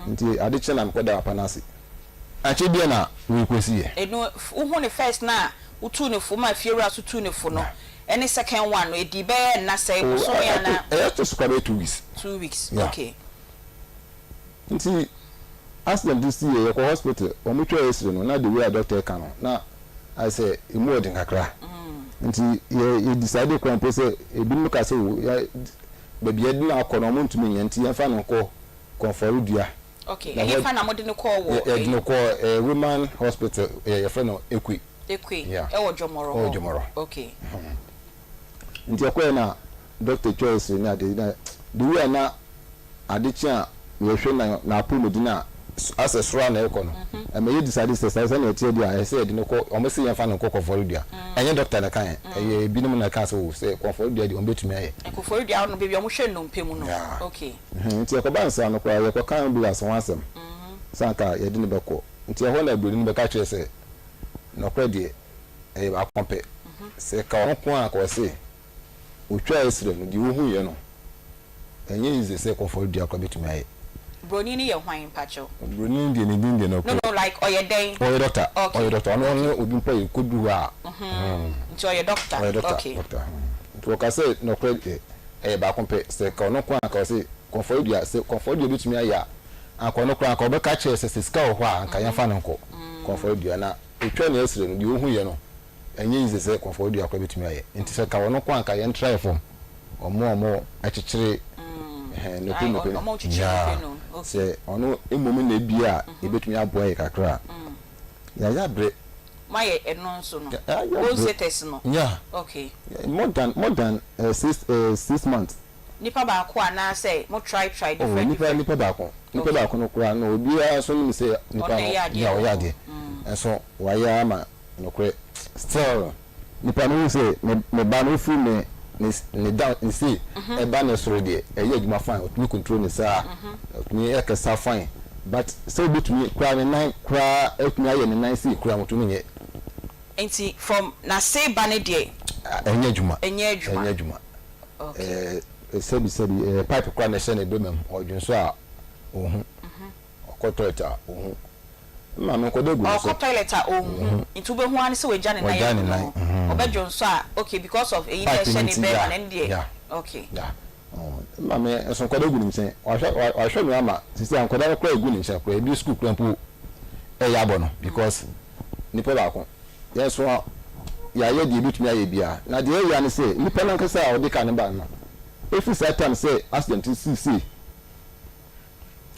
Nti ade kye na mekɔda papa no ase. Ankyɛ biara na wei kɔsiiɛ. Ɛno, wohu no first no a wotuu no fo ma fiewura nso tuu no fo no, ɛne second one no, ɛdii bɛyɛ nna sɛn, Oh, bosome anaa? Ɛyɛ to so koraa bɛyɛ 2 weeks. 2 weeks, Yeah. okay. Nti accident siiɛ, yɛkɔ hospital, wɔn twaa x-ray no, na the way a doctor ɛka no, na ayɛ sɛ emu ɔden kakra. Nti yɛ decide koraa mpo sɛ ebinom ka sɛ o yɛ baabi yɛde no akɔ no, wɔn ntumi nyɛ, nti yɛmfa no nkɔ Kɔnfɔredua. Okay, Na ɛhefa na mode no kɔɔ wɔ yɛde no kɔ Roman Hospital, yɛfrɛ no Ekui. Ekui? Yeah. Ɛwɔ Jɔmɔrɔ Ɛwɔ hɔ? Jɔmɔrɔ. Nti ɛkɔɛ na doctor twa x-ray ne ade, na the way a na ade kye a yɛhwɛ na n'apɔmuden a asɛ soro a na ɛkɔ no, ɛmɛ yɛ decide sɛ saa sɛnea ɛteɛ deɛ a, ɛsɛ sɛ yɛde no kɔ. Wɔn sɛ yɛmfa no nkɔ Kɔnfɔredua. Ɛnyɛ doctor na ɛka yɛn, ɛyɛ ebinom na ɛka sɛ o sɛ Kɔnfɔredua deɛ, wɔn bɛtumi ayɛ. Koforidua no, baabi a wɔhwɛ nnompe mu no? Yeah. Nti yɛkɔba nsa no koraa, yɛkɔka ambulance ho asɛm sɛ anka yɛde no bɛkɔ. Nti ɛhɔ na buroni no bɛka kyerɛ sɛ nɔkorɛ deɛ, ɛyɛ baako pɛ, sɛ ka ɔno ko a ka ɔse otwa x-ray no deɛ, ohuiɛ no, ɛnyɛ easy sɛ Kɔnfɔredua koraa bɛtumi ayɛ. Broni no yɛ hwan, mpakyɛw? Buroni no deɛ, ne din deɛ No. Nɔkorɛ No, like ɔyɛ dɛn? Ɔyɛ doctor. Ɔyɛ doctor, ɔno ɔno obi mpo yɛ kɔduru hɔ a. Nti ɔyɛ doctor? Ɔyɛ doctor. Doctor. Nti wɔka sɛ nɔkorɛ deɛ, ɛyɛ baako pɛ, sɛ ka ɔno ko a ka ɔse Kɔnfɔredua, sɛ Kɔnfɔredua bɛtumi ayɛ a, anka ɔno koraa anka ɔbɛka kyerɛ sɛ sika wɔ hɔ a, anka yɛmfa no nkɔ Kɔnfɔredua, na otwa ne x-ray no deɛ, ohuiɛ no, ɛnyɛ easy sɛ Kɔnfɔredua koraa bɛtumi ayɛ. Nti sɛ ka ɔno ko a, anka yɛntra fam ɔmo a ɔmo akyekyere ɛhɛn nnope nnope no. Ɔmo kyekyere Yeah. nnope no, okay. Sɛ ɔno mmom na ebi a ebɛtumi aboa yɛ kakra a, yɛayɛ abrɛ. Moayɛ ɛno nso no? Yɛayɛ Bone abrɛ. setters no? Yeah. More than 6 months. Nipa baako anaasɛ mo try try Oh, different nipa different? Nipa baako, nipa baako no koraa no, obiara nso nim sɛ nipa Ɔno no na ɛyɛ adeɛ yeah, wɔ ɔyɛ hɔ. adeɛ nso wayɛ ama nokorɛ, still nipa no hu sɛ me ba no ofiri ne down ne sei ɛba ne soro deɛ, ɛyɛ adwuma fine, ɔtumi control ne saa, ɔtumi ɛkasa fine, but sɛ obetumi koraa ne nan koraa, ɛtumi ayɛ ne nan sei koraa, ɔtumi nyɛ. Nti from n'ase ba ne deɛ? Ɛnyɛ adwuma. Ɛnyɛ adwuma. Ɛnyɛ adwuma. Sɛbi sɛbi, pipe koraa na ɛhyɛ ne bɛma mu, ɔdwen so a ohun, ɔkɔ toilet a ohun, maame nkɔda gu ne so. Ɔkɔ toilet a ɔnhu, nti wobɛhu ara ne sɛ wagya ne nan Wagya agu ne ne nan, ho. Ɔbɛdwo nso a, okay, because of eyi na Pipe ɛhyɛ no ne nti, bɛrima yeah. no, ɛno deɛ. Yeah. Maame nso nkɔda gu ne nkyɛn, wahwɛ me ama sisi a nkɔda no koraa egu ne nkyɛn koraa, ebi sukuu koraa mpo ɛyɛ abɔ no, because nipa baako yɛn nso a yɛayɛ deɛ ebitumi ayɛ biara. Na deɛ ɛyɛ ne sɛ nipa nankasa a ɔde kaa ne ba no, efi saa time sɛ accident sisi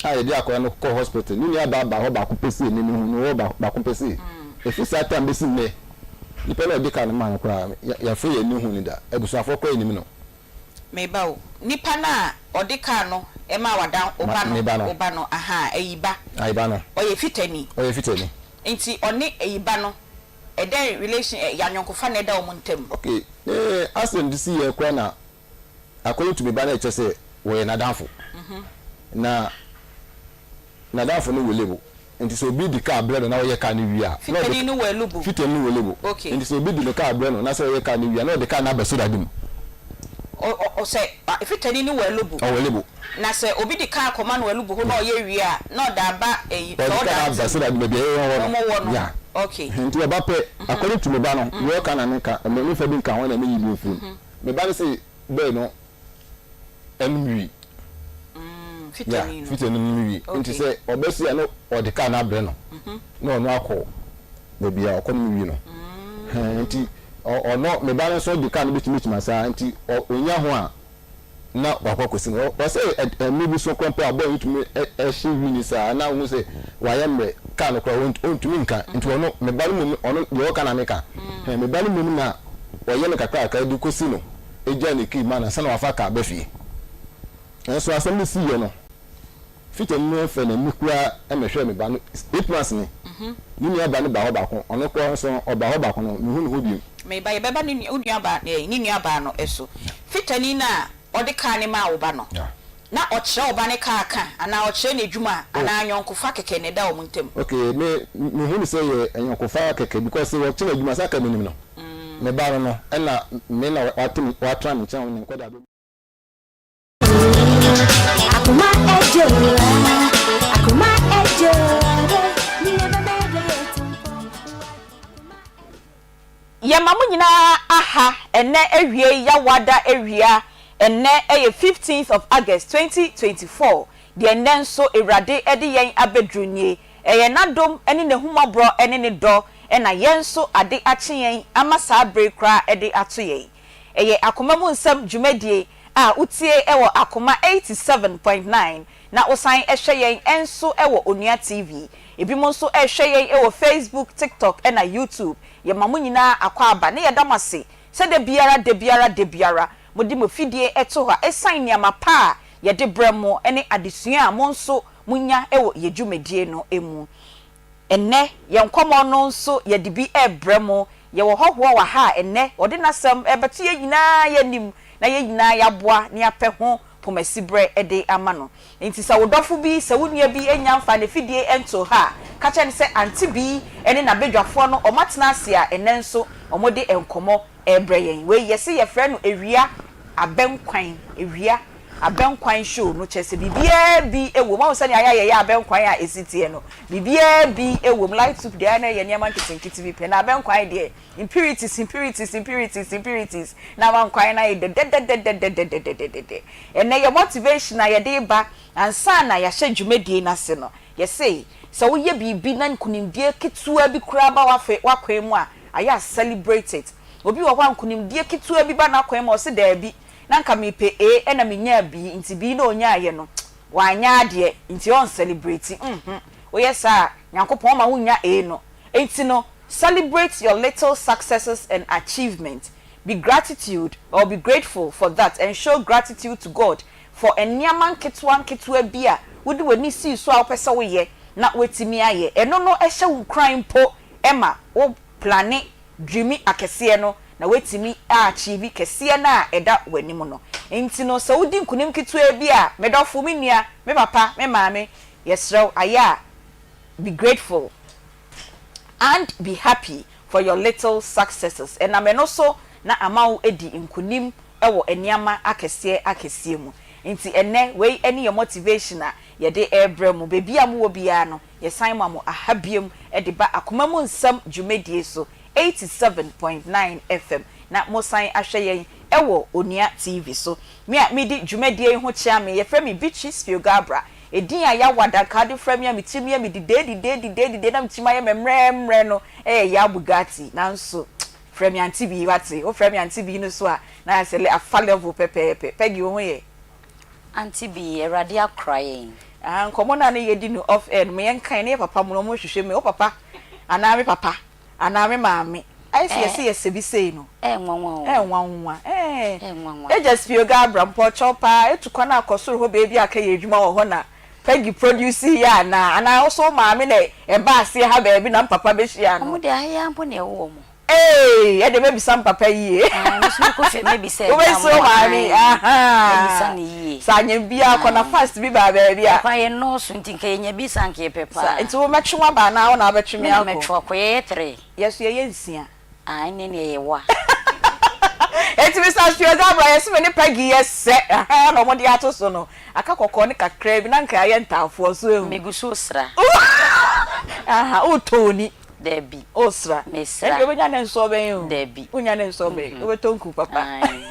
a yɛde akwadaa no kɔ hospital, ne nua baa ba hɔ baako pɛ sei, ne ne hu no wɔ baako pɛ sei, efi saa time bɛsi nnɛ, nipa na ɔde kaa no maa no koraa, yɛfrɛ yɛn ne hu ne da, abusuafoɔ koraa yɛ nim no. Meba o, nipa no a ɔde kaa no ɛma wada ɔba no? Me ba no. Ɔba no, aha, ɛyi ba. Ayi ba no. Ɔyɛ fitani? Ɔyɛ fitani. Nti ɔne ɛyi ba no, ɛdɛn relation, yanyɔnkofa na ɛda wɔn ntam? Okay, ne accident si yɛ koraa na according to me ba no, ɛkyɛ sɛ wɔyɛ n'adamfo, na n'adamfo no wɔ Elubo, nti sɛ obi di kaa brɛ no na ɔyɛ kaa no wie a, na ɔde Fitani no wɔ Elubo? Fitani no wɔ Elubo. Nti sɛ obi di ne kaa brɛ no na sɛ ɔyɛ kaa no wie a, na ɔde kaa no aba Sodade mu. Ɔ ɔ sɛ fitani no wɔ Elubo? Ɔwɔ Elubo. Na sɛ obi di kaa kɔma no wɔ Elubo hɔ na ɔyɛ wie a, na ɔde aba eyi ɔde sɛ kaa no ɔda aba Sodade baabi a ɛyɛ wɔn wɔ wɔ no. no? Yeah. Nti ɔba pɛ, according to me ba no deɛ, ɔka na ne ka ɛmɛ nifa bi nka ho na ɛmɛ yi bi nfiri mu, me ba no sɛ bɛɛ no ɛnum wi. Yeah. Fitani no. Fitani no nom wi. Nti sɛ ɔbɛsi a, na ɔde kaa no abrɛ no na ɔno akɔ baabi a ɔkɔ nom wi no. Hɛn, nti ɔno me ba no nso de kaa no bɛtumi tuma saa, nti ɔnya ho a na wakɔ akɔsi no. Ɔsɛ ɛmɛ bi so koraa mpo a, bɔɔl no tumi ɛhye wi ni saa na ohun sɛ wayɛ mmerɛ, kaa no koraa ɔntumi nka. Nti ɔno me ba no mmom, ɔno deɛ ɔka na meka, hɛn, me ba no mmom na ɔyɛ no kakra kakra de kɔsi no, egya ne kii ma no ansa na wafa kaa ba fie. Nanso asɛm no siiɛ no, fitani no fɛ n'ani koraa mmɛhwɛɛ me ba no 8 months ni. Ne nua ba no ba hɔ baako, ɔno koraa nso ɔba hɔ baako no, mehu ne ho bio. Meba, yɛbɛba ne nua, wo nua baa, ne nua baa no so. Fitani no a ɔde kaa ne maa wo ba no, na ɔkyerɛ wo ba ne kaa ka anaa ɔkyerɛ n'adwuma anaa anyɔnkofa kɛkɛ na ɛda wɔn ntam? Okay, me mehu no sɛ yɛ anyɔnkofa kɛkɛ, because sɛ wɔkyerɛ adwuma sɛ aka menim no, me ba no ɛna me na wate me, watena me nkyɛn ne nkɔda bɛ. Akuma ejola, akuma. Yɛma mo nyinaa aha ɛnnɛ awiei Yawada awia, ɛnnɛ yɛ fifteenth of August 2024, deɛ ɛnnɛ nso Awurade de yɛn abɛduru nie, ɛyɛ N'adom ne N'ahummɔborɔ ne Ne dɔ na yɛn nso ade akye yɛn ama saa bere yi koraa de ato yɛn. Ɛyɛ Akoma Mu Nsɛm dwumadie a wotie wɔ Akoma 87.9 na wosan hwɛ yɛn nso wɔ Onua TV. Ebinom nso rehwɛ yɛn wɔ Facebook, TikTok na YouTube. Yɛma mo nyinaa akwaaba ne yɛda mo ase sɛ da biara da biara da biara mode mo afidie to hɔ a ɛsiane nneɛma pa a yɛde brɛ mo ne adesua a mo nso monya wɔ yɛn dwumadie no mu. Ɛnnɛ, yɛn nkɔmmɔ no nso yɛde bi rebrɛ mo. Yɛwɔ hɔhoɔ wɔ ha a ɛnnɛ ɔde n'asɛm rebɛto yɛn nyinaa yɛn anim na yɛn nyinaa yɛaboa na yɛapɛ ho pomasiberɛ de ama no. Enti sɛ wo dɔfo bi, sɛ wo nua bi nnya mfaa n'afidie ntoo ha a, ka kyerɛ no sɛ Auntie Bee ne n'abadwafoɔ no wɔatena ase a ɛnnɛ nso wɔde nkɔmmɔ rebrɛ yɛn. Wei yɛse yɛfrɛ no awia abɛnkwan, awia abɛnkwan show no, kyerɛ sɛ biribiara bi wɔ mu. Woahu sɛnea ayɛ a yɛyɛ abɛnkwan a ɛsi teɛ no? Biribiara bi wɔ mu. Light soup deɛ ayɛ na ɛyɛ nneɛma nketenkete bi pɛ, na abɛnkwan deɛ Impurities, impurities, impurities, impurities, na ama nkwan no ayɛ dɛdɛdɛdɛdɛdɛdɛdɛdɛdɛdɛ. Ɛnnɛ yɛ motivation a yɛde reba ansa na yɛahyɛ dwumadie no ase no, yɛse sɛ woyɛ biribi na nkunimdie ketewa bi koraa ba w'afe w'akwan mu a, ayɛ a celebrate it. Obi wɔ hɔ a nkunimdie ketewa bi ba n'akwan mu a ɔse daabi, na nka mepɛ A ɛna menyaa B nti B na ɔnyaaeɛ no, wanyɛ adeɛ nti ɔncelebrate. Nhmm, woyɛ saa a, Nyankopɔn ɔmma wonnya A no. Nti no, Celebrate your little successes and achievement, be gratitude or be grateful for that and show gratitude to God for nneɛma nketewa nketewa bi a wode w'ani sii so a wopɛ sɛ woyɛ na woatumi ayɛ. Ɛno no hyɛ wo nkuran mpo ma wo plane dreami akɛseɛ no na woatumi a achieve kɛseɛ no a ɛda w'anim no. Nti no sɛ wodi nkunim ketewa bi a, me dɔfo, me nua, me papa, me maame, yɛsrɛ wo ayɛ a be grateful. And be happy for your little successes, ɛnam ɛno so na ama wo adi nkunim wɔ nneɛma akɛseɛ akɛseɛ mu. Nti ɛnnɛ wei ne yɛn motivation a yɛde rebrɛ mo. Baabi a mowɔ biara no, yɛsan ma mo aha biom de ba Akoma Mu Nsɛm dwumadie so, 87.9 FM, na mosan ahwɛ yɛn wɔ Onua TV so. Me a medi dwumadie yi ho kyea me, yɛfrɛ me Beatrice Fiogabra. Edin a Yaw Adanka de frɛ me a me tirim yɛ me didee didee didee didee na me tirim ayɛ me mmerɛmmerɛ no yɛ Yaw Bugatti. Nanso frɛ me Auntie Bee, woate? Wofrɛ me Auntie Bee no so a, na ayɛ sɛ afa level pɛpɛɛpɛ. Peggy, wo ho yɛ? Auntie Bee, Awurade akora yɛn. Ah, nkɔmmɔ no a na yɛdi no off air no, ma yɛnka, yɛne yɛn papa mu no, wɔhwehwɛ mu, wo papa anaa me papa? Anaa me maame. Ayɛ sɛ yɛse yɛsɛ bi sei no. Ɛyɛ nwanwa o. Ɛyɛ nwanwa ɛɛ. Ɛyɛ nwanwa. Agya Spio Gabra mpɔkyɛw paa etu kwan akɔ soro hɔ baabi a kɛyɛ adwuma wɔ hɔ na Peggy produce yɛ anaa? Anaa wo so wo maame na ɛbaa aseɛ ha baabi na mpapa bɛhyiaa no? Ɔmo deɛ ha yi ara mpo na yɛwo wɔn. Eeii ɛdeɛ mɛbisa mpapa yie. Ae me nso mekɔ fie mɛbisa agya Wobɛbisa wo mo maame ae ahaa. Mɛbisa no yie. Sɛ anyɛ biaa kɔ na fast bi baa baabi a. Ɛkwan yɛ nnɔɔso nti nka yɛnya bi saa nka yɛpɛ Sa paa. nti wo mɛtwe wo aba anaa wo na wobɛtwe me Me na akɔ? mɛtwe wo akɔ yɛyɛ three. Yɛ so yɛyɛ nsia. Ah ɛnneɛ neɛ yɛ wa. Enti Mister Spio Gabra yɛse me ne Peggy yɛ sɛ ahaa na ɔmo de ato so no aka kɔkɔɔ no kakraa bi na nka yɛayɛ ntaafoɔ so ehu. Megu so resra. Ahaa wotɔ oni. Dabi. Wosra. Mesra. Ɛndeɛ wobɛnya ne nsɔ bɛn o. Dabi. Wonya ne nsɔ bɛn. Wobɛtɔ nku papa. Ae.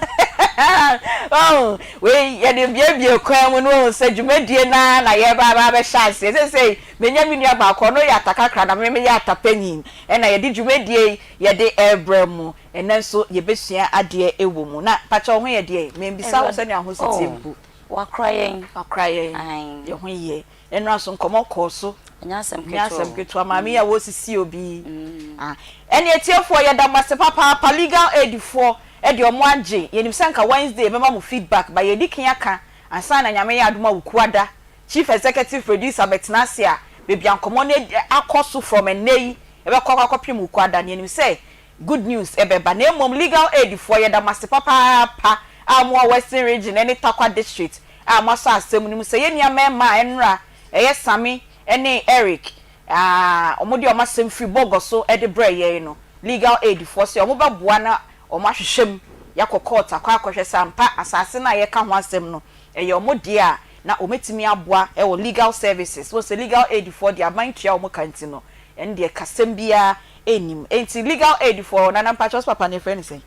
Wahu, wei yɛde buebue kwan mu na wahu sɛ dwumadie no ara na yɛreba aba abɛhyɛ aseɛ. Seesei manya me nua baako, ɔno yɛ ata kakra na me meyɛ ata panyin. Ɛna yɛde dwumadie yi yɛde rebrɛ mo. Ɛnnɛ nso yɛbɛsua adeɛ wɔ mu. Na pakyɛ wo ho yɛ deɛn? Mambisa wo sɛnea wo ho si teɛ mpo. Oh, wakora yɛn. Wakora yɛn. Ae. Yɛn ho yɛ. Ɛnora nso nkɔmmɔ kɔɔ so. Ɛnyɛ asɛm Ɛnyɛ ketewa asɛm o. ketewa. Maame yi a wɔresisi obi yi. Ah, ɛne atiefoɔ yɛda mo ase papaapa. Legal aid foɔ de wɔn agye. Yɛnim sɛ nka Wednesday yɛbɛma mo feedback but yɛdi kan aka ansa na Nyame yɛ adom a Wukuada Chief Executive Producer bɛtena ase a baabi a nkɔmmɔ no akɔ so from ɛnnɛ yi ɛbɛkɔ akɔ akɔpem Wukuada no yɛnim sɛ Good news ɛbɛba na mmom legal aid foɔ yɛda mo ase papaapa a mowɔ western region ɛne Tarkwa district a moasɔ asɛm no mu sɛ yɛn nua mmarima a ɛnora ɛyɛ Sammy ɛne Eric a wɔn de wɔn asɛm firi Bɔgɔ so ɛde brɛɛ yɛn no legal aid foɔ sɛ wɔn bɛboa na wɔn ahwehwɛ mu yɛakɔ court akɔ akɔhwɛ sɛ ampa asaase no a yɛka ho asɛm no ɛyɛ wɔn deɛ a na wɔn atumi aboa ɛwɔ legal services wɔn sɛ legal aid foɔ deɛ aban tua wɔn ka nti no. Ɛno deɛ kasɛm biara nnim. Enti legal aid foɔ, Nana mpakyɛ wo se papa no yɛfrɛ no sɛn?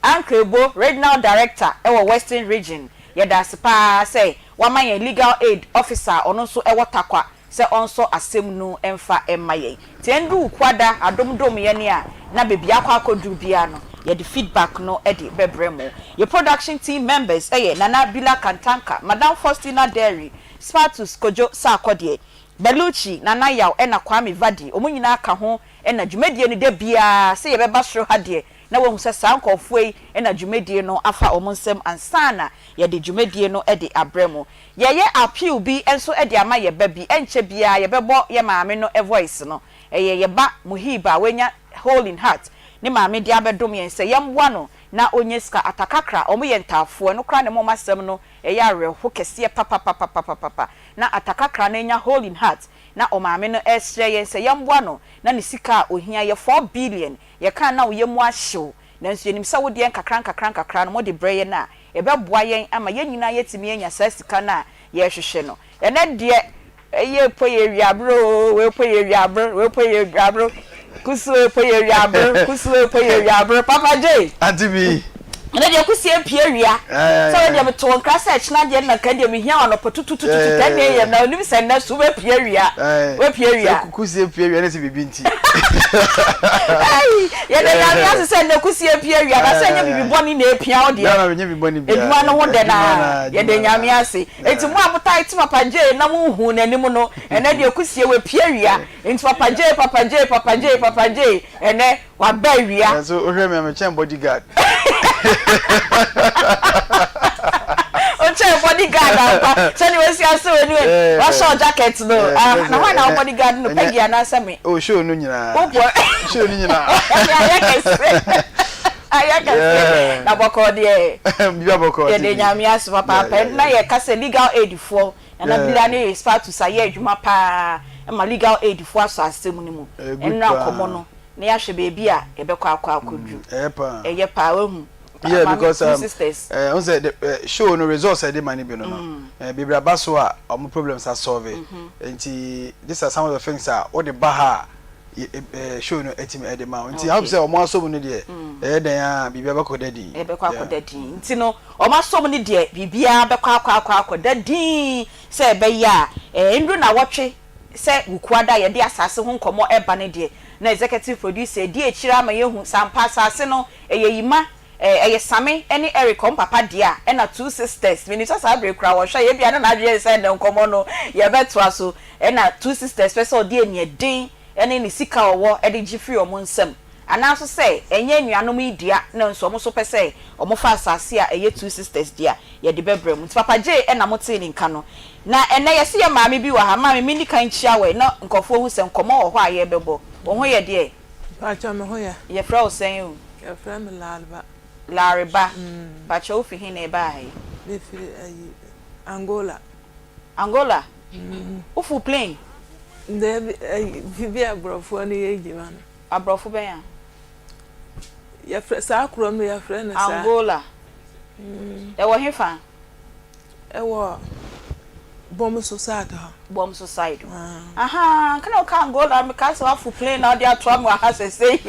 Ankrebo, Regional Director wɔ Western Region, yɛda ase pa ara sɛ wama yɛn Legal Aid Officer a ɔno nso wɔ Tarkwa sɛ ɔnsɔ asɛm no mfa mma yɛn. Nti ɛnduru Wukuada adom dom yɛn a na baabi akɔ akɔduru biara no yɛde feedback no de bɛbrɛ mo. Yɛn production team members yɛ Nana Bila Kantanka, Madam Faustina Derry, Spatus Kojo Sarkodie, Belucci, Nana Yaw ɛna Kwame Vadi, wɔn nyinaa ka ho na dwumadie no da biara sɛ yɛbɛba soro ha deɛ na wahu sɛ saa nkorɔfoɔ yi na dwumadie no afa wɔn nsam ansa na yɛde dwumadie no de abrɛ mo. Yɛyɛ appeal bi nso de ama yɛ ba bi, ɛnkyɛ biara yɛbɛbɔ yɛ maame no voice no. Ɛyɛ yɛ ba Muhib a wanya hole in heart, ne maame de abɛdom yɛn sɛ yɛmmoa no na ɔnya sika. Atakakra, wɔn yɛ ntaafoɔ, ɛno koraa na ɛma wɔn asɛm no yɛ awerɛho kɛseɛ papapapapapa. Na Atakakra no anya hole in heart na ɔmaame no resrɛ yɛn sɛ yɛmmoa no na ne sika a ɔhia yɛ 4 billion. Yɛkaa na wo yam ahyew, nanso yɛnim sɛ wo deɛ nkakra nkakra nkakra no mode brɛ yɛn a, ɛbɛboa yɛn ama yɛn nyinaa yɛatumi anya saa sika no a yɛrehwehwɛ no. Ɛnnɛ deɛ, ɛyɛ po yɛ awiabere oo, wei po yɛ awiabere, wei po yɛ awiabere, kusuo po yɛ awiabere, kusuo po yɛ awiabere. Papa J. Auntie B. Ɛnɛ deɛ kusie apue awia. Sɛ wei deɛ metoo nkra sɛ ɛkyena deɛ na nka deɛ mehia wo anɔpa tutututu 10 am na onim sɛ nnɛ so wobɛpue awia. Wobɛpue awia. Sɛ kusie pue awia ne sɛ biribi nti. Ei, yɛda Nyame ase sɛ nnɛ kusie apue awia na sɛ ɛnyɛ biribi bɔne na epia wo deɛ. Adwuma no ho dɛ na yɛda Nyame ase. Enti mo a motae te Papa J na monhuu n'anim no, ɛnɛ deɛ kusie wapue awia. Enti Papa J, Papa J, Papa J, Papa J, ɛnɛ Waba awia. Nanso wohwɛ me a mekyɛn body guard. Wokyɛn body guard ampa. Sɛdeɛ wasi ase wɔ anim. Wahyɛ wo jacket no. Ah, na hwan na wo body guard no? Peggy anaasɛ me? Oh, show no nyinaa. Wo boy. Show no nyinaa. Ɛnneɛ ayɛ kɛse. Ayɛ kɛse. Na bɔkɔɔ deɛ. Biribiara bɔkɔɔ. Yɛda Nyame ase papaapa. Na yɛka sɛ legal aid foɔ, Nana Bila ne Spatus ayɛ adwuma paa ma legal aid foɔ asɔ asɛm no mu. Ɛnnora nkɔmmɔ no. Na yɛahwɛ baabi a yɛbɛkɔ akɔ akɔduru. Ɛyɛ paa. Ɛyɛ paa wahu. Yeah, Maame, because two sisters. Eh, n sɛ the show no results ɛde ma no bi no no. Eh, bebree aba so a ɔmo problems asolve. Nti these are some of the things a wode ba ha a eh, show no atumi ɛde ma wo. Nti I hope sɛ ɔmo asɔ mu no deɛ ɛyɛ dɛn a biribiara bɛkɔ da din. Ɛbɛkɔ akɔda din. Nti no ɔmo asɔ mu no deɛ biribiara bɛkɔ akɔ akɔ akɔda din sɛ ɛbɛyɛ a eh, nnuru nnawɔtwe sɛ Wukuada a yɛde asase ho nkɔmmɔ reba no deɛ, na executive producer adi akyire ama yɛahu sɛ ampa asase no, ɛyɛ Yima, ɛyɛ Same ne Eric wɔn papa dea, ɛna two sisters, menim sɛ saa berɛ yi koraa wɔhwɛ yɛn, ebia na n'adwene yɛ sɛ ɛnnɛ nkɔmmɔ no yɛbɛtoa so, ɛna two sisters pɛ sɛ ɔde aniɛden ne ne sika a ɔwɔ de gye firi wɔn nsam. Anaa nso sɛ ɛnyɛ anuanom yi dea na nso wɔn nso pɛ sɛ wɔfa asase a ɛyɛ Two Sisters dea, yɛde bɛbrɛ mo. Nti Papa Jay na motee ne nka no. Na ɛnnɛ yɛse yɛn maame bi wɔ ha. Maame, menni kan nkyia wo ɛ na nkurɔfoɔ hu sɛ nkɔmmɔ wɔ hɔ a yɛrebɛbɔ. Wo ho yɛ deɛ? Mpakyɛ me ho yɛ. Yɛfrɛ wo sɛn o? Yɛfrɛ me Lareba. Lareba. Mpakyɛ wofi he na ɛbaa ha yi? Mefiri ayi, Angola. Angola? Woforo plane? Daabi, ayi, biribi a aborɔfoɔ no yɛ adwuma no. Aborɔfo bɛn a? Yɛfrɛ saa kuro no yɛfrɛ no saa. Angola. Ɛwɔ he fa? Ɛwɔ Bɔmso side hɔ. Bɔmso side hɔ. Ahaa, nka na woka Angola mekae sɛ woafo plane na wode atoa me wɔ ha sɛsɛi.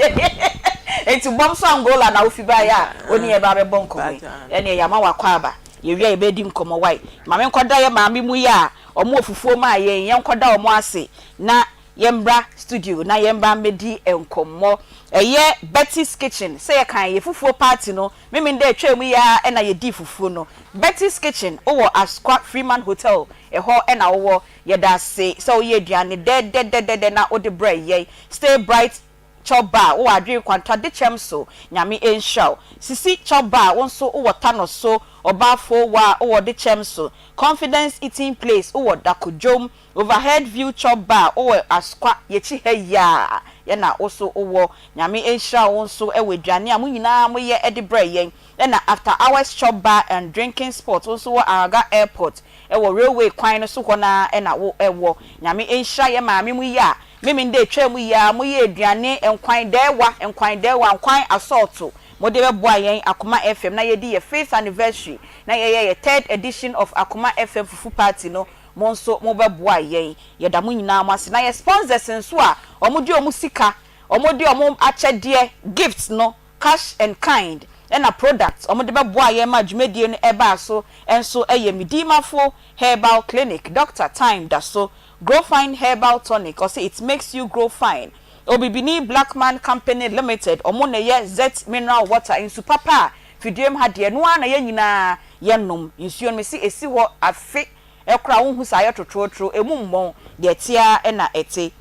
Enti Bɔmso Angola na wofi baeɛ a wo ne yɛn ba abɛbɔ nkɔmmɔ yi. Ɛneɛ yɛama w'akwaaba. Yɛwie a yɛbɛdi nkɔmmɔ wai. Ma menkɔda yɛn maame mu yi a wɔn wɔ fufuo maa yɛn yi, yɛnkɔda wɔn ase na Yɛmbra studio na yɛmba mbɛdi nkɔmmɔ. Ɛyɛ Betty's Kitchen, sɛ yɛka yɛ fufuo party no, Memenda a ɛtwaa mu yi ara na yɛdii fufuo no. Betty's Kitchen, wowɔ Asokwa Freeman Hotel, ɛhɔ na wowɔ. Yɛda ase sɛ woyɛ aduane dɛdɛdɛdɛdɛ na wode brɛ yɛn. Stay Bright Chop Bar, wowɔ Adwene Kwanta Dekyɛm so, Nyame nhyira wo. Sisi Chop Bar, wo nso wowɔ Tano so. Ɔbaa Fowaa, wowɔ Dekyɛm so. Confidence Eating Place, wowɔ Dakodwom. Overhead view chop bar wowɔ Asokwa yɛkyi ha yi a yɛ na wo so wowɔ. Nyame nhyira wo nso wɔ aduane a mo nyinaa mo yɛ de brɛ yɛn. Ɛna after hours chop bar and drinking spot wo nso wɔ Araga airport wɔ railway kwan no so hɔ no ara na wo wɔ. Nyame nhyira yɛ maame mo yi a Memenda atwaa mu yi ara mo yɛ aduane nkwan dɛɛwa nkwan dɛɛwa nkwan asɔɔto mo de bɛboa yɛn Akoma FM na yɛdi yɛ fifth anniversary na yɛyɛ yɛ third edition of Akoma FM fufu party no. mo nso mobɛboa yɛn. Yɛda mo nyinaa mo ase. Na yɛ sponsors nso a wɔde wɔn sika, wɔde wɔn akyɛdeɛ, gifts no, cash and kind, ɛna products wɔde bɛboa yɛn ma dwumadie no ɛbaa so nso yɛ Medimafo Herbal Clinic, Doctor Time da so, Grow Fine Herbal Tonic, ɔse it makes you grow fine, Obibini Blackman Company Limited, wɔn na ɛyɛ Zet Mineral Water, nsu papa a fidiem ha deɛ ɛno ara na yɛn nyinaa yɛnom, nsuo no mese ɛsi hɔ afe koraa wonhu sɛ ayɛ totorotoro, ɛmu mmɔn, deɛ ɛte ara na ɛte.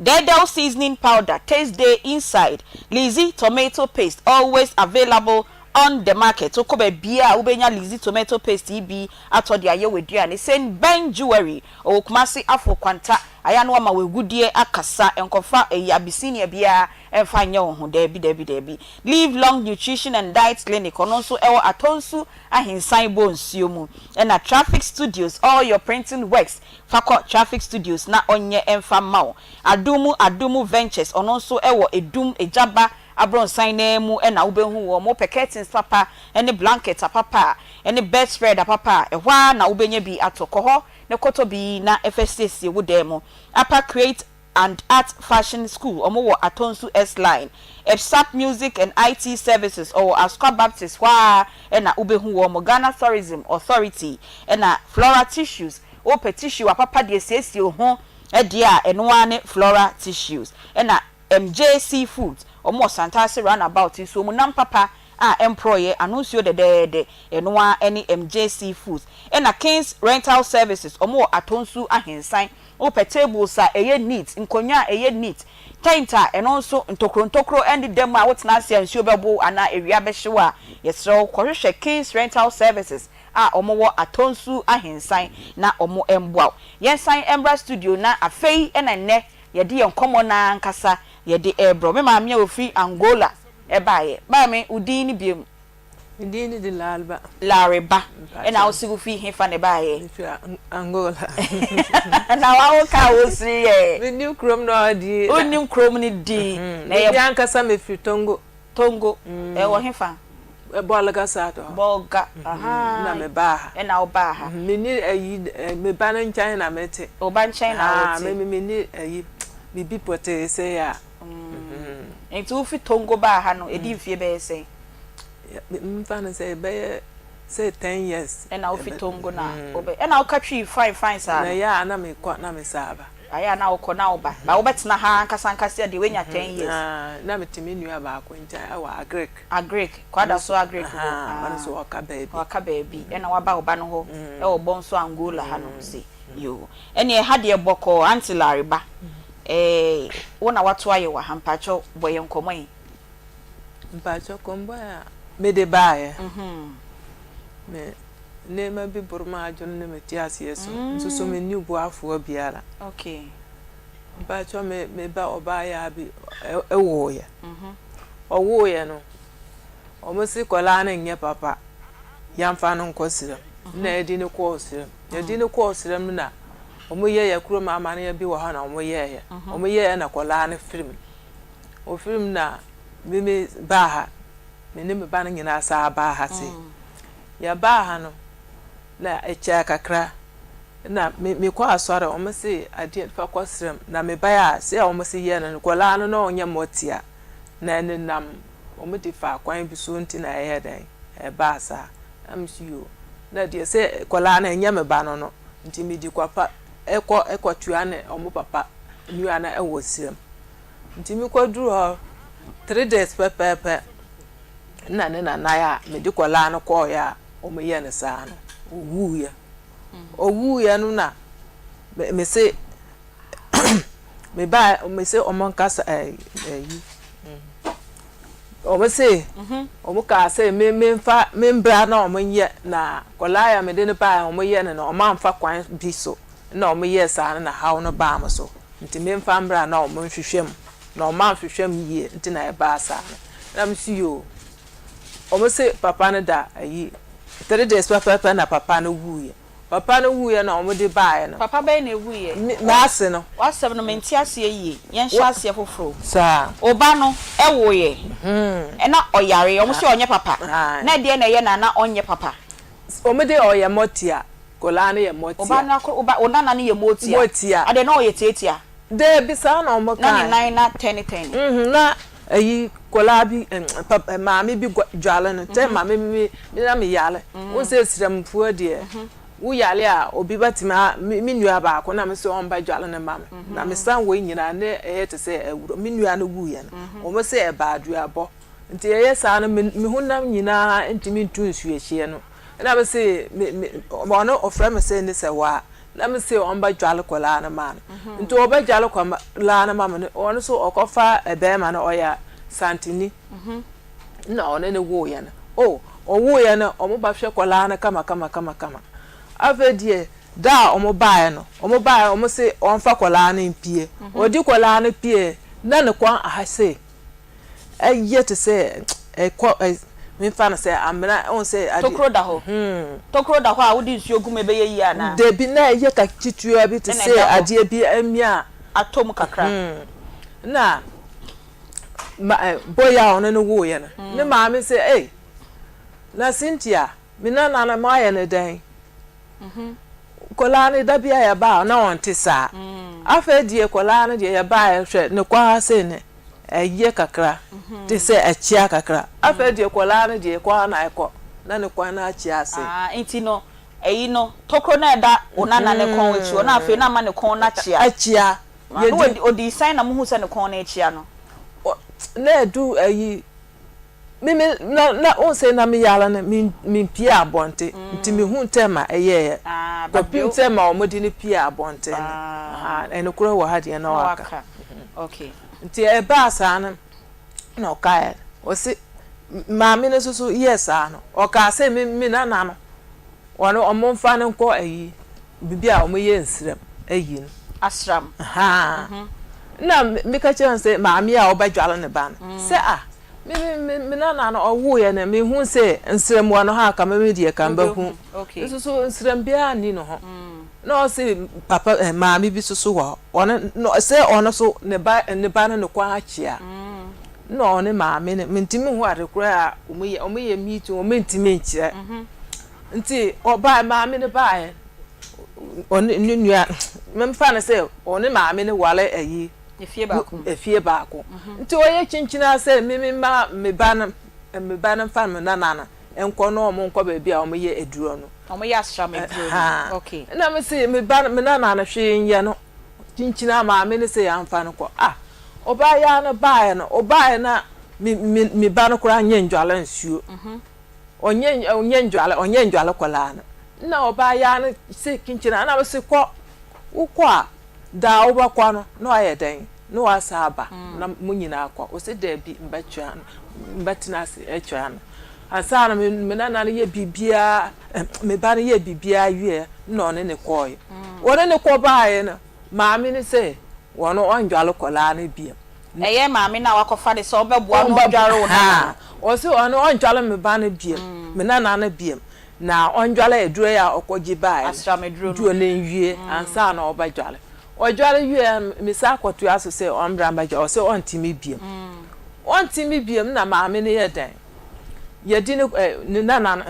Dɛɛdɛw seasoning powder, taste dey inside, Lizzy tomato paste always available on the market, wokɔ baabiara a wobɛnya Lizzy tomato paste yi bi atɔ de ayɛ w'aduane. Saint Ben Jewelry, ɔwɔ Kumasi Afo Kwanta, ayɛ a na wama w'agudeɛ akasa, nkɔfa ɛyi Abyssinia biara mfa nyɛ wo ho, daabi daabi daabi. Live Long Nutrition and Diet Clinic, ɔno nso ɛwɔ Atonsu Ahensan Bonsuo mu. Ɛna Traffic Studios, all your printing works, Fa kɔ Traffic Studios na ɔnyɛ mfa mma wo. Adumu Adumu Ventures, ɔno nso wɔ Edum Egyaba abrɔnsan no ara mu na wobɛhu wɔn. Wopɛ curtains papa ne blanket apapa a, ne bed spread apapa a, ɛhɔ ara na wobɛnya bi atɔ. Kɔ hɔ na kɔtɔ bi na fa siesie wo dan mu. Upper Create and Art Fashion School, wɔn wɔ Atonsu S Line. Epsap Music and IT Services, ɔwɔ Asokwa Baptist hɔ ara na wobɛhu wɔn. Ghana Tourism Authority ɛna Flora Tissues, wopɛ tissue apapa de asiesie wo ho deɛ a, ɛno ara ne Flora Tissues. Ɛna MJC Foods, wɔn wɔ Santase Roundabout, nsuo mu nam papa a ɛmporɔeɛ, ano nsuo dɛdɛɛdɛ, ɛno ara ne MJC Foods. Ɛna Kings Rental Services, wɔn wɔ Atonsu Ahensan Wopɛ tables a ɛyɛ neat, nkonnwa a ɛyɛ neat, tent a ɛno nso ntokuro ntokuro nneda mu a wotena ase a nsuo bɛbo wo anaa awia bɛhye wo a, yɛsrɛ wo kɔhwehwɛ Kings Rental Services a wɔwɔ Atonsu Ahensan na wɔmmoa wo. Yɛnsan mmra studio na afei na nnɛ yɛde yɛn nkɔmmɔ no ara ankasa yɛde rebrɛ wo. Me maame a ɔfiri Angola baeɛ. Maame, wo din ne biom? Me din de Larba. Lareba. Ɛna wo se wo fi hefa na ɛbaeɛ? Me firi Angola. Na wa wo ka wo siri yɛ? Me nim kurom no din. Wo nim kurom no din. Na yɛ. Me ankasa me firi Tongo. Tongo. Ɛwɔ hefa? Bolga south hɔ. Bolga. Ahaa. Na me baa ha. Ɛna wo baa ha. Me ni ayi me ba no nkyɛn na me te. Wo ba nkyɛn na wo te. Me me ni ayi bibi pɔtee sɛ ya. Nti wo fi Tongo baa ha no edi mfie bɛyɛ sɛn? Memfa no sɛ ɛbɛyɛ sɛ ten years. Ɛna wofi Tongo na wobɛ ɛna woka Twi fine fine saa no. Na ɛyɛ a na mekɔ na mesan aba. Ayɛ a na wokɔ na woba. But wobɛtena ha ankasa ankasa deɛ woanya ten years. Na mete me nua baako nkyɛn ɛwɔ Agric. Agric, Kwadaso Agric hɔ. Ɔno nso ɔka baabi. Ɔka baabi ɛna waba wo ba no hɔ ɛwɔ Bonso Angola ha nom se. Yoo. Ɛneɛ ɛha deɛ bɔkɔɔ Auntie Lariba. Ɛɛ wo na woato ayɛ wɔ ha mpakyɛw bɔ yɛn nkɔmmɔ yi. Mpakyɛ kɔmbɔe a mede baeɛ, me nneɛma bi boro m'adwene ne me teaseɛ so, nso so menni boafoɔ biara. Mpakyɛ me me ba ɔbaayaa bi woeɛ. Ɔwoeɛ no, wɔn se kɔlaa no nyɛ papa, yɛmfa no nkɔ serɛm. Nna yɛde no kɔɔ serɛm. Yɛde no kɔɔ serɛm no na wɔyɛeɛ kurom amanneɛ bi wɔ hɔ na wɔyɛeɛ. Wɔyɛeɛ na kɔlaa no firi mu. Ofiri mu na me me baa ha, me ne me ba no nyinaa saa baa ha sei. Yɛbaa ha no, na ɛkyɛɛ kakra na me mekɔ asɔre, wɔn se adeɛ fa kɔ srɛm na me bae a sei a wɔn se yɛ no no, kɔlaa no na ɔnyɛ mɔtia na ɛnenam wɔn de fa kwan bi so nti na ɛyɛ dɛn ɛbaa saa. Na me so yoo, na deɛ sɛ kɔlaa no ɛnyɛ me ba no no nti mede kɔpa ɛkɔ ɛkɔtua ne wɔn papa nua no ɛwɔ srɛm. Nti mekɔduruu hɔ three days pɛpɛɛpɛ na ne nana a mede kɔlaa no kɔɔeɛ a wɔyɛɛ no saa no, ɔwuiɛ. Ɔwuiɛ no na mese mebaa mese wɔn nkasa ɛyi wɔn se wɔn kaa sɛ me memfa membra na wɔn nyɛ na kɔlaa a mede no baeɛ wɔn yɛ no no wɔn amfa kwan bi so na wɔn yɛɛ saa no na haw no baa mo so. Nti memfa mbra na ɔmo nhwehwɛ mu, na ɔmo annhwehwɛ mu yie nti na ɛbaa saa no. Na mese yoo. Ɔmo se papa no da ayi, three days pɛpɛɛpɛ na papa no wuiɛ. Papa no wuiɛ na ɔmo de baeɛ no. Papa bɛn na ɛwuiɛ? Me, m'ase no. W'asɛm no mente aseɛ yie, yɛnhyɛ aseɛ foforo. Saa. Wo ba no woeɛ, ɛna ɔyareɛ, ɔmo se ɔnyɛ papa, na ɛdeɛn na ɛyɛ no a na ɔnyɛ papa? Ɔmo de ɔyɛ mɔtia. Kɔlaa no yɛ Wo ba mɔtia. no akɔ, wo ba, wo nana no yɛ motia. Motia. Adeɛ na ɔyɛ tiatia. Daabi, saa na wɔn Na ne kae. nan na tɛne tɛne. Mhm, na ayi kɔlaa bi, pap, maame bi gua, dwale no, tɛ maame bi, me na me yale. Wohu sɛ Srɛmfoɔ deɛ, wo yale a, obi bɛtumi a, me, me nua baako na me sɛ ɔmba dwale no ma me. Na me san wei nyinaa, na ɛyɛ te sɛ awuro. Me nua no wuiɛ no, wɔn sɛ ɛbaa aduabɔ. Nti ɛyɛ saa no, me, me honam nyinaa ntumi ntu nsuohyeɛ no. Ɛna me se me me ɔno ɔfrɛ me se ne sɛ waa na me se ɔmba dwale kɔlaa no maa no nti ɔbɛ dwale kɔlaa no ma me no ɔno so ɔkɔfa bɛɛma no ɔyɛ santini na ɔne ne woo yɛ no oh ɔwoo yɛ no ɔmo ba hwɛ kɔlaa no kama kama kama kama afei deɛ da a ɔmo baeɛ no ɔmo baeɛ ɔmo se ɔmfa kɔlaa no mpie ɔdi kɔlaa no pie na ne kɔn aha sei. Ɛyɛ te sɛ ɛkɔ ɛ memfa no sɛ amena wohu sɛ ade. Tokuro da hɔ. Tokuro da hɔ a wode nsuo gu mu ɛbɛyɛ yie anaa? Dabi, na ɛyɛ ka ketewa bi te Ɛna sɛ ɛda hɔ. adeɛ bi amia. Atɔ mu kakra. Na ma ɛ boy a ɔne no woeɛ no, ne maame sɛ ei, na Cynthia, me nana no moayɛ no dɛn? Nkwadaa no da bi a yɛba a na ɔnte saa. Afei deɛ nkwadaa no deɛ yɛbaeɛ hwɛ ne kɔ ara sei no ɛyɛ kakra te sɛ ɛkyea kakra. Afei deɛ nkwadaa no deɛ ɛkɔ ara na ɛkɔ na ne kɔn no akyea ase. Ah, nti no ɛyi no tokuro no a ɛda wo nana ne kɔn akyi hɔ no afei na ama ne kɔn no akyea. Akyea. Na ɔdi ɔdii sɛn na mohuu sɛ ne kɔn no rekyea no? Na ɛdu ayi Me me na na wohu sɛ na me yare no me mempie abɔnten nti mehu ntɛm a ɛyɛeɛ Ah, but kɔpem deɛ sɛ ma wɔde no pie abɔnten no Ah. aha ɛnokorɛ wɔ ha deɛ na Na waka waka. Okay. nti ɛbaa saa no na ɔkaeɛ ɔse maame no nso so yɛɛ saa no ɔkaa sɛ me me nana no Wɔn wɔn mfa no nkɔ ayi biribi a wɔn yɛ nsram ayi no. Asram. Ahaa. Nna me ka kyerɛ no sɛ maame a ɔbɛ dware ne ba no sɛ ah me me me me nana no ɔwoo yɛ no me hu sɛ nsram wɔ ne ho a ka me me deɛ ka me bɛ hu. Nso so nsram biara nni ne ho. Na ɔse papa eh maame bi soso wɔ hɔ ɔno no sɛ ɔno so ne ba ne ba no ne kɔn akyea. Nna ɔne maame no mentumi nhu ade koraa a wɔn yɛ wɔn yɛ meeting wɔn ntumi nkyerɛ nti ɔbaa maame no baeɛ ɔne ne nua memfa no sɛ ɔne maame no ware ayi efie baako efie baako nti ɔyɛ kyinkyini sɛ me me ma me ba no me ba no mfa me nana no nkɔ na wɔn nkɔ baabi a wɔn yɛ aduro no wɔn yɛ asram aduro no okay ɛna me se me ba me nana no hwee nyɛ no kyinkyini a maame no sɛ yɛamfa no kɔ ah Ɔbaa yi ara no baeɛ no, ɔbaeɛ na me me me ba no koraa nyɛ ndwale nsuo. Ɔnyɛ ɔnyɛ ndwale ɔnyɛ ndwale kɔlaa no. Nna ɔbaa yi ara no se kyinkyin a na mese kɔ, wokɔ a da a wobɛkɔ no na wayɛ dɛn na wasan aba na mo nyinaa kɔ. Ɔse daabi mbɛtwɛn no mbɛtena ase atwɛn no. Ansa na me me nana no yɛ biribiara me ba no yɛ biribiara wieɛ na ɔne no kɔeɛ. Ɔne no kɔ baeɛ no Maame no sɛ wɔn ɔndware kɔlaa no biom. Ɛyɛ maame no a wakɔfa no sɛ ɔbɛboa no ɔndware wo nana no. Ɔse ɔno ɔndware me ba no biom, me nana no biom, na ɔndware aduro yi a ɔkɔgye baeɛ no, Asram aduro no. duro no nwie ansa na ɔbɛdware. Ɔdware wie a, mesan kɔtoa so sɛ ɔmbra mbɛdware, ɔse ɔntumi biom. Ɔntumi biom na maame no yɛ dɛn? Yɛde no ɛ ne nana no,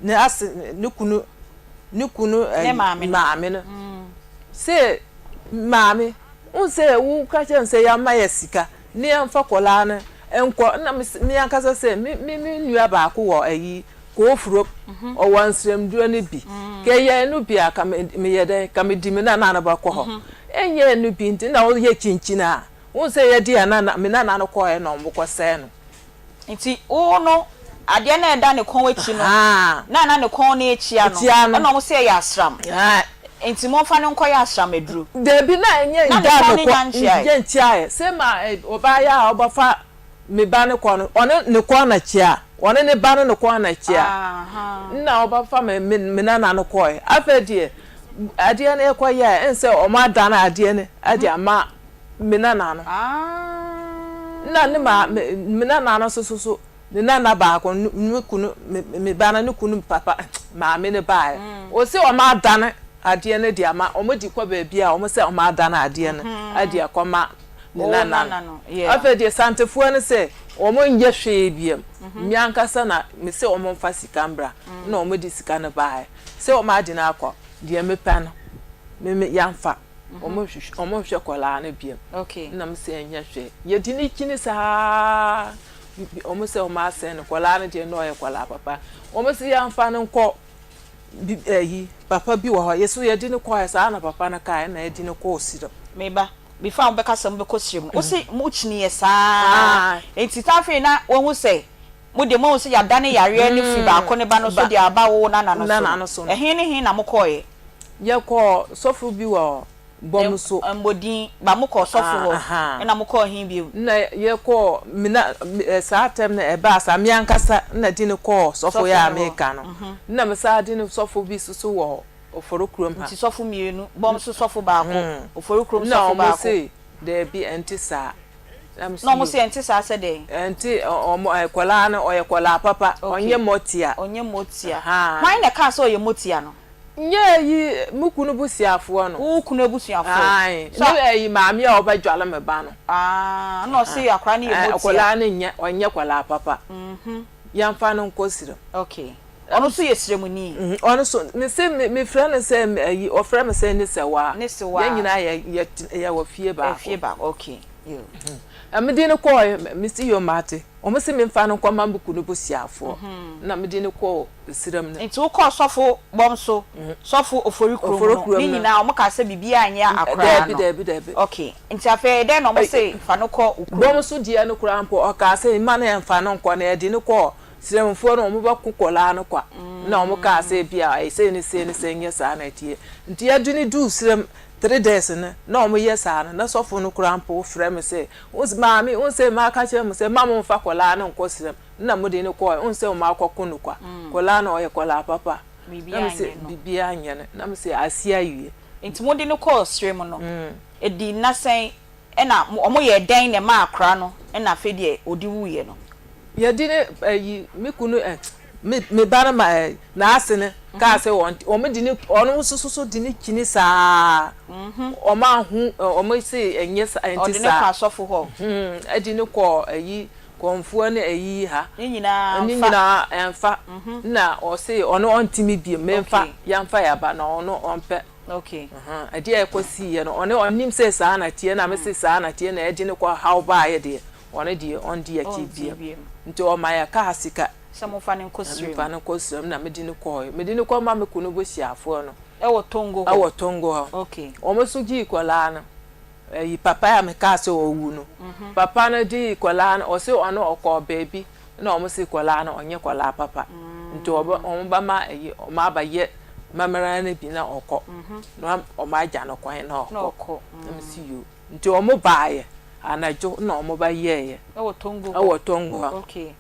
ne ase, ne kunu, ne kunu Ne maame no. maame no. Se, Maame, wohu sɛ woka kyerɛ me sɛ yɛmma yɛ sika ne yɛmfa kɔlaa no nkɔ. Nna me se, me ankasa sɛ, me, me, me nua baako wɔ ayi, Koofuro, ɔwɔ nsrɛmduro no bi. Ka ɛyɛ ɛno bi a, ka me, meyɛ dɛn? Ka medi me nana no bɛkɔ hɔ. Ɛnyɛ ɛno bi nti na woyɛ kyinkyin a, wohu sɛ yɛde yɛn nana, me nana no kɔeɛ na wɔkɔsɛe no. Nti wo no, adeɛ no a ɛda ne kɔn akyi no, na na ne kɔn no rekyia no, ɛna wɔn se ɛyɛ asram, nti momfa no nkɔyɛ asram aduro. Dabi, na ɛnyɛ Na ne nda kɔn no no kɔ, nya nkyeaeɛ. nyɛ nkyeaeɛ. Se ma ɔbaa yi a ɔbɛfa me ba no kɔ no, ɔne ne kɔn na kyea, ɔne ne ba no ne kɔn na kyea. Nna ɔbɛfa me, me, me nana no kɔɔɛ. Afei deɛ, adeɛ no ɛkɔyɛɛ, ɛnsɛ wɔn adane adeɛ no de ama me nana no. Nna ne maa me me nana no nso so ne nana baako no me kunu me me ba no ne kunu papa maame no baeɛ. Ɔse wɔn adane adeɛ no de ama wɔn de kɔ baabi a wɔn sɛ wɔn adane adeɛ no de akɔma. Ne nana no. Afei deɛ Santefoɔ no sɛ wɔn nyɛ hwee biam. Me ankasa na me se wɔn mfa sika mbra na wɔn de sika no baeɛ. Sɛ wɔn ade no akɔ, deɛ me pɛ no me me yɛnfa. Wɔn nhwehwɛ wɔn nhwɛ kɔlaa no biam. Na me se ɛnyɛ hwee. Yɛdi ne kyini saa wɔn sɛ wɔn asɛn no kɔlaa no deɛ na ɔyɛ kɔlaa papa. Wɔn se yɛnfa no nkɔ bi ɛyi papa bi wɔ hɔ yɛ so yɛde no kɔɛ saa na papa no kae na yɛde no kɔɔ Sirem. Me ba, before a wobɛka sɛ mobɛkɔ Sirem no, wose mokyiniiɛ saa nti saa afei na wahu sɛ mo deɛ moahu sɛ yɛadane yareɛ no firi baako ne ba no so de aba wo nana no so no, ɛhe ne he na mokɔeɛ? Yɛkɔɔ sɔfo bi wɔ bɔ mo so. Mmɔ din, ba mo kɔɔ sɔfo hɔ, ɛna mo kɔɔ he bio? Nna yɛ kɔɔ, me na, saa tɛm no ɛbaa saa, me ankasa nna di no kɔɔ sɔfo yi a meka no, nna me saa di no sɔfo bi so so wɔ Ofori kurom ha. Nti sɔfo mienu, bɔm so sɔfo baako, Ofori kurom sɔfo baako. Nna ɔmo se daabi ɛnte saa. Na ɔmo se ɛnte saa sɛ dɛn? Ɛnte, ɔmo, kɔlaa no ɔyɛ kɔlaa papa, ɔnyɛ mɔtia. Ɔnyɛ mɔtia. Hwan na ɛkaa sɛ ɔyɛ mɔtia no? Nyɛ ayi me kunu busuafoɔ no. Wo kunu abusuafoɔ? Ae, ne ayi maame a ɔbɛdwale me ba no. Ah, ɛna ɔse akwadaa no yɛ motia. Akwadaa no nyɛ, ɔnyɛ akwadaa papa. Yɛmfa no nkɔ Sirem. Okay. Ɔno nso yɛ Siremuni? Ɔno nso, mese me, mefrɛ no sɛ ayi, ɔfrɛ me sɛ ne sewaa. Ne sewaa. Yɛn nyinaa yɛ, yɛ, yɛwɔ fie baako. Fie baako, okay. Yo. Na mede no kɔɔɛ, mese yo mate. Wɔn se memfa no nkɔma me kunu busuafoɔ. Na mede no kɔɔ. Serem no. Nti wokɔɔ sɔfo bɔm so, sɔfo Ofori kurom no, ne nyinaa wɔn kaa sɛ biribiara nyɛ akoraa no? Daabi, daabi, daabi. Ok, nti afei dɛn na wɔn se fa no kɔ wo kurom? Bɔm so deɛ no koraa mpo ɔkaa sɛ mma no yɛnfa no nkɔ na yɛde no kɔɔ Seremfoɔ no wɔn bɛko kɔlaa no kwa na wɔn kaa sɛ ebia ɛyɛ sei ne sei ne sei nyɛ saa na ɛteɛ. Nti yɛde no duu Serem three days no na wɔn yɛ saa no na sɔfo no koraa mpo frɛ me sɛ maame wohu sɛ maka kyerɛ mo sɛ mma momfa kɔlaa no nkɔ Serem Nna mode no kɔɔe, wohu sɛ ɔmo akɔko no kwa. Kɔlaa no ɔyɛ kɔlaa papa. Na me se biribiaa nyɛ no. Na me se ase awie. Nti mode no kɔɔ serɛ mu no, ɛdii nna sɛn ɛna ɔmo yɛɛ dɛn na ɛmaa akora no ɛna afei deɛ ɔde wuiɛ no? Yɛde no ɛyi me kunu ɛ me me ba no ma ɛ n'ase no kaa sɛ wɔn wɔn de no ɔno nso so de no kyini saa wɔn ahu wɔn se ɛnyɛ saa ɛnte Ɔde no saa kɔ asɔfo hɔ? Ɛde no kɔɔ ɛyi Kɔmfoɔ ne ayiyi ha. Ne nyinaa Ne nyinaa ɛnfa. Nna ɔse ɔno ɔntimi biom menfa yɛnfa yaba na ɔno ɔmpɛ. Ɛdeɛ ɛkɔ siiɛ no ɔno ɔnim sɛ saa na teɛ na mese saa na teɛ na ɛde no kɔ haw baayɛ deɛ ɔno deɛ ɔndi akyi biom nti ɔma yɛ kaa sika. Sɛ momfa no nkɔ srem. Memfa no nkɔ srem na mede no kɔɔɛ. Mede no kɔ ma me kunu bohyiafoɔ no. Ɛwɔ Tongo hɔ. Ɛwɔ Tongo hɔ. Wɔn nso gyii kɔlaa no. Ɛyi papa a mekaa sɛ ɔwu no, papa no de kɔlaa no, ɔse ɔno ɔkɔɔ baabi na ɔmo se kɔlaa no ɔnyɛ kɔlaa papa nti ɔbɛ ɔmo bɛma ɛyi ɔmo aba yɛ mamara no bi na ɔkɔ na ɔmo agya no kwan na ɔkɔ na me se yoo nti ɔmo baayɛ anadwo na ɔmo ba yɛɛyɛ ɛwɔ Tongo hɔ ɛwɔ Tongo hɔ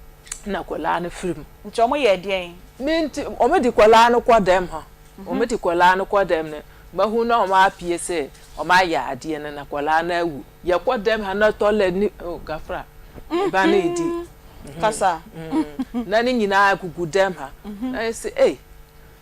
na kɔlaa no firi mu. Nti ɔmo yɛɛ deɛn? Me nti ɔmo de kɔlaa no kɔ dɛm hɔ ɔmo de kɔlaa no kɔ dɛm no mahu na ɔmo apue sɛ Ɔmo ayɛ adeɛ no na kɔlaa no awu. Yɛkɔ dɛm ha na toilet ne oh gafra me ba no redi. Kasa. Na ne nyinaa gugu dɛm ha. Na yɛse ei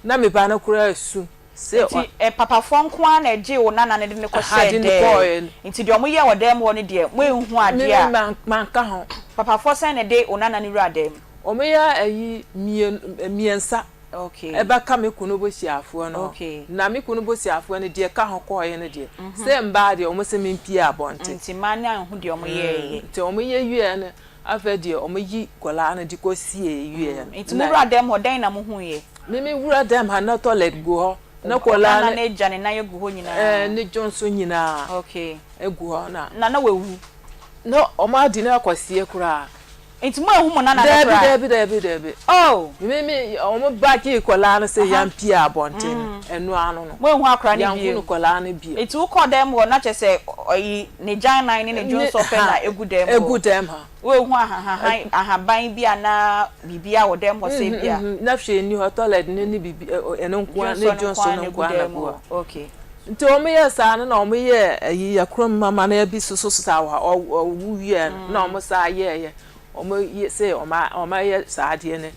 na me ba no koraa su se ɔ. Nti papafoɔ nko ara na ɛgyee wo nana no de no kɔ hyɛɛ dɛm. Nti deɛ ɔmo yɛɛ wɔ dɛm hɔ no deɛ mo anhu adeɛ a. Me manka ho. Papafoɔ sɛn na ɛde wo nana no wuraa dɛm? Ɔmo yɛ ayi mmiɛnsa. Ɛbɛka me kunu bosuafoɔ no ho. Na me kunu bosuafoɔ no deɛ ka ho kɔɔeɛ no deɛ, sɛ mmaa deɛ wɔn se mempue abɔnten. Nti mmaa no anhu deɛ wɔn yɛeɛ. Nti wɔn yɛ wieɛ no, afei deɛ wɔn yi kɔlaa no de kɔ sie wieɛ no. Nti mo wura dɛm hɔ, dɛn na mo huiɛ? Me me wura dɛm ha na toilet gu hɔ, na kɔlaa no. Ɔna n'agya ne nan agu hɔ nyinaa. Ɛɛ ne dwonso nyinaa. Egu hɔ na. Na na wawu. Na wɔn adi no akɔ sie koraa. Nti mo anhu mo nana no koraa? Daabi, daabi, daabi, daabi. Oh! Me, me, wɔn ba gyee kɔlaa no sɛ yɛn pie abɔnten no, ɛno ano no. Mo anhu akora no bio? Yɛn hu kɔlaa no bio. Nti wo kɔɔ dan mu hɔ na kyerɛ sɛ ɔyi ne gyan nan ne ne dwonsɔ pɛ na egu dan mu hɔ? Egu dan mu hɔ. Wo anhu ahahan, ahaban bi anaa biribiara wɔ dan mu hɔ sɛ ebia? Na hwee nni hɔ, toilet no ne biribi, ɛno nko ara, ne dwonsɔ no nko ara na egu hɔ. Okay. Nti wɔn yɛɛ saa no na wɔn yɛɛ ayi yɛ kurom amammerɛ bi soso saa wɔ ha ɔwu wieɛ no na wɔn saa yɛɛyɛ wɔn yɛ sɛ wɔn wɔn ayɛ saa adeɛ no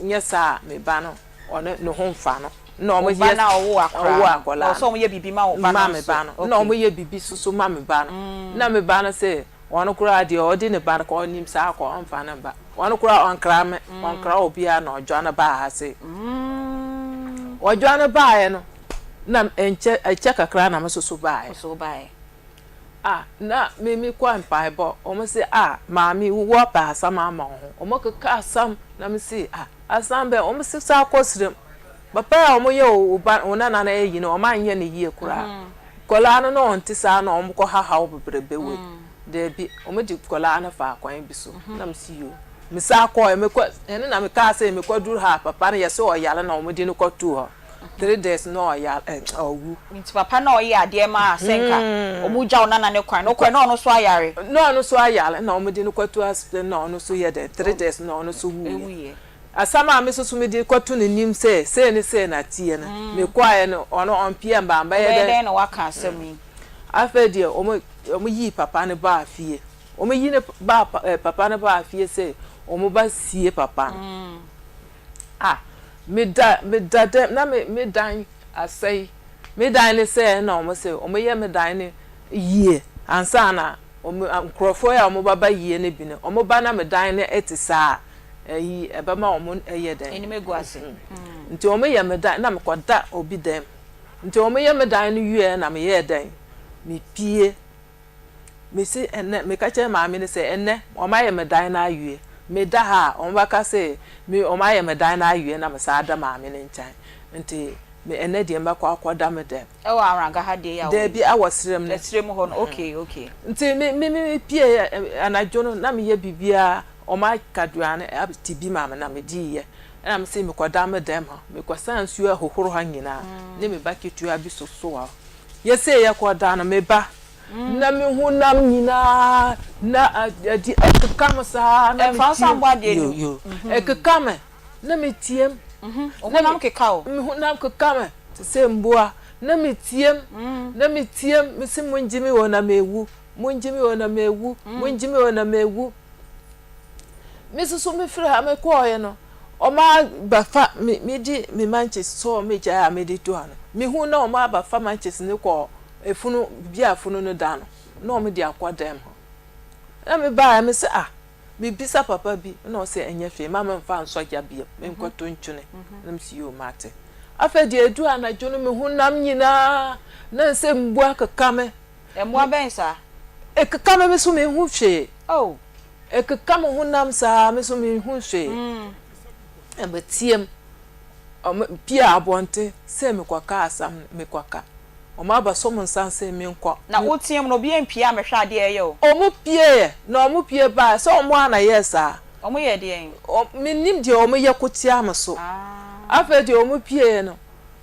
nyɛ saa a me ba no ɔno ne ho nfa no. Na Wo wɔn ba yɛ no a ɔwoo akwadaa ɔwoo no, na akwadaa ɔsɛ no wɔyɛ biribi ma wo ba no ma me nso. ba no. Na Okay. wɔn yɛ biribi soso ma me ba no. Na me ba no se ɔno koraa deɛ ɔde ne ba no kɔ ɔnim saa kɔ ɔmfa no mba. Ɔno koraa ɔnkra me, ɔnkra obiara na ɔdwane baa ha sei. Ɔdwane baeɛ no na ɛnkyɛ ɛkyɛ kakra na me soso baeɛ. Wo nso wobaeɛ. Ah na me me kɔ mpaebɔ wɔn se ah maame wo wɔ pɛ asam ama wo ho wɔn keka asam na me se ah asam bɛn wɔn se saa kɔ srem papa a wɔn yɛ wo ba wo nana no ayi no wɔn anyɛ no yie koraa kɔlaa no na ɔnte saa na wɔn kɔ hahaw bebrebe wei daabi wɔn de kɔlaa no fa kwan bi so na me se yoo me saa kɔɔ me kɔ ɛno na me kaa sɛ me kɔ duru ha papa no yɛ sɛ ɔyare na wɔn de no kɔ too hɔ. 3 days na ɔya ɛ ɔwu. Nti papa no a ɔyɛ adeɛ maa sɛ nka ɔmo gya wo nana no kwan no ɔkɔɛ na ɔno nso ayare. Na ɔno nso ayare na ɔmo de no kɔto asopiti na ɔno nso yɛ dɛn 3 days na ɔno nso wuiɛ. Asɛm a me nso so mede kɔto n'anim sɛ sei ne sei na teɛ no mekɔɛ no ɔno ɔmpeɛ mba mbɛyɛ Wobɛyɛ dɛn. dɛn na waka asɛm yi. Afei deɛ ɔmo ɔmo yii papa no baa fie ɔmo yi no baa papa no baa fie sɛ ɔmo ba sie papa no. Ah, meda, meda dɛm, na me, me dan asɛe. Me dan no sɛɛ na wɔn se wɔyɛ me dan no yie ansa na wɔn, nkurɔfoɔ a wɔbɛba yie no bi no, wɔba na me dan no te saa a, ɛyi, ɛbɛma wɔn ɛyɛ dɛn? Anim agu ase. Nti wɔyɛ me dan, na mekɔda obi dan mu. Nti wɔyɛ me dan no wieɛ na meyɛɛ dɛn? Mepie. Mese ɛnnɛ, meka kyerɛɛ maame no sɛ, ɛnnɛ wɔayɛ me dan no awie. Meda ha a, wɔbɛka sɛ me wɔayɛ me dan no awie na mesan da maame no nkyɛn. Nti me ɛnnɛ deɛ mɛkɔ akɔda me dɛm. Ɛwɔ Awranga ha deɛ yi a Daabi, ɛwɔ serɛ mu no. Ɛserɛ mu hɔ no, okay, okay. Nti me me me pie anadwo no na meyɛ biribiara, wɔaka aduane ate bi ma me na mediiɛ. Ɛna mese mekɔda me dɛm hɔ. Mekɔsaa nsuo ahohoro ha nyinaa ne me ba ketewa bi soso hɔ. Yɛsee yɛkɔda no, me ba, na me honam nyinaa na adi ɛkeka me saa na Ɛmfa nsa meteam. mbɔ adeɛ Yo no. yo, ɛkeka me na meteam. Wo Na me honam keka wo. me honam keka me te sɛ mmoa na meteam na meteam mese mongye me o na mewu, mongye me o na mewu, mongye me o na mewu. Me nso so mefiri ha mekɔeɛ no, wɔabɛfa me mede me mankyes sɔɔ me gya a mede to ha no, mehu na wɔabɛfa mankyes no kɔ efunu baabi a efunu no da no, na wɔde akɔ dɛm hɔ. Na mebaeɛ me sɛ ah, mebisa papa bi na ɔsɛ ɛnyɛ hwee ma memfa nsɔ gya bio, menkɔto ntwene. Na mesi yoo mate. Afei deɛ ɛduru anadwo no me honam nyinaa na sɛ mmoa keka me. Mmoa bɛn saa? Ɛkeka me me so menhu hwee. Oh. Ɛkeka me honam saa me so menhu hwee. Na meteam, wɔpie abɔnten sɛ mekɔka asɛm no, mekɔka. Wɔabɛsɔ me nsa sɛ menkɔ. Na woteam no, obiara mpue ammɛhwɛ adeɛ a ɛyɛ o. Wɔpieeɛ, na wɔpue baeɛ, sɛ wɔn ara na ɛyɛɛ saa. Wɔyɛɛ deɛn? Mennim deɛ wɔyɛ ko tiaa me so. Afei deɛ wɔpieeɛ no,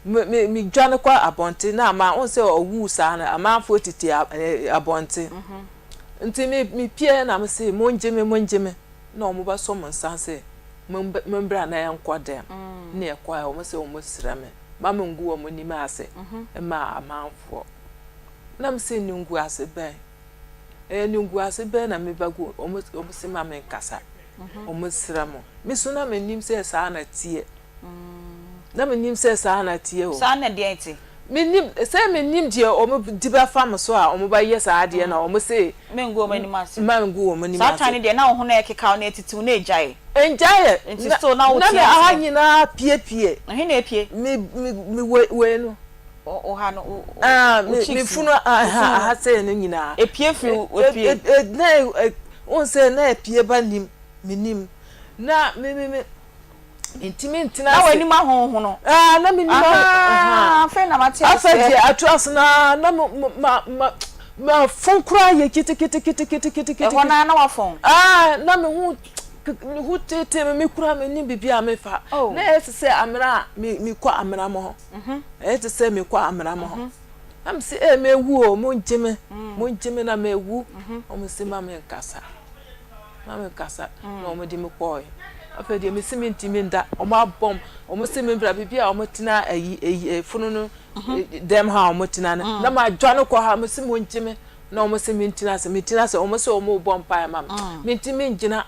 me, me, medwane kɔ abɔnten, na ama, wohu sɛ ɔwuu saa no, amanfoɔ tete abɔnten. Nti me mepieeɛ na mese mongye me mongye me na wɔn bɛsɔ me nsa sɛ membra na yɛnkɔ dɛm na yɛkɔɛ wɔn sɛ wɔn srɛ me ma mengu wɔn anim ase ma amanfoɔ na mese ningu ase bɛn ɛyɛ ningu ase bɛn na mebɛgu wɔn wɔn se ma menkasa wɔn srɛ mo me so na menim sɛ saa na teɛ Na mennim sɛ saa na ɛteɛ o. Saa na deɛn te? Mennim, sɛ mennim deɛ wɔn de bɛfa me so a wɔn bɛyɛ saa adeɛ no a, wɔn se. Mengu wɔn anim ase. Mengu wɔn anim Saa ase. time no deɛ na wo ho no ɛkeka wo na ɛtete wo na ɛgyae. Ɛngyaeɛ. Nti still na wo Na te me aha aseɛ. nyinaa piepie. Ɛhe na epie? Me, me, me wei, wei no. Wo, wo ha no, wo, Ah, wo me, me cheeks funu no. aha, Wo funu no. aha sei no nyinaa. Epie firi wo, E, epie. e, e, na e, e, wohu sɛ na epie ba nim, me nim. Na me, me, me. Mentumi ntena Na ase. w'anim ahonhono. Ah, na m'anim ahonhono. Ahaa, afei na mate aseɛ. Afei deɛ ato ase no ara, na ma, ma, mafɔn koraa yɛ keteketeketeketekete. Ɛhɔ no ara na wafɔn. Ah, na me ho, me ho teetee me, me koraa mennim biribi a mefa. Oh. Na ɛyɛ te sɛ amena a me, mekɔ amena mu hɔ. Ɛyɛ te sɛ mekɔ amena mu hɔ. Na mese, ee, mewu o, mongye me, mongye me na mewu. Wɔn se ma menkasa. Na me kasa na wɔn de me kɔɔɛ. Afei deɛ mesi me ntumi nda, wɔn abɔm, wɔn se me bra biribi a wɔn tena ayi ayi efunu no dɛm ha a wɔn tena no. Na ma dwane kɔ ha, mesi mo ngye me, na wɔn se me ntena ase, me tena ase, wɔn se wɔn bɔ mpaeɛ ma me, me ntumi ngyina.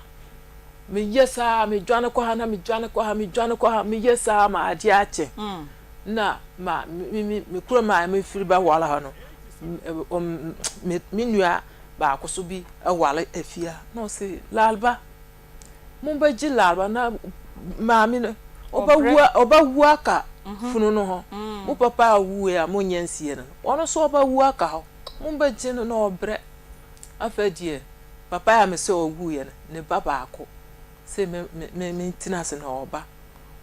Me yɛ saa, me dwane kɔ ha na me dwane kɔ ha, me dwane kɔ ha, me yɛ saa ma adeɛ akye. Na ma me me me kurom a mefiri bɛware hɔ no, me me nua baako so bi ware afia. Na ɔse, Lalba, mombɛgye Lalba na maame no, ɔbɛwu ɔbɛwu aka funu no ho. Mo papa a ɔwuiɛ a monnyɛ nsie no no, ɔno nso ɔbɛwu aka hɔ. Mombɛgye no na ɔbrɛ. Afei deɛ, papa a mese ɔwuiɛ no, ne ba baako se me me mentena ase na ɔba.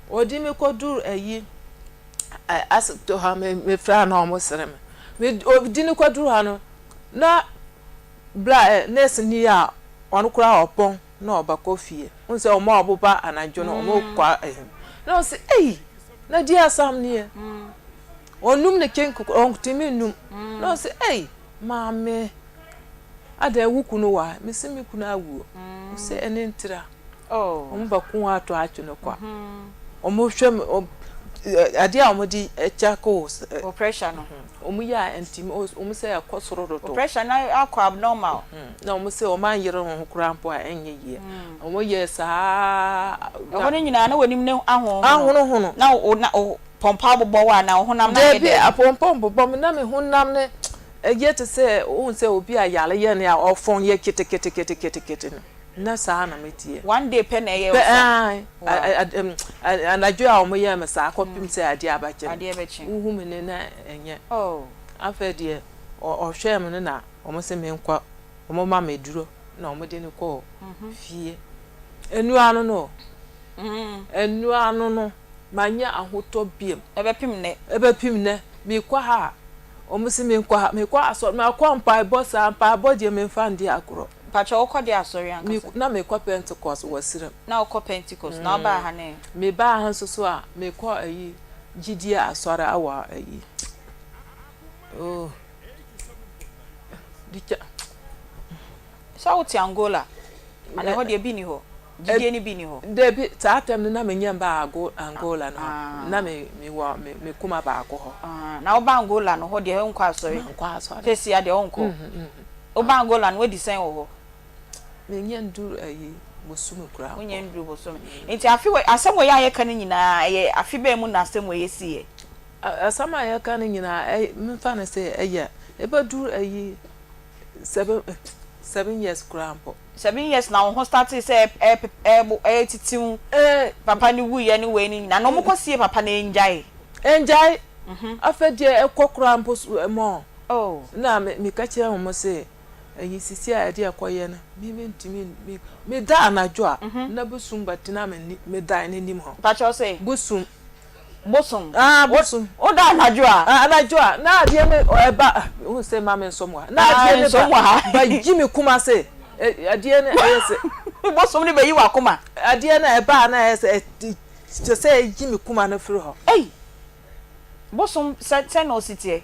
Wɔde me kɔduru ayi asopiti hɔ a mefrɛ a na wɔsere me. Me wɔde no kɔduru hɔ no, na bla ɛ nɛɛseni a ɔno koraa ɔpɔn na ɔbɛkɔ fie. Wohu sɛ wɔn a wɔba anadwo no wɔkɔ ɛhe. Na ɔse ei na deɛ asam nie. Ɔnum ne kenk ɔntumi nnum. Na ɔse ei maame adɛn wo kunu wɔ ha? Mese me kunu awu. Ɔse ɛne ntira. Wɔn bɛko wɔn ato atwe no kwa. Wɔn hwɛ mu adeɛ a wɔn de kyɛke wo. Wo pressure no. Wɔn yɛ a ɛntumi wɔn sɛ ɛkɔ soro dodo. Wo pressure no akɔ abnormal. Na wɔn sɛ wɔn anyere wɔn ho koraa mpo a ɛnyɛ yie. Wɔn yɛ saa. Ɛhɔ no nyinaa na w'anim no ahohono. Ahonohono. Na wo na wo pɔmpɔ abobɔ wo anaa wo honam no ayɛ dɛn? Dabi apɔmpɔ mbobɔ me na me honam no yɛ te sɛ wohu sɛ obi a yare yɛ no a ɔfɔn yɛ keteketeketekete no. Na saa na me teɛ. One day pɛ na ɛyɛɛ wo saa? Pɛ ae, anadwo a wɔn yɛɛ me saa kɔpem sɛ adeɛ abɛkye no, Adeɛ bɛkye. wohu me no na ɛnyɛ. Oh. Afei deɛ ɔhwɛɛ me no na wɔn se me nkɔ, wɔn ma me aduro na wɔn de no kɔɔ fie. Ɛnu ano no o, ɛnu ano no manyɛ ahotɔ biom. Ɛbɛpem nnɛ. Ɛbɛpem nnɛ, mekɔ ha a, wɔn se me nkɔ ha, mekɔ asɔre, makɔ mpaebɔ saa, mpaebɔ deɛ memfa ndi agorɔ. Mpakyɛ wo kɔ deɛ asɔre ankasa? Na me kɔ Pentecost wɔ Sirem. Na wo kɔ Pentecost, na wo baa ha ne? Me baa ha nso so a, me kɔ ayi gyidie asɔre awɔ ayi oh dikya. Sɛ wo te Angola, ana ɛhɔ deɛ bi ni hɔ? Gyidie no bi ni hɔ? Dabi, saa tɛm no na me nyɛ mbaa Angola no hɔ, na me me wɔ me me kuma baako hɔ. Na wo ba Angola no hɔ deɛ wo nkɔ asɔre? Mankɔ asɔre. Sesia deɛ wo nkɔ? Woba Angola no wadi sɛn wɔ hɔ? Mennya nduru ayi bosome koraa mpo. Wonnya nduru bosome. Nti afe wei asɛm wei a yɛka no nyinaa ɛyɛ afe bɛn mu na asɛm wei esiiɛ? Asɛm a yɛka no nyinaa ɛ memfa no sɛ ɛyɛ ɛbɛduru ayi seven years koraa mpo. 7 years na wo ho startee sɛ ɛɛpe ɛɛbo ɛɛtitiw papa no wuiɛ ne wei no nyinaa na wɔn kɔ sie papa no ɛngyae? Ɛngyae. Afei deɛ ɛkɔ koraa mpo so more. Na meka kyerɛɛ wɔn se, Ayi, sisi a ɛde ɛkɔyɛ no, me mentumi, me, meda anadwo a, na bosom bɛtena me ni, me dan no anim hɔ. Mpakyɛw se? Bosom. Bosom? Ah, bosom. Woda anadwo a? Ah, anadwo a, na adeɛ no ɛba, wohu sɛ ma me nsɔm wɔ ha. Na adeɛ no ba, ba yi me kuma se, adeɛ no ɛyɛ sɛ. Bosom no bɛyi w'akoma? Adeɛ no ɛba a na ɛyɛ sɛ, kyerɛ sɛ ɛyi me kuma no firi hɔ. Ei! Bosom sɛ sɛn na ɔsi teɛ?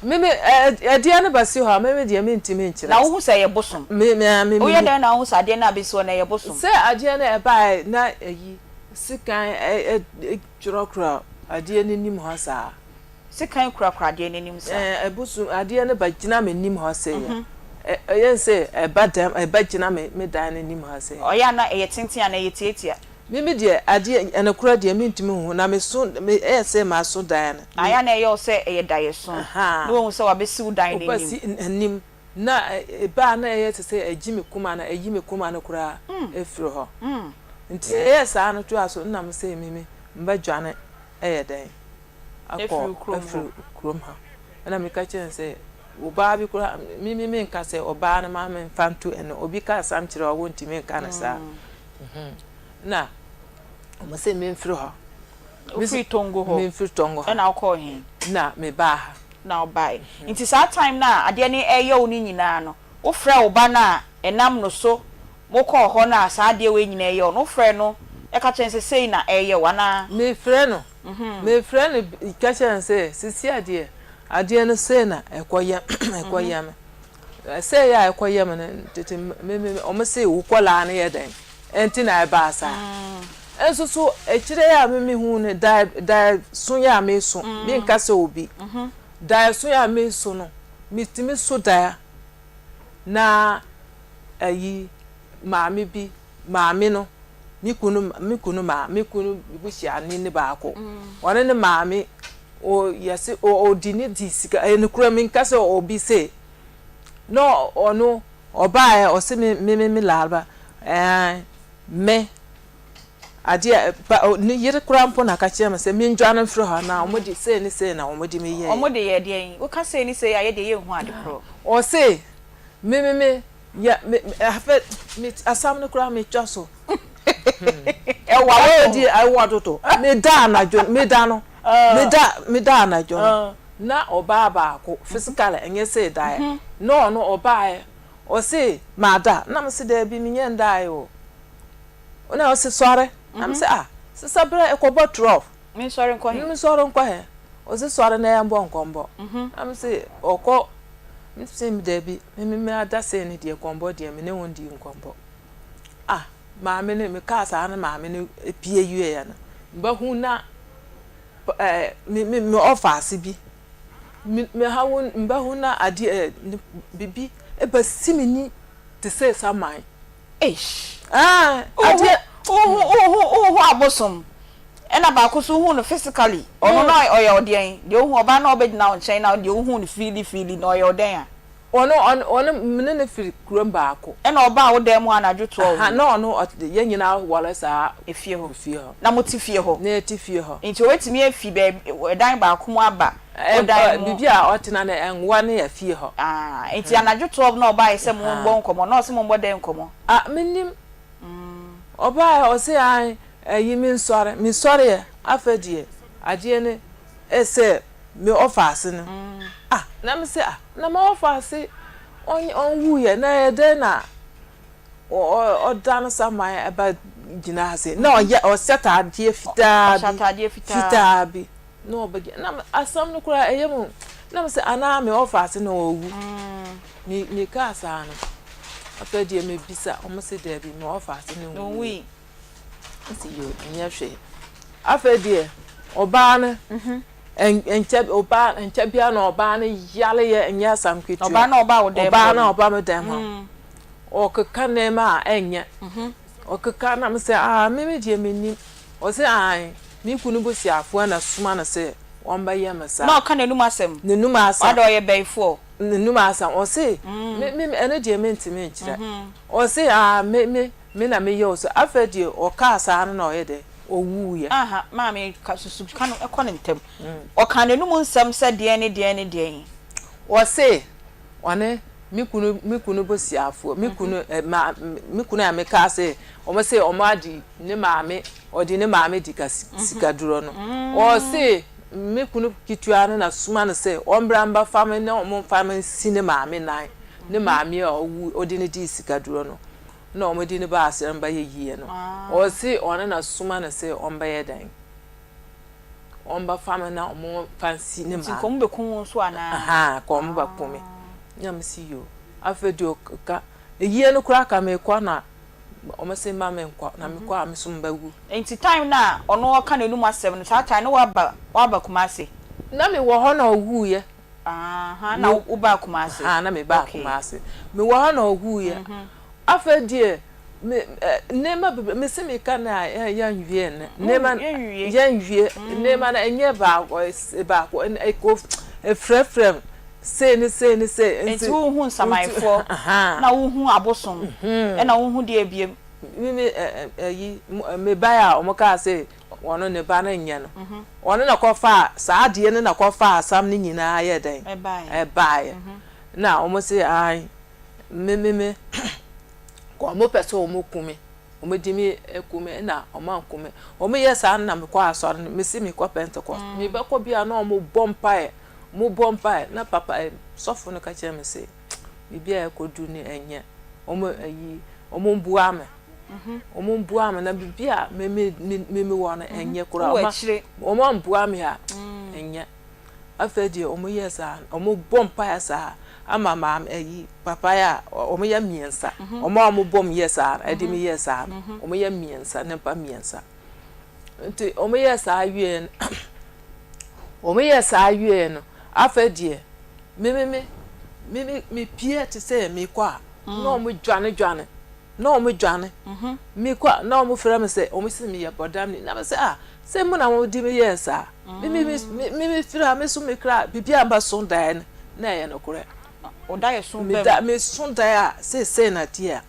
Me me ɛdeɛ no bɛsi hɔ a me me deɛ mentumi nkyerɛ. Na wohu sɛ ɛyɛ bosom? Me me me. Woyɛ dɛn na wohu sɛ adeɛ no a bɛsi hɔ no ɛyɛ bosom? Sɛ adeɛ no ɛbaeɛ na ɛyi sekan ɛ ɛ twerɛtwerɛ adeɛ no anim hɔ saa. Sekan kurakura adeɛ no anim saa. Ɛɛ bosom adeɛ no bɛgyina m'anim hɔ sei. Ɛyɛ sɛ ɛba dɛm ɛbɛgyina me me dan no anim ha sei. Ɔyɛ a na ɛyɛ tenten anaa ɛyɛ tiatia? Me me deɛ adeɛ ɛnokorɛ deɛ mentumi nhu na meso me ɛyɛ sɛ maso dan no. Ayɛ a na ɛyɛ wo sɛ ɛyɛ daeɛso na woahu sɛ wabɛsi wo dan no anim. Wobɛsi anim na ɛba a na ɛyɛ te sɛ ɛgye me koma no ɛyi me koma no koraa ɛfiri hɔ nti ɛyɛɛ saa no toa so na me sɛ me me mɛdwane ɛyɛ dɛn akɔ afiri kurom ha ɛna meka kyerɛ no sɛ ɔbaa bi koraa me me menka sɛ ɔbaa no ma memfa nto ɛno obi ka asɛm kyerɛ wo wontumi nka no saa. Na wɔn se memfiri hɔ. Wofiri Tongo hɔ? Memfiri Tongo hɔ. Ɛna wokɔɔ he? Na mebaa ha. Na wobae. Nti saa time no a adeɛ no ɛɛyɛ wo no nyinaa no, wofrɛɛ wo ba no a ɛnam no so mokɔɔ hɔ no a saa adeɛ wei nyinaa ɛɛyɛ wo no, wofrɛɛ no ka kyerɛɛ no sɛ sei na ɛɛyɛ wo anaa? Mefrɛ no, mefrɛ no ka kyerɛ no sɛ seesei adeɛ, adeɛ no sei na ɛkɔyɛ ɛkɔyɛ me. Sɛ ɛyɛ a ɛkɔ yam no tete me me wɔn se wo kɔlaa no yɛ dɛn ɛnti na ɛbaa saa nso so akyire yi a me me hu no dae dae so yɛ a me so me nka sɛ obi dae so yɛ a me so no me tumi so dae na ayi maame bi maame no. Me kunu me kunu maa me kunu busuani no baako, ɔne ne maame o yɛse ɔdi ne di sika ɛyɛ nokorɛ menka sɛ obi se na ɔno ɔbaeɛ ɔse me me me me lareba ɛɛ me adeɛ pa ne yere koraa mpo na ka kyerɛ me sɛ mendwane mfiri hɔ na wɔn de sei ne sei na wɔn de me yɛɛ. Wɔn de yɛɛ deɛn? Woka sei ne sei a yɛ deɛ yɛnhu ade korɔ. Ɔse me me me yɛ me afɛ me asam no koraa metwa so. Ɛwa wo. Di ɛwa dodo. Meda anadwo meda no meda meda anadwo no na ɔbaa baako physically ɛnyɛ sɛ daeɛ na ɔno ɔbaeɛ ɔse mada na mese daabi menyɛ ndaeɛ o na ɔse sɔre na mese ah sesa berɛ ɛkɔbɔ 12 mensɔre nkɔ he mensɔre nkɔ he ɔse sɔre na yɛmbɔ nkɔmbɔ na mese ɔkɔ mese daabi me me ada sei ne deɛ kɔmbɔ deɛ me ne wo ndi nkɔmbɔ Ah, maame no, mekaa saa na maame no pue wieeɛ no, mahu na ɛɛ me me me ɔfaase bi, me me ha wo mbɛhu na adeɛ ɛɛ ne bibi ɛbɛsi m'ani te sɛ saman. Eish. Ɛɛ adeɛ. Wohu wohu wohu abosom ɛna baako so wohu no physically ɔno na ɔyɛ ɔdeɛn deɛ wohu ɔbaa na ɔbɛgyina wo nkyɛn na deɛ wohu no fiili fiili na ɔyɛ ɔdɛn a. Ɔno, ɔno, ɔno, me ne no firi kurom baako. Ɛna ɔbaa wo dan mu anadwo toa wo Aha, yi? na ɔno, ɔte, yɛn nyinaa ware saa. Efie hɔ. Efie hɔ. Na mote fie hɔ? Na yɛte fie hɔ. Nti ɔbɛtumi afi baabi, ɛdan baako mu aba wo dan mu? Biribi a ɔtena no, ɛnwa no yɛ fie hɔ. Ah, nti anadwo toa na ɔbaeɛ sɛ mommɔ nkɔmmɔ, na ɔse mommɔ dɛn nkɔmmɔ? Ah, mennim. Ɔbaeɛ, ɔse ae, ayi, mensɔre. Mesɔreɛ, afei deɛ, adeɛ no sɛ me ɔfaase no ah na me sɛ ah na ma ɔfaase ɔnwuiɛ na ɛyɛ dɛn na ɔda no saman ɛba gyina ha sei na ɔyɛ ɔhyɛ ataadeɛ fitaa bi fitaa bi na ɔbɛgyina na asɛm no koraa ɛyɛ mu na me sɛ anaa me ɔfaase na ɔwu me me kaa saa no afei deɛ mebisa wɔn sɛ daabi me ɔfaase na ɔwui. Ɔsi yoo ɛnyɛ hwee. Afei deɛ ɔbaa no nkyɛ ɔbaa nkyɛ bia na ɔbaa no yare yɛ ɛnyɛ asam ketewa. Ɔbaa na ɔbaa wo dɛm Ɔbaa na ɔba me dɛm hɔ. Ɔkeka nneɛma a ɛnyɛ. Ɔkeka na me sɛ aa me me deɛ mennim. Ɔse ae me kunu busuafoɔ na soma no sɛ wɔmbɛyɛ me saa. Na ɔka n'anum asɛm. N'anum asɛm. Wada ɔyɛ bɛyifoɔ. N'anum asɛm ɔse me me ɛno deɛ mentumi nkyerɛ. Ɔse aa me me Me na meyɛ wo so. Afei deɛ ɔkaa saa no na ɔyɛ dɛn? Ɔwuiɛ. Aha, maame ka susu ka no kɔ no ntɛm. Ɔkaa n'anum nsɛm sɛ deɛn ne deɛn ne deɛn. Ɔse ɔne me kunu me kunu bosuafoɔ me kunu ɛ ma me kunu a mekaa sɛ wɔn se wɔn adi ne maame ɔde ne maame di ka sikaduro no ɔse me kunu ketewa no na soma no sɛ ɔmbra mbɛfa me na wɔn mfa me nsi ne maame nan ne maame a ɔwu ɔde no dii sikaduro no na wɔde no baa sɛ ɔmbɛyɛ yie no, ɔse ɔno na soma no sɛ ɔmbɛyɛ dɛn? Ɔmbɛfa me na ɔmfa nsi ne Nti maame. nka ɔmo bɛku wo nso anaa? Ahaa, nka ɔmo bɛku me. Na mese yoo. Afei deɛ ɔka, eyie no koraa ka mekɔ na ɔmo se mma menkɔ, na mekɔ a me nso mebɛwu. Nti time no a ɔno ɔka n'anum asɛm no, saa time no woaba woaba Kumasi? Na mewɔ hɔ na ɔwuiɛ. Ahaa, na wobaa Kumasi? Ahaa, na mebaa Okay. Kumasi. Mewɔ hɔ na ɔwuiɛ. Afei deɛ me ɛ nneɛma bebree mese meka no a yɛ yɛnwie nnɛ. Nneɛma no Yɛnwie. yɛnwie nneɛma no ɛnyɛ baako ɛs baako ɛna ɛkɔ ɛfrɛfrɛ m sei ne sei ne sei Nti nti wohu nti nsamanfoɔ, ahaa. na wohu abosom, ɛna wohu deɛ biom. Me me ɛ ɛ ɛyi me bae a wɔkaa sɛ ɔno ne ba no nyɛ no, ɔno na kɔfaa saa adeɛ no na kɔfaa asam no nyinaa yɛ dɛn ɛbaeɛ. Na wɔn se ae me me me wɔn pɛ sɛ wɔn ku me, wɔn di me ku me na wɔn anku me. Wɔn yɛ saa no na mekɔ asɔre no, mesi mekɔ Pentecost. Mebɛkɔ bi a na wɔn bɔ mpaeɛ, wɔn bɔ mpaeɛ na papa sɔfo no ka kyerɛ me se biribi a ɛkɔdu no ɛnyɛ wɔn ayi wɔn mbua me. Wɔn mboa me na biribi a me me me me wɔ no ɛnyɛ koraa. Wowɔ akyire. Wɔn amboa me a ɛnyɛ. Afei deɛ wɔn yɛ saa wɔn bɔ mpaeɛ saa ama maame ayi papa yi a wɔn yɛ mmiɛnsa. Wɔn a wɔn bɔ mu yɛ saa ɛde me yɛ saa no wɔn yɛ mmiɛnsa nipa mmiɛnsa. Nti wɔn yɛ saa wie no wɔn yɛ saa wie no afei deɛ me me me me me pie te sɛ mekɔ a na wɔn dwane dwane. na wɔn dwane. Mekɔ a na wɔn frɛ me sɛ wɔn se meyɛ bɔdamni na me sɛ ah sɛ mo na mo de me yɛɛ saa. Me me me me me firi ha me so me kra biribi a mɛso daeɛ no na ɛyɛ nokorɛ. Wo daeɛ so Me ba da mu. me so daeɛ a seesei na ateɛ a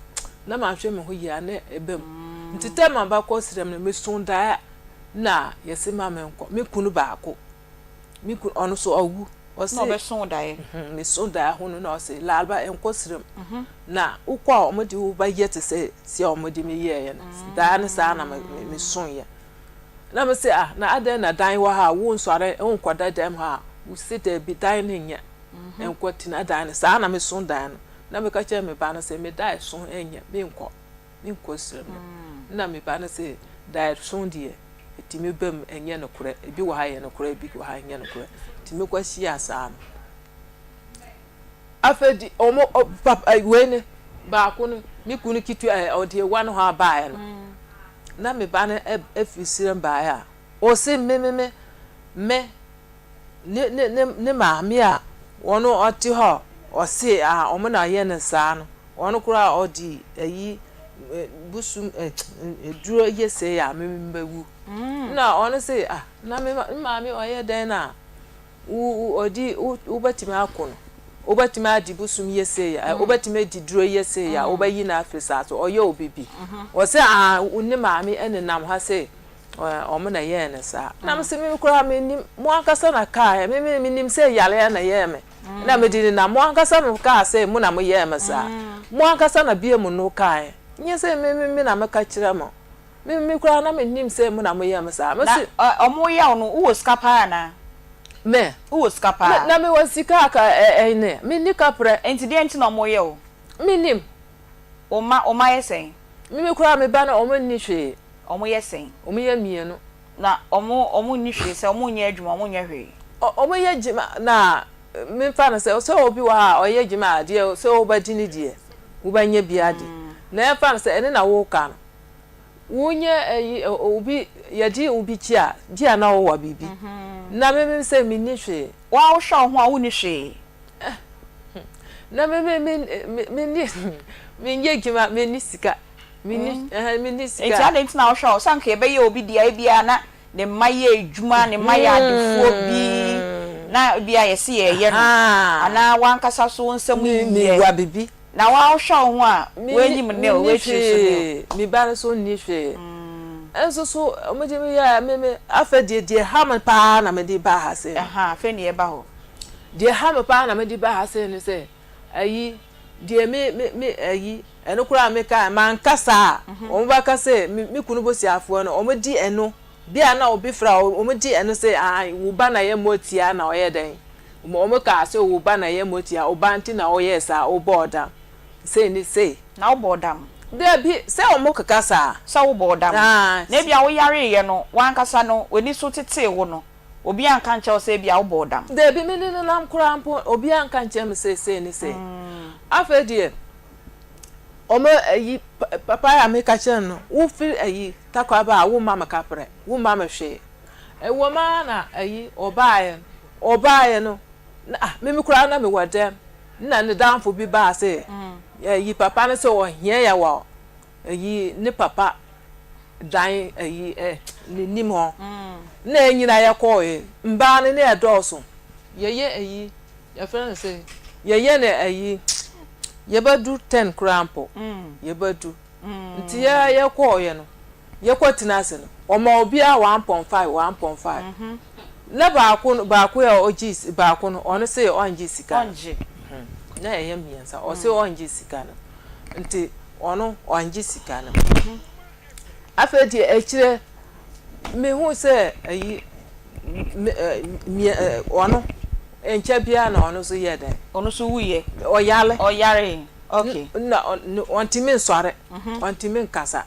na manhwɛ me ho yie a na ɛba mu. Nti tɛm a mɛkɔ srɛm no meso daeɛ a na yɛse ma menkɔ. Me kunu baako me kunu ɔno nso awu. Ɔse Na ɔbɛso wo daeɛ. Meso daeɛ ho no na ɔse Laalba nkɔ srɛm na wokɔ a wɔde wo bɛyɛ te sɛ sɛ wɔde me yɛeɛ no. Daeɛ no saa na mesoeɛ. Na mese ah na adɛn na dan wɔ ha a wonsɔre wonkɔda dɛm ha a wose daabi dan no nyɛ nkɔ tena dan no saa na meso dan no na meka kyerɛ me ba no sɛ me da ɛso nyɛ menkɔ menkɔ srem no na me ba no se da ɛso deɛ ɛtumi ba mu ɛnyɛ nokorɛ ebi wɔ ha yɛ nokorɛ ebi wɔ ha ɛnyɛ nokorɛ nti mekɔ hyia saa no Afei de wɔn papa wei no baako no me kunu ketewa ɛ ɔde ewa no hɔ abaeɛ no na me ba no efiri sirem baeɛ a ɔsi me me me me ne ne ne ne maame a wɔn ɔte hɔ ɔsi a wɔn na yɛ no saa no wɔn koraa ɔde ayi busum ɛ eduro yɛ sei a me me bɛwu na ɔno se ah na me maame ɔyɛ dɛn na. Wo wo ɔdi wo wobɛtumi ako no wobɛtumi adi bosom yɛ sei a wobɛtumi adi duro yɛ sei a wobɛyi no afiri saa so ɔyɛ obi bi ɔsɛ aa ne maame ɛnenam ha sei ɔmo na ɛyɛɛ no saa na me sɛ me koraa menim mo ankasa na kaa me me menim sɛ yareɛ na ɛyɛɛ me na mede nenam mo ankasa na kaa sɛ mo na mo yɛɛ me saa mo ankasa na bie mo no kaa nyɛ sɛ me me me na meka kyerɛ mo Me me koraa na mennim sɛ mo na moyɛɛ me saa. Na Mese. Ɔmo yɛ wo no, wowɔ sika paa anaa? Me. Wowɔ sika paa? Me, na mewɔ sika a ka ɛ ɛne, menni kaprɛ. Enti deɛn nti na ɔmo yɛ wo? Mennim. Wo mma, wo mma yɛ sɛn? Me me koraa me ba no, ɔmo nni hwee. Ɔmo yɛ sɛn? Ɔmo yɛ mmienu. Na ɔmo, ɔmo nni hwee sɛ, ɔmo nyɛ adwuma, ɔmo nyɛ hwee? Ɔ, ɔmo yɛ adwuma, na memfa no sɛ, sɛ obi wɔ ha a ɔyɛ adwuma a, deɛ sɛ wobɛgye ne deɛ, wobɛnya bi adi. Na ɛmfa no sɛ ɛne na woreka no, wonyɛ ayi, obi, yɛgye obi kyi a, gye a na wowɔ biribi. Na me me sɛ menni hwee. Wo ara wohwɛ wo ho a, wonni hwee. Na me me me me menni, menyɛ adwuma, menni sika. Menni, ɛhɛn, menni sika. Enti adɛn nti na wohwɛ wo, sɛ anka yɛbɛyɛ obi deɛ a, ebia na ne mma yɛ adwuma, ne mma yɛ adefoɔ bi, na ebia yɛse yɛreyɛ no, anaa w'ankasa so wo nsam nyɛ. Mewa biribi. Na wo ara wohwɛ wo ho a, w'anim nil, w'akyiri nso nil. Menni hwee, me ba no nso nni hwee. Nso so wɔde me yɛɛ me me, afei deɛ deɛ ɛha me pa ara na mede baa ha sei no. Afei na yɛba hɔ. Deɛ ɛha me pa ara na mede baa ha sei no sɛ, ayi, deɛ me me me ayi, ɛno koraa meka manka saa a, wɔn bɛka sɛ me me kunu bosuafoɔ no wɔn di ɛno, bi a na obi fra wɔn di ɛno sɛ ah wo ba na yɛ motia na ɔyɛ dɛn, wɔn kaa sɛ wo ba na yɛ motia, wo ba nti na ɔyɛɛ saa, wo bɔɔ dam, sei ne sei. Na wo bɔɔ dam? Dabi, sɛ wɔn keka saa. Sɛ wo bɔɔ dam, na ebia wo yareeɛ no, w'ankasa no w'ani so tetee wo no, Obi anka ankyerɛ wo sɛ ebia wobɔɔ dam? Dabi, me ne no nam koraa mpo, obiara anka ankyerɛ me sɛ sei ne sei. Afei deɛ, wɔn ayi, papa a meka kyerɛ no no, wofiri ayi Tarkwa ba a, womma me kaprɛ, womma me hwee. Ɛwom ara na ayi, ɔbaeɛ no, ɔbaeɛ no, na ah, me koraa na mewɔ dɛm, na ne damfo bi baa sɛ, ayi, papa no sɛ ɔhia yɛ wɔ ayi, ne papa dan ayi ɛ n'anim hɔ na yɛn nyinaa yɛkɔɔe mbaa no na yɛdɔɔso yɛyɛ ayi yɛfrɛ no sɛ yɛyɛ no ayi yɛbɛdu ten koraa mpo yɛbɛdu nti yɛ yɛkɔɔeɛ no yɛkɔ tena ase no ɔma obiara 1.5 1.5 na baako no baako a ɔgye baako no ɔno sɛ ɔngye sika no na ɛyɛ mmiɛnsa ɔsɛ ɔngye sika no nti ɔno ɔngye sika no. Afei deɛ akyire mehu sɛ ayi ɔno nkyɛ biara na ɔno nso yɛ dɛn. Ɔno nso wuyɛ. Ɔyare. Ɔyare okay. Na ɔntumi nsɔre ɔntumi nkasa.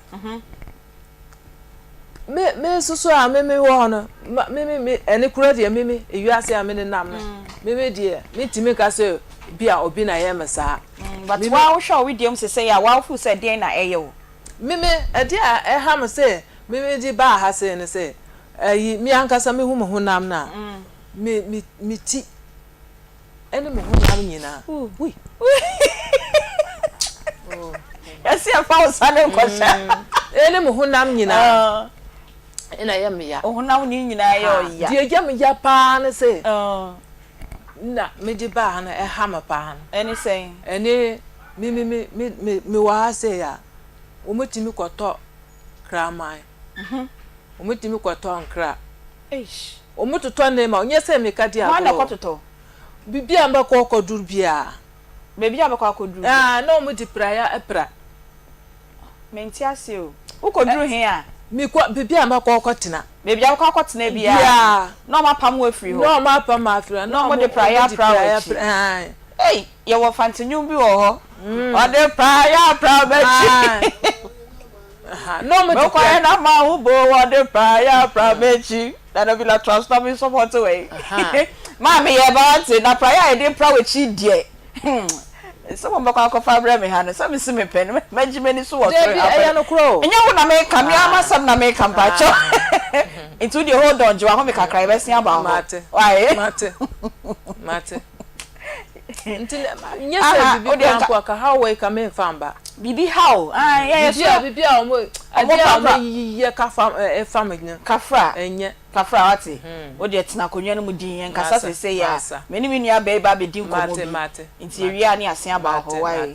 Me me nso so a me me wɔ hɔ no ma me me me ɛne kura deɛ me me ewiase a me nenam no me me deɛ me ntumi nka sɛ bi a obi na ɛyɛ me saa. But waa wohwɛ wo wedeɛ mu sesei a waa wofeel sɛ deɛn na ɛyɛ wo? Me me ɛdeɛ a ɛha me sɛ me me de baa ha sei ne sɛ ɛyi me ankasa me hu me honam no a me me me ti ɛne me honam nyinaa wui oh. Yɛse yɛmfa wo nsa no nkɔhyɛ. Ɛne me honam nyinaa na ɛyɛ me ya. Wo honam ne nyinaa yɛ ɔya. Deɛ ɛyɛ me ya paa ne sɛ na mede baa ha no ɛha me paa no. Ɛne sɛn? Ɛne me me me me me mewɔ ha sei a, wɔtumi kɔtɔ kraman, wɔtumi kɔtɔ nkra, wɔtotɔ nneɛma, nyɛ sɛ meka di agorɔ. Hwan na ɛkɔtotɔ? Biribi a mɛkɔ akɔduru biara. Baabi a wobɛkɔ akɔduru biara. Ɛɛ, na wɔde praeɛ apra. Mente aseɛ o. Wokɔduru he a? Mekɔ, baabi a mɛkɔ akɔtena. Baabi a wokɔ akɔtena biara. Na wɔapam wo afiri hɔ. Na wɔapam me afiri hɔ. Na wɔde praeɛ apra w'akyi. Ae. Ei, yɛwɔ Fante nnwom bi wɔ hɔ. Wɔde praeɛ apra m'akyi. Na wɔde praeɛ. Mekɔɛ na mahu bo, wɔde praeɛ apra m'akyi. Nana Villa toa so na me nsɔpɔte wei. Maame yɛ ba wate, na praeɛ a yɛde pra w'akyi deɛ, hmm, sɛ wɔbɛkɔ akɔfa abrɛ me ha no, sɛ mese mepɛ no, mɛgye m'ani so wɔ soro. Dabi, ɛyɛ nokorɛ o. Ɛnyɛ wo na meka, me ara m'asɛm na meka, mpakyɛw. Nti wo deɛ hold on, gye w'ahome kakra, yɛbɛsen aba hɔ. Mate, Why? mate, mate. Nti nyɛ sɛ biribi koraa mpo a, ka haw wei ka memfa mba. Biribi haw, ah, yɛyɛ so. Biribi a wɔn, adeɛ a wɔn yiyɛ ka fa ɛfa me no. Kafra, ɛnyɛ. Kafra wate, wo deɛ tena akonnwa no mu dinn, yɛn kasa seesei a, me ne me nua baa yi ba abɛdi nkɔmmɔ bi, nti yɛwie a ne yɛasen aba hɔ, wai,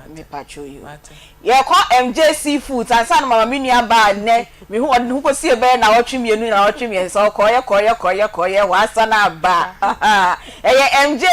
mepakyɛw yi o. Yɛkɔ MJ Seafoods ansa na mama me nua baa nnɛ, mehu ɔde ne ho kɔsie bɛyɛ nnawɔtwe mmienu, nnawɔtwe mmiɛnsa, ɔkɔeɛ kɔeɛ kɔeɛ kɔeɛ, wasan aba, ɛyɛ MJ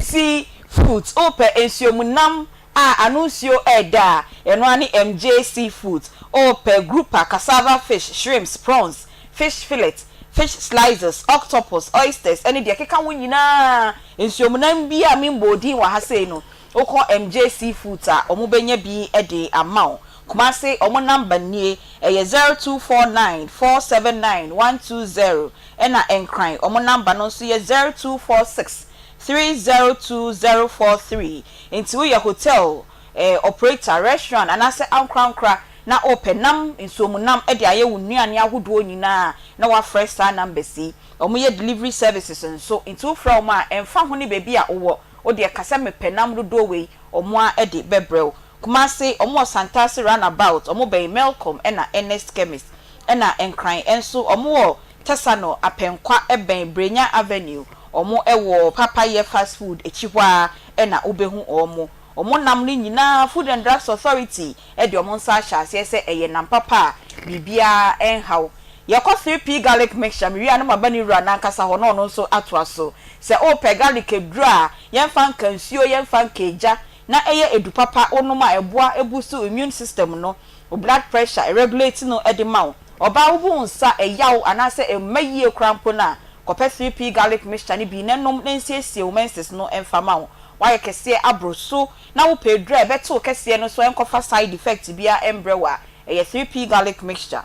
Seafoods, wopɛ nsuomunam a ano nsuo ɛɛdɛ a, ɛno ara ne MJ Seafoods. Wopɛ grouper, cassava fish, shrimps, prawns, fish fillet, fish slices, octopus, oysters ɛne deɛ ɛkeka ho nyinaa, nsuomunam biara a membɔɔ din wɔ ha sei no, wokɔ MJ Seafoods a wɔbɛnya bi de ama wo. Kumasi wɔn number nie, ɛyɛ 0249 479 120, ɛna Nkran wɔn number no nso yɛ 0246 302043 Nti woyɛ hotel eh, operator, restaurant anaasɛ ankorankora na wopɛ nam, nsuomu nam de ayɛ wo nnuane ahodoɔ nyinaa a, na woafrɛ saa numbers yi. Wɔyɛ delivery services nso, nti wofrɛ wɔn a, ɛmfa ho ne baabi a wowɔ, wodeɛ ka sɛ mepɛ nam dodoɔ wei, wɔn ara de bɛbrɛ wo. Kumasi, wɔn wɔ Santase round about, wɔn bɛn Melcom ɛna Ernest Chemist. Ɛna Nkran nso, wɔn wɔ Tesano, Apɛnkwa bɛn Brenya Avenue, wɔn wɔ Papayɛ Fast Food akyi hɔ ara na wobɛhu wɔn. Wɔn nam no nyinaa Food and Drugs Authority de wɔn nsa ahyɛ aseɛ sɛ ɛyɛ nam papa a biribiara nhaw. Yɛkɔ 3P Garlic Mixture, mewie a na maba ne wura no ankasa hɔ na ɔno nso atoa so. Sɛ worepɛ garlic aduro a yɛmfa nka nsuo, yɛmfa nka egya na ɛyɛ adu papa wonom a ɛboa boost wo immune system no. Wo blood pressure, ɛregulate no de ma wo. Ɔbaa wobu wo nsa, ɛya wo anaasɛ ɛmma yie koraa mpo no a, kɔpɛ 3P garlic mixture no bi na nom na nsiesie wo menses no mfa ma wo. Woayɛ kɛseɛ aboro so na wopɛ aduru a ɛbɛte wo kɛseɛ no so ɛnkɔfa side effect biara ɛmbrɛ wo a, ɛyɛ 3P garlic mixture.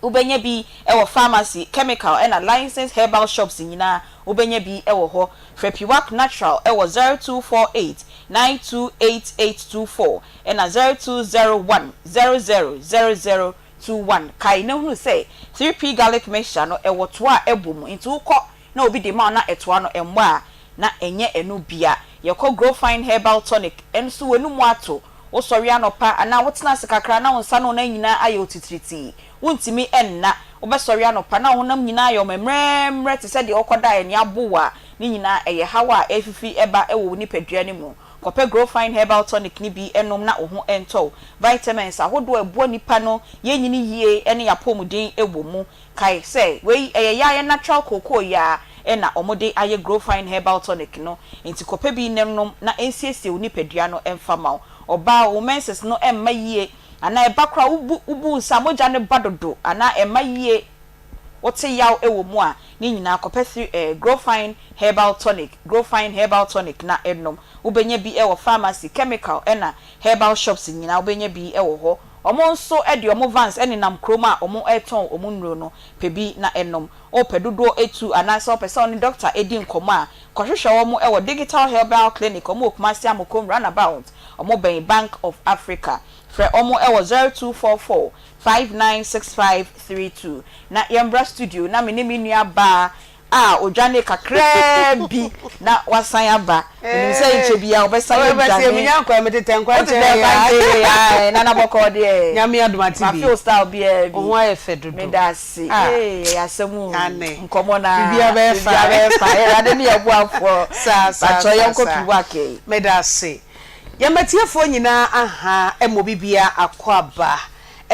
Wobɛnya bi wɔ pharmacy, chemical ɛna licensed herbal shops nyinaa wobɛnya bi wɔ hɔ. Frɛ Piwak Natural wɔ 0248 928824 ɛna 0201 000021. Kae na hunu sɛ 3P Garlic Mixture no ɛwɔ toa a ɛbɔ mu nti wokɔ na obi de ma wo na ɛtoa no mmɔ a na ɛnyɛ ɛno bia. Yɛkɔ Growfine Herbal Tonic nso w'anum ato, wosɔre anɔpa anaa wotena ase kakra na wo nsa ne wo nan nyinaa ayɛ wo titiritii, wontumi nna, wobɛsɔre anɔpa na wo honam nyinaa ayɛ wo mmerɛmmerɛ te sɛ deɛ wokɔdaeɛ nea abo wo a, ne nyinaa ɛyɛ haw a ɛrefifi ba wɔ wo nipadua no mu. Kɔpɛ Growfine Herbal Tonic no bi nom na wo ho ntɔ wo. Vitamins ahodoɔ a ɛboa nipa no yɛnyini yie ne yɛn apɔmuden wɔ mu. Kae sɛ, wei ɛyɛ yaayɛ natural cocoa yi ara na wɔde ayɛ Growfine Herbal Tonic no, enti kɔpɛ bi na nom na ɛnsiesie wo nipadua no mfa ma wo. Ɔbaa, wo menses no mma yie anaa ɛba koraa wobu wobu nsa a mogya no ba dodo anaa ɛmma yie, wote yaw wɔ mu a, ne nyinaa kɔpɛ three eh, Growfine Herbal Tonic, Growfine Herbal Tonic na nom. Wobɛnya bi wɔ pharmacy, chemical ɛna herbal shops nyinaa wobɛnya bi wɔ hɔ. Wɔn nso de wɔn vans nenam kurom a wɔretɔn wɔn nnuro no. Pɛ bi na nom. Wopɛ dodoɔ tu anaasɛ wopɛ sɛ wo ne dɔkta di nkɔmmɔ a, kɔhwehwɛ wɔn wɔ Digital Herbal Clinic, wɔn wɔ Kumasi Amokom Runabout, wɔbɛn Bank of Africa. Frɛ wɔn wɔ 0244 596532. Na yɛmmra studio na me ne me nua baa. A odwane kakraa bi na wasan aba. Menim sɛ nkyɛ biara ɔbɛsan adwane. Menya nkwa metetɛ nkwa nkyɛn ya. Wotetɛ nkwa nkyɛn ya. Nana bɔkɔɔ deɛ. Nyame adom ate bi. Mafe wo style biara bi. Wo ho ayɛ fɛ dodo. Meda ase. Ee ɛyɛ asɛm o. Nkɔmmɔ no ara. Biribiara bɛyɛ fine. Biribiara bɛyɛ fine. Awurade ne yɛn boafoɔ. Saa saa Patrɔ saa yɛnkɔ saa. Piwak ei. Meda ase. Yɛn atiefoɔ nyinaa aha ma obi biara akwaaba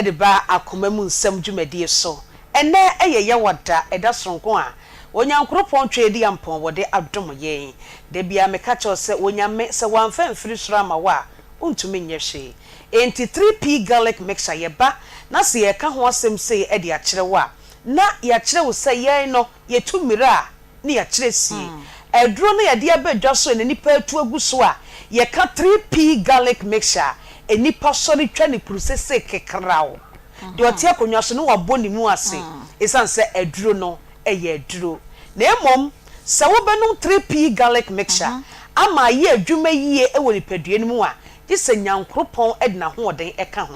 de ba akoma mu nsɛm dwumadie so. Ɛnnɛ yɛ Yawa da, ɛda soronko a Onyankoropɔn Tweaduampɔn wɔde adom yɛn. Da biara meka kyerɛ wo sɛ Onyame sɛ wamfa amfiri soro amma wo a, wontumi nyɛ hwee. Enti 3P Garlic Mixture yɛba na sɛ yɛreka ho asɛm sei de akyerɛ wo a, na yɛakyerɛ wo sɛ yɛn no yɛtu mmira a ne yɛakyerɛ sie. Aduro no yɛde aba dwa so na nnipa atu agu so a, yɛka 3P Garlic Mixture a, nnipa sɔre twa ne kurusese kekraw. Deɛ ɔte akonnwa so no wabɔ ne mu ase esiane sɛ aduro no yɛ aduro. Na mmom sɛ wobɛnom 3P Garlic Mixture ama ayɛ adwuma yie wɔ nipadua no mu a, gye sɛ Nyankoropɔn de n'ahoɔden ka ho.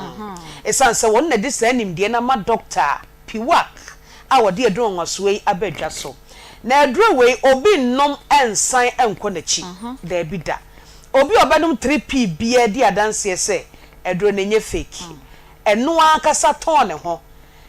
Esiane sɛ wɔn na ɛde saa nimdeɛ no ama Dɔkta Piwak a ɔde aduro nwanwasoɔ yi aba dwa so. Na aduro wei obi nnom nsan nkɔ n'akyi, daabi da. Obi a ɔbɛnom 3P biara di adanseɛ sɛ aduro no nyɛ fake. Ɛno ara ankasa tɔn ne ho.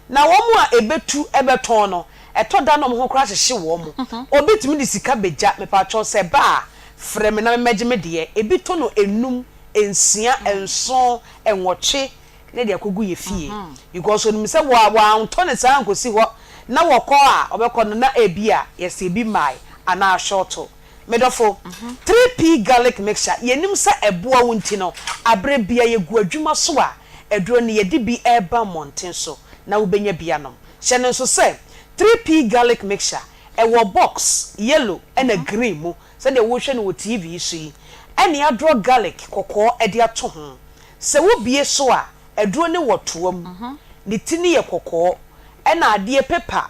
Na wɔn a ɛbɛtu bɛtɔn no, ɛtɔ da na wɔn ho koraa hyehye wɔn. Obi tumi de sika bɛgya, mepakyɛw sɛ ɛba a, frɛ me na memmɛgye me deɛ. Ebi tɔ no nnum, nsia, nson, nwɔtwe na ɛde akɔgu yɛ fie. Because ɔnim sɛ wɔ wantɔ no saa ankɔsi hɔ na wɔkɔ a ɔbɛkɔ no na ebia yɛsɛ ebi mmae anaa ahyɔɔto. Me dɔfo, 3P garlic mixture, yɛnim sɛ ɛboa wo nti no, aberɛ bia yɛgu adwuma so a, aduro no yɛde bi reba mmɔnten so na wobɛnya bi anom. Hyɛ no nso sɛ, 3P garlic mixture, ɛwɔ box, yellow ɛna green mu, sɛdeɛ worehwɛ no wɔ TV yi so yi, ɛne adrɔ garlic kɔkɔɔ de ato ho. Sɛ wobue so a, aduro no wɔ toa mu, ne ti no yɛ kɔkɔɔ, ɛna adeɛ paper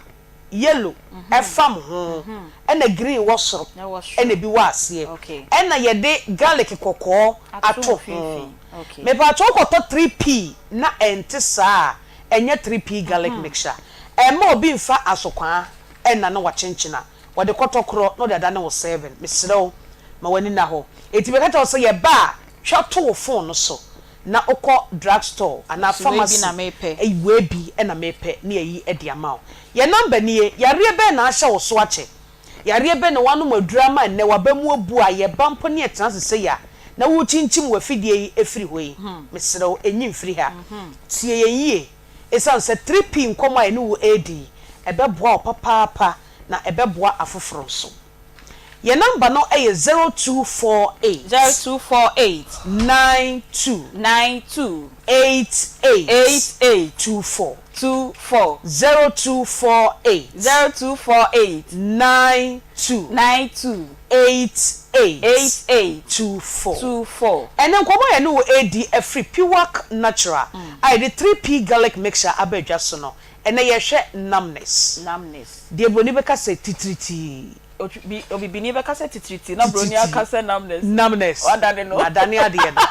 yellow fam ho ɛna green wɔ soro ɛna ebi wɔ aseɛ ɛna yɛde garlic kɔkɔɔ ato ho. Mepakyɛ wokɔtɔ 3P na ɛnte saa a ɛnyɛ 3P garlic mixture. Ɛmma obi mfa asokwaa ɛna na wakyenkyen a wɔde kɔtɔkorɔ na ɔde adane wo serving. Mesrɛ wo ma w'ani nna hɔ. Enti meka kyerɛ wo sɛ yɛba a twa to wo phone no so na wokɔ drug store anaa Nti wei bi pharmacy na mepɛ. wei bi na mepɛ ne yɛayi de ama wo. Yɛn number nie, yareɛ bɛn na ahyɛ wo so akyɛ? Yareɛ bɛn na woanom aduro ama nnɛ w'aba mu abu a yɛba mpo ne yɛtena ase sei a na worekyinkyim w'afidie yi firi hɔ yi? Mesrɛ wo nyi mfiri ha. Tie yɛn yie, ɛsiane sɛ 3P nkɔmmɔ a yɛne wo redi yi, ɛbɛboa wo papaapa na ɛbɛboa afoforɔ nso. Yɛn number no yɛ 0248. 0248. 92. 92. 88. 88. 24. 24. 0248. 0248. 92. 92. 88. 88. 24. 24. Ɛnnɛ nkɔmmɔ a yɛne wo redi afiri Piwak Natural a yɛde 3P Garlic Mixture aba dwa so no, ɛnnɛ yɛrehwɛ numbness. Numbness. Deɛ broni bɛka sɛ titiritii. Otwi obibini bɛka sɛ titiritii na broni aka sɛ numbness. Numbness. Wadane no. Wadane adeɛ no.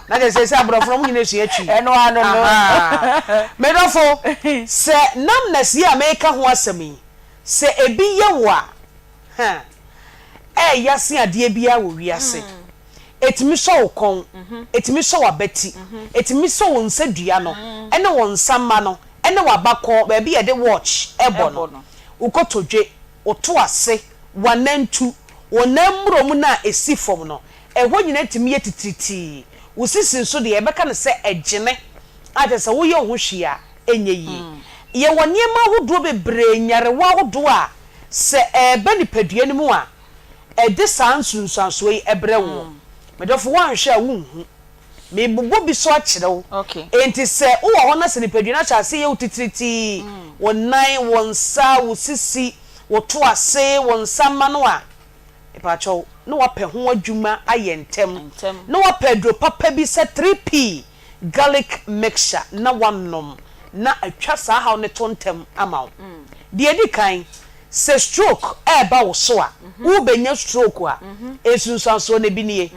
Na kyerɛ sɛ sɛ aborɔfo no wɔn nyinaa sua twi. Ɛno ano no. Ahaa. Me dɔfo, sɛ numbness yi a mereka ho asɛm yi, sɛ ebi yɛ wo a, huh, ɛɛya sen adeɛ biara wɔ wiase. Ɛtumi sɔ wo kɔn, ɛtumi sɔ w'abati, ɛtumi sɔ wo nsa dua no, ɛne wo nsa mma no, ɛne w'abakɔn, baabi a yɛde watch bɔ no, wo kotodwe, wo to ase, w'anantu, wo nan mmorɔmu no a ɛsi fam no, ɛhɔ nyinaa tumi yɛ titiritii. Wo sisi nso deɛ, yɛbɛka no sɛ ɛgyene a kyerɛ sɛ woyɛ wo ho hwee a, ɛnyɛ yie. Yɛwɔ nneɛma ahodoɔ bebree, nyarewa ahodoɔ a sɛ ɛreba nipadua no mu a, ɛde saa nsunsuansoɔ yi brɛ woɔ. Me dɔfo, woanhwɛ a wonhu. Merebobɔ bi so akyerɛ wo. Enti sɛ wowɔ hɔ na sɛ nipadua no ahyɛ aseɛ yɛ wo titiritii, wo nan, wo nsa, wo sisi, wo to ase, wo nsa mma no a, mepakyɛw, na woapɛ ho adwuma ayɛ ntɛm, na woapɛ aduro papa bi sɛ 3P garlic mixture na woanom na atwa saa haw no to ntɛm ama wo. Deɛ ɛdi kan, Sɛ stroke reba wo so a, worebɛnya stroke a, nsunsuansoɔ no ebi nie.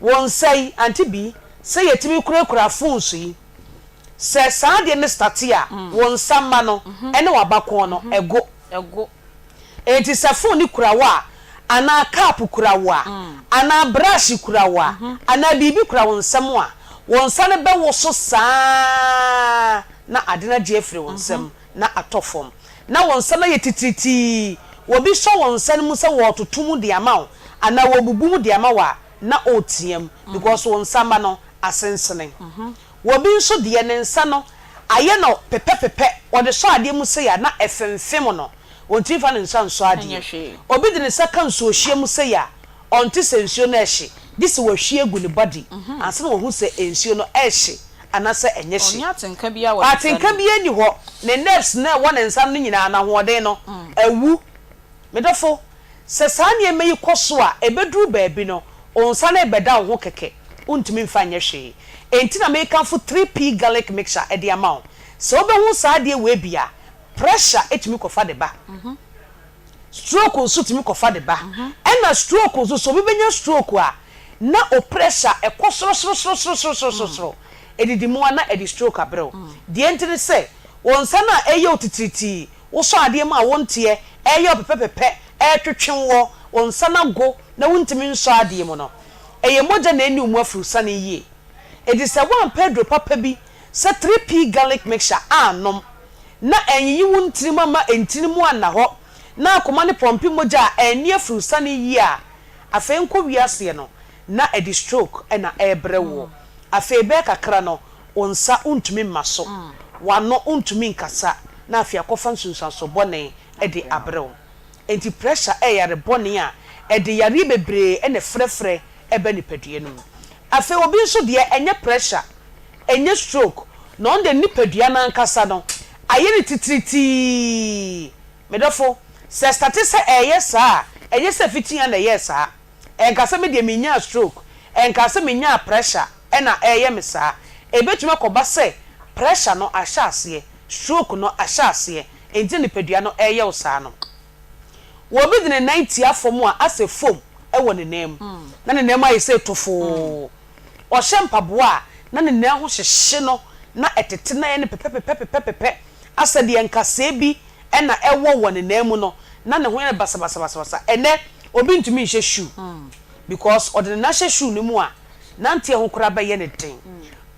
Wo nsa yi, Auntie Bi, sɛ yɛtumi kurakura phones yi, sɛ saa adeɛ no starte a, wo nsa mma no ne w'abakɔn no, ɛgo. Enti sɛ fon no kura wo a, anaa cup kura wo a, anaa brush kura wo a, anaa biribi kura wo nsam a, wo nsa no bɛwoso saa ara na ade no agye afiri wo nsam na atɔ fam. Na wo nsa no ayɛ titiritii. Obi sɔ wo nsa no mu sɛ wɔretoto mu de ama wo anaa wɔrebubu mu de ama wo a, na ɔreteam because wo nsa mma no asensene. Obi nso deɛ, ne nsa no ayɛ no pepɛpepɛ, ɔde sɔ adeɛ mu sei a, na ɛfemfem no. Ɔntumi mfa ne nsa nsɔ adeɛ. Obi de ne nsa ka nsuohyeɛ mu sei a, ɔnte sɛ nsuo no rehye, gye sɛ wahwie agu ne body ansa na wahu sɛ nsuo no rehye anaasɛ ɛnyɛ hye. Atenka biara nni hɔ. Ne nerves no a ɛwɔ ne nsa no nyinaa no, ahoɔden no awu. Me dɔfo, sɛ saa nneɛma yi kɔ so a, ɛbɛduru baabi no, wo nsa no rebɛda wo ho kɛkɛ, wontumi mfa nyɛ hwee. Enti na merekamfo 3P Garlic Mixture de ama wo. Sɛ wobɛhu saa adeɛ wei bi a, pressure tumi kɔfa de ba. Stroke nso tumi kɔfa de ba. Ɛna stroke nso, sɛ obi bɛnya stroke a, na o pressure ɛkɔ sorosorosorosorosorosoro. Ɛdidi mu a na ɛde stroke abrɛ wo. Deɛ nti ne sɛ, wo nsa no a ɛreyɛ wo titiritii, wosɔ adeɛ mu a wonteɛ, ɛreyɛ wo pɛpɛpɛpɛ, ɛretwetwe woɔ, wo nsa no ago na wontumi nsɔ adeɛ mu no, ɛyɛ mogya na ɛnni wo mu afurusane yie. Enti sɛ woampɛ aduro papa bi sɛ 3P garlic mixture annom, na anyiyi wo ntini mu amma ntini mu anna hɔ, na akoma no pɔmpe mogya a anni afurusane yie a, afei nkɔ wiaseɛ no, na ɛde stroke na ɛrebrɛ woɔ. Afei bɛyɛ kakra no, wo nsa wontumi mma so, w'ano wontumi nkasa, na afei akɔfa nsunsuansoɔ bɔne de abrɛ wo. Enti pressure yɛ yare bɔne a ɛde yareɛ bebree na ɛfrɛfrɛ ba nipadua no mu. Afei obi nso deɛ ɛnyɛ pressure, ɛnyɛ stroke, na ɔno deɛ ne nipadua no ankasa no ayɛ no titiritii. Me dɔfo, sɛ ɛstate sɛ ɛreyɛ saa a, ɛnyɛ sɛ fitia na ɛyɛɛ saa. Ɛnka sɛ me deɛ menyaa stroke, ɛnka sɛ menyaa pressure na ɛreyɛ me saa. Ɛbɛtumi akɔba sɛ pressure no ahyɛ aseɛ, stroke no ahyɛ aseɛ, enti na nipadua no reyɛ wo saa no. Obi de ne nan tia fam a, asɛ foam wɔ ne nan mu, na ne nan mu ayɛ sɛ tofoo. Ɔhyɛ mpaboa a, na ne nan ho hyehye no, na ɛtete na ɛyɛ no pɛpɛpɛpɛpɛpɛpɛ, asɛ deɛ nkasɛɛ bi na ɛwɔ wɔ ne nan mu no, na ne ho yɛ no basabasabasabasa. Ɛnnɛ, obi ntumi nhyɛ shoe because ɔde ne nan hyɛ shoe no mu a, nanteɛ ho koraa bɛyɛ no den.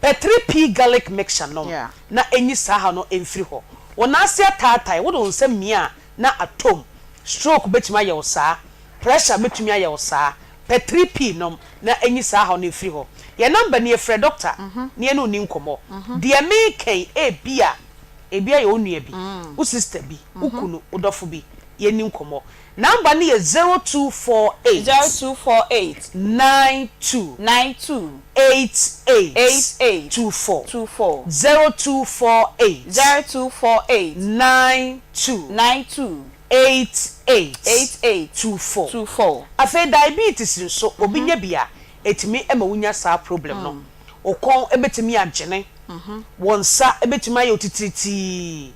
Pɛ 3P garlic mixture nom na ɛnyi saa haw no mfiri hɔ. Wo nan ase ataatae, wode wo nsa mia a, na atɔ mu. Stroke bɛtumi ayɛ wo saa. Pressure bɛtumi ayɛ wo saa. Pɛ 3P nom na ɛnyi saa haw no mfiri hɔ. Yɛn number nie, frɛ doctor na yɛne wo nni nkɔmmɔ. Deɛ mereka yi, ebia, ebia yɛ wo nua bi, wo sister bi, wo kunu, wo dɔfo bi, yɛnni nkɔmmɔ. Number no yɛ 0248. 0248. 92. 92. 88. 88. 24. 24. 0248. 0248. 92. 92. 88. 88. 24. 24. Afei diabetes nso obi nya bi a, ɛtumi ma wonya saa problem no. Wo kɔn bɛtumi agyene, wo nsa bɛtumi ayɛ wo titiritii,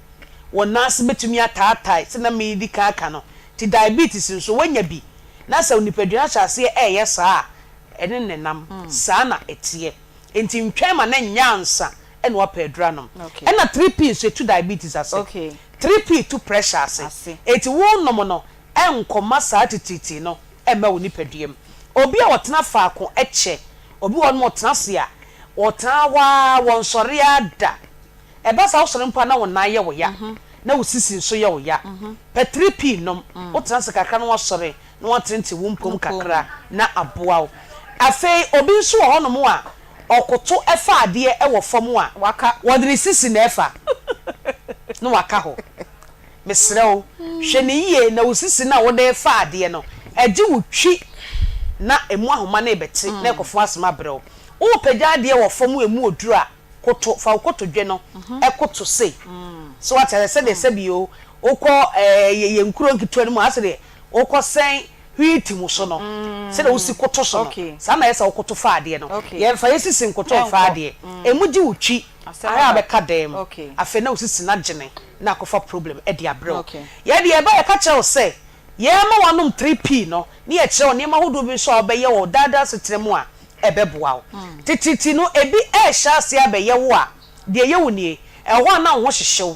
wo nan ase bɛtumi ataatae sɛdeɛ na meredi kan aka no. Nti diabetes nso woanya bi na sɛ wo nipadua no ahyɛ aseɛ reyɛ saa a, ɛne ne nam. Saa na ɛteɛ. Nti ntwɛn ma no nyɛ ansa na woapɛ aduru anom. Ɛna 3P nso ɛtu diabetes ase. 3P tu pressure ase. Nti wonom no ɛnkɔma saa titiritii no mma wo nipadua mu. Obi a ɔtena faako kyɛ, obi wɔ hɔnom a ɔtena ase a, ɔtena hɔ ara, wɔnsɔre ara da. Ɛba saa wosɔre mpo a na wo nan yɛ wo ya, na wo sisi nso yɛ wo ya. Pɛ 3P nom, wotena ase kakra na woasɔre na woatenetene wo mpom kakra na aboa wo. Afei obi nso wɔ hɔnom a ɔkoto fa adeɛ wɔ fam a, wɔde ne sisi na ɛfa na waka hɔ. Mesrɛ wo, hwɛ no yie na wo sisi no a wode refa adeɛ no, ɛgye wo twi na ɛmu ahoma no rebɛte na ɛkɔfo asem abrɛ wo. Worepagya adeɛ wɔ fam a ɛmu ɔduru a, koto, fa wo kotodwe no koto sei. So wate aseɛ? Sɛdeɛ sɛbi o, wokɔ ɛɛ yɛn nkuro nketewa no mu a, asɛ deɛ wokɔsɛn wheat mu so no, sɛdeɛ wosi koto so no, saa na ɛyɛ sɛ wokoto fa adeɛ no. Yɛmfa yɛn sisi nkoto mfa adeɛ. Ɛmu gye wo twi. Ayɛ a bɛka dan mu afei na wo sisi no agyene na akɔfa problem de abrɛ wo. Yɛn deɛ yɛba yɛka kyerɛ wo sɛ yɛma woanom 3P no ne yɛkyerɛ wo nneɛma ahodoɔ bi nso a wobɛyɛ wɔ wo daa daa asetena mu a ɛbɛboa wo. Tititi no ebi rehyɛ aseɛ abɛyɛ wo a, deɛ ɛyɛ wo nie, ɛwɔ hɔ a na wo ho hyehye wo,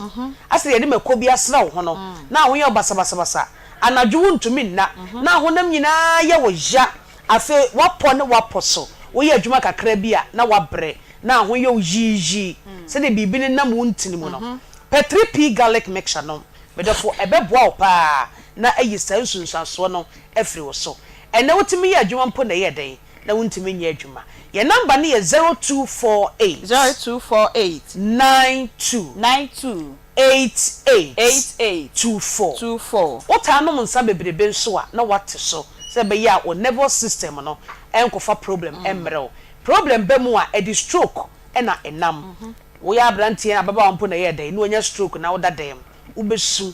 asɛ deɛ yɛde mako bi asra wo ho no, na wo ho yɛ wo basabasabasa. Anadwo wontumi nna, na honam nyinaa yɛ wo ya. Afei woapɔ ne woapɔ so. Woyɛ adwuma kakra bi a, na woabrɛ, na ho yɛ wo yiiyii sɛdeɛ biribi nenam wo ntini mu no. Pɛ 3P Garlic Mixture nom, me dɔfo, ɛbɛboa wo pa ara na ayi saa nsunsuansoɔ no afiri wo so. Ɛnnɛ wotumi yɛ adwuma mpo na ɛyɛ dɛn na wontumi nyɛ adwuma? Yɛn nɔmba no yɛ 0248. 0248. 92. 92. 88. 88. 24. 24. Wotaa nom nsa bebrebe nso a na woate so sɛ ɛbɛyɛ a wo nervous system no ɛnkɔfa problem mmrɛ wo. Problem ba mu a ɛde stroke na ɛnam. Woyɛ abranteɛ ababaawa mpo na ɛyɛ dɛn na wanya stroke na woda dɛm, wobɛsu,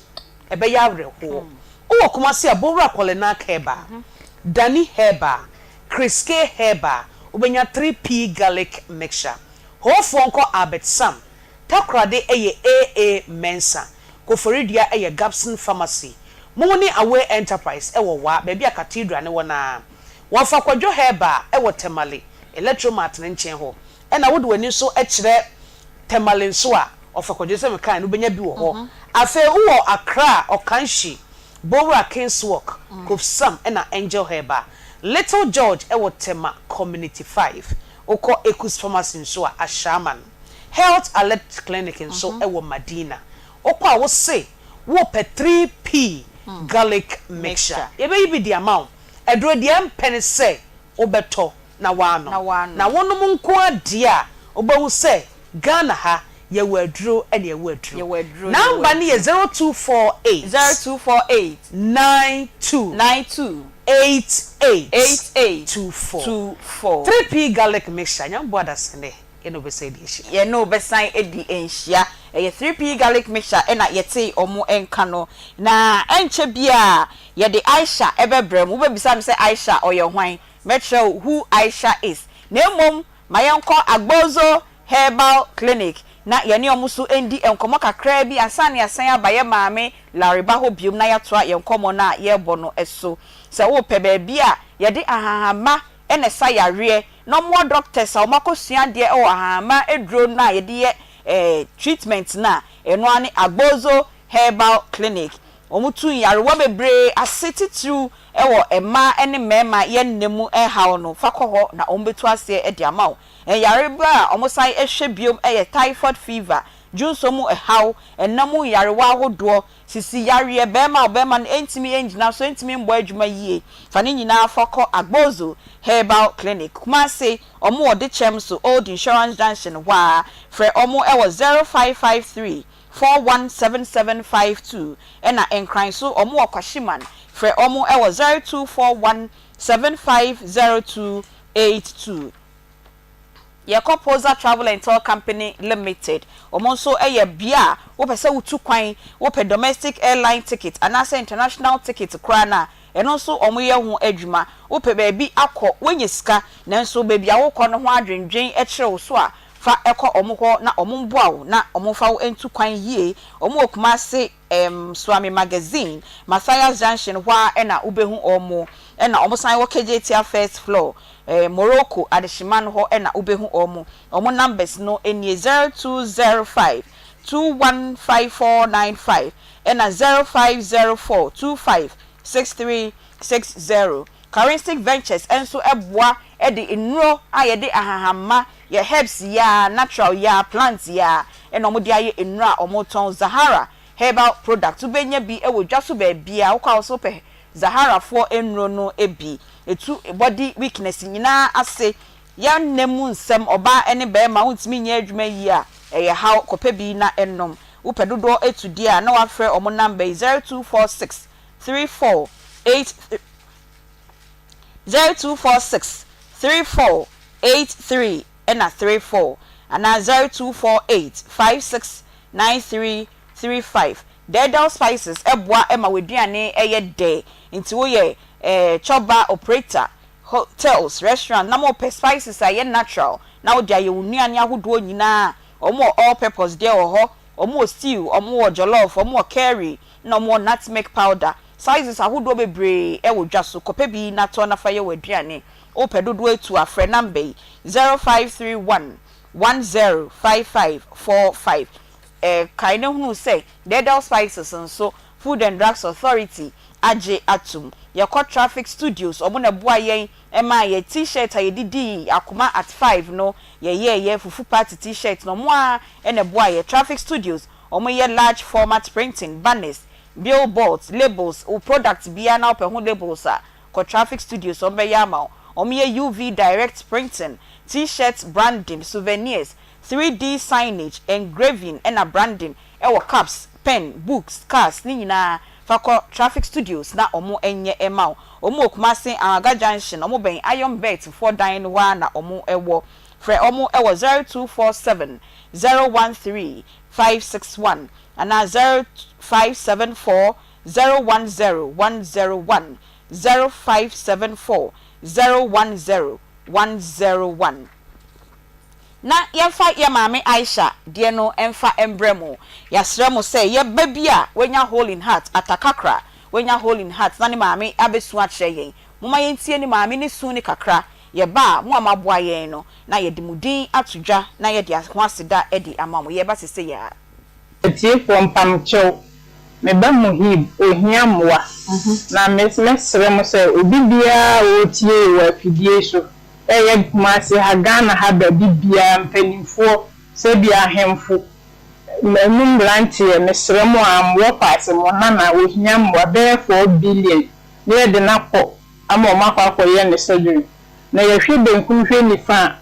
ɛbɛyɛ awerɛhoɔ. Wowɔ Kumasi a, Bowura Kɔlenak Herbal, Dani Herbal, Chris K Herbal, wobɛnya 3P Garlic Mixture. Hoofoɔ nkɔ Albert Sam, Takoradi yɛ AA Mensah, Koforidua yɛ Gabson Pharmacy. Mo ne Away Enterprise wɔ Wa, baabi a Cathedral no wɔ no ara. Wɔfa Kwadwo Herbal wɔ Tamale, Electromart no nkyɛn hɔ. Ɛna wode w'ani nso kyerɛ Tamale nso a, Ɔfa Kwadwo sɛ mekae no, wobɛnya bi wɔ hɔ. Afei wowɔ Accra a, Ɔkanhyi, Bowura Kingswalk, Kofsam ɛna Angel Herbal. Little George wɔ Tema Community 5. Wokɔ Ekus Pharmacy nso a, Ashaiman. Health Alert Clinic nso wɔ Madina. Wokɔ a wose wopɛ 3P Garlic Mixture. Yɛbɛyi bi de ama wo. Aduro deɛ ɛmpɛ ne sɛ wobɛtɔ na woanom. Na wonom nko ara deɛ a, wobɛhu sɛ Ghana ha yɛwɔ aduro na yɛwɔ aduro. Number no yɛ 0248. 0248. 92. 92. 88. 88. 24. 24. 3P Garlic Mixture, Nyame boa dasene yɛne wo bɛsan adi ahyia. Yɛne wo bɛsan adi nhyia. Ɛyɛ 3P Garlic Mixture na yɛtee wɔn nka no. Na ɛnkyɛ biara yɛde Aisha bɛbrɛ mo. Wobɛbisa me sɛ Aisha ɔyɛ hwan? Mɛkyerɛ wo who Aisha is. Na mmom ma yɛnkɔ Agbozo Herbal Clinic na yɛne wɔn nso ndi nkɔmmɔ kakraa bi ansa na yɛasan aba yɛn maame Lariba hɔ biom na yɛatoa yɛn nkɔmmɔ no a yɛrebɔ no so. Sɛ worepɛ baabi a yɛde ahahamma na ɛsa yareɛ na wɔwɔ doctors a wɔakɔsua adeɛ wɔ ahahamma aduro no a yɛde yɛ treatment no a, ɛno ara ne Agbozo Herbal Clinic. Wɔtu nyarewa bebree ase titiriw wɔ mmaa ne mmarima yɛn nna mu haw no, fa kɔ hɔ na wɔbɛtu aseɛ de ama wo. Nyarewa a wɔsan hwɛ bio yɛ typhoid fever, dwonsɔ mu haw, nna mu nyarewa ahodoɔ, sisi yareɛ, barima a ɔbarima no ntumi ngyina so, ntumi mbɔ adwuma yie. Fa ne nyinaa fa kɔ Agbozo Herbal Clinic, Kumasi, wɔn wɔ Dekyɛm so, Old Insurance Junction hɔ ara. Frɛ wɔn wɔ 0553 417752 ɛna Nkran so ɔmo wɔ Kwashiman frɛ ɔmo wɔ 0241 750282. Yɛkɔ Poza Travel and Tour Company Limited ɔmo nso yɛ bea a wopɛ sɛ wotu kwan, wopɛ domestic airline ticket anaasɛ international ticket koraa no a ɛno nso ɔmo yɛ ho adwuma. Wopɛ baabi akɔ, woanya sika nanso baabi a wokɔ no ho adwendwen kyere wo so a, Fa kɔ wɔn hɔ na wɔn mboa wo na wɔn mfa wo ntu kwan yie. Wɔn wɔ Kumasi ɛɛm Suame Magazine, Mathias Junction hɔ ara na wo bɛhu wɔn. Ɛna wɔn san wɔ Kejetia first floor, ɛɛ Morocco Adehyeman hɔ na wo bɛhu wɔn. Wɔn numbers no nie, 0205 215495 ɛna 0504 25 6360. Charistic Ventures nso boa de nnuro a yɛde ahahamma, yɛ herbs yi ara, natural yi ara, plants yi ara na wɔde ayɛ nnuro a wɔtɔn. Zahara Herbal Products, wobɛnya bi wɔ dwa so baabiara. Wokɔ a wo nso wopɛ Zaharafoɔ nnuro no bi. Ɛtu body weakness nyinaa ase. Yɛn nna mu nsɛm, ɔbaa ne barima wontumi nyɛ adwuma yie a, ɛyɛ haw, kɔpɛ bi na nom. Wopɛ dodoɔ tu deɛ a, na woafrɛ wɔn number yi, 0246 34 83 0246 34 83 ɛna 34 anaa 0248 56 93 35. Dɛɛdɛw Spices boa ma w'aduane yɛ dɛ nti woyɛ chop bar operator, hotels, restaurant na mopɛ spices a ɛyɛ natural na wode ayɛ wo nnuane ahodoɔ nyinaa a, wɔn wɔ all purpose deɛ wɔ hɔ, wɔn wɔ stew, wɔn wɔ jollof, wɔn wɔ curry, na wɔn wɔ nutmeg powder. Sizes ahodoɔ bebree wɔ dwa so, kɔpɛ bi na tɔ na fa yɛ w'aduane. Wopɛ dodoɔ atu a, frɛ number yi, 0531 1055 45. Kae na hunu sɛ Dɛɛdɛw Spices nso, Food and Drugs Authority agye atom. Yɛkɔ Traffic Studios, wɔn na ɛboa yɛn maa yɛn T-shirt a yɛde dii Akoma at Five no, yɛyɛeɛ, Fufu Party T-shirt no, wɔn ara na ɛboa yɛn. Traffic Studios, wɔyɛ large format printing, banners, billboards, labels, wo product biara na wopɛ ho labels a, kɔ Traffic Studios wɔbɛyɛ ama wo. Wɔyɛ UV direct printing, T-shirt branding, souvenirs, 3D signage, engraving ɛna branding ɛwɔ cups, pen, books, cars ne nyinaa fa kɔ Traffic Studios na wɔn nyɛ mma wo. Wɔn wɔ Kumasi Anwaga Junction, wɔn bɛn Iron Bet foɔ dan no hɔ ara na wɔn wɔ. Frɛ wɔn wɔ 0247 013 561 anaa 0574 010 101, 0574 010 101. Na yɛmfa yɛ maame Aisha deɛ no mfa mbrɛ mo. Yɛasrɛ mo sɛ yɛ ba bi a wanya hole in heart, Atakakra, wanya hole in heart na ne maame abɛsu akyerɛ yɛn. Momma yɛntie ne maame ne su no kakra. Yɛba a, mo a moaboa yɛn no, na yɛde mo din ato dwa na yɛde ho aseda adi ama mo. Yɛreba sesei ara. Atiefoɔ mpamkyɛw, me ba Muhib ohia mmoa, na me mɛsrɛ mo sɛ obi biara a ɔretie yɛ wɔ afidie yi so, ɛyɛ Kumasi ha, Ghana ha baabi biara, mpaninfoɔ, sɛbi ahemfo, ɛmu mmeranteɛ, mesrɛ mo aa mowɔ paase mo nana ohia mmoa bɛyɛ 4 billion na yɛde no akɔ ama wɔn akɔ akɔyɛ no surgery, na yɛhwɛ benkum hwɛ nifa a,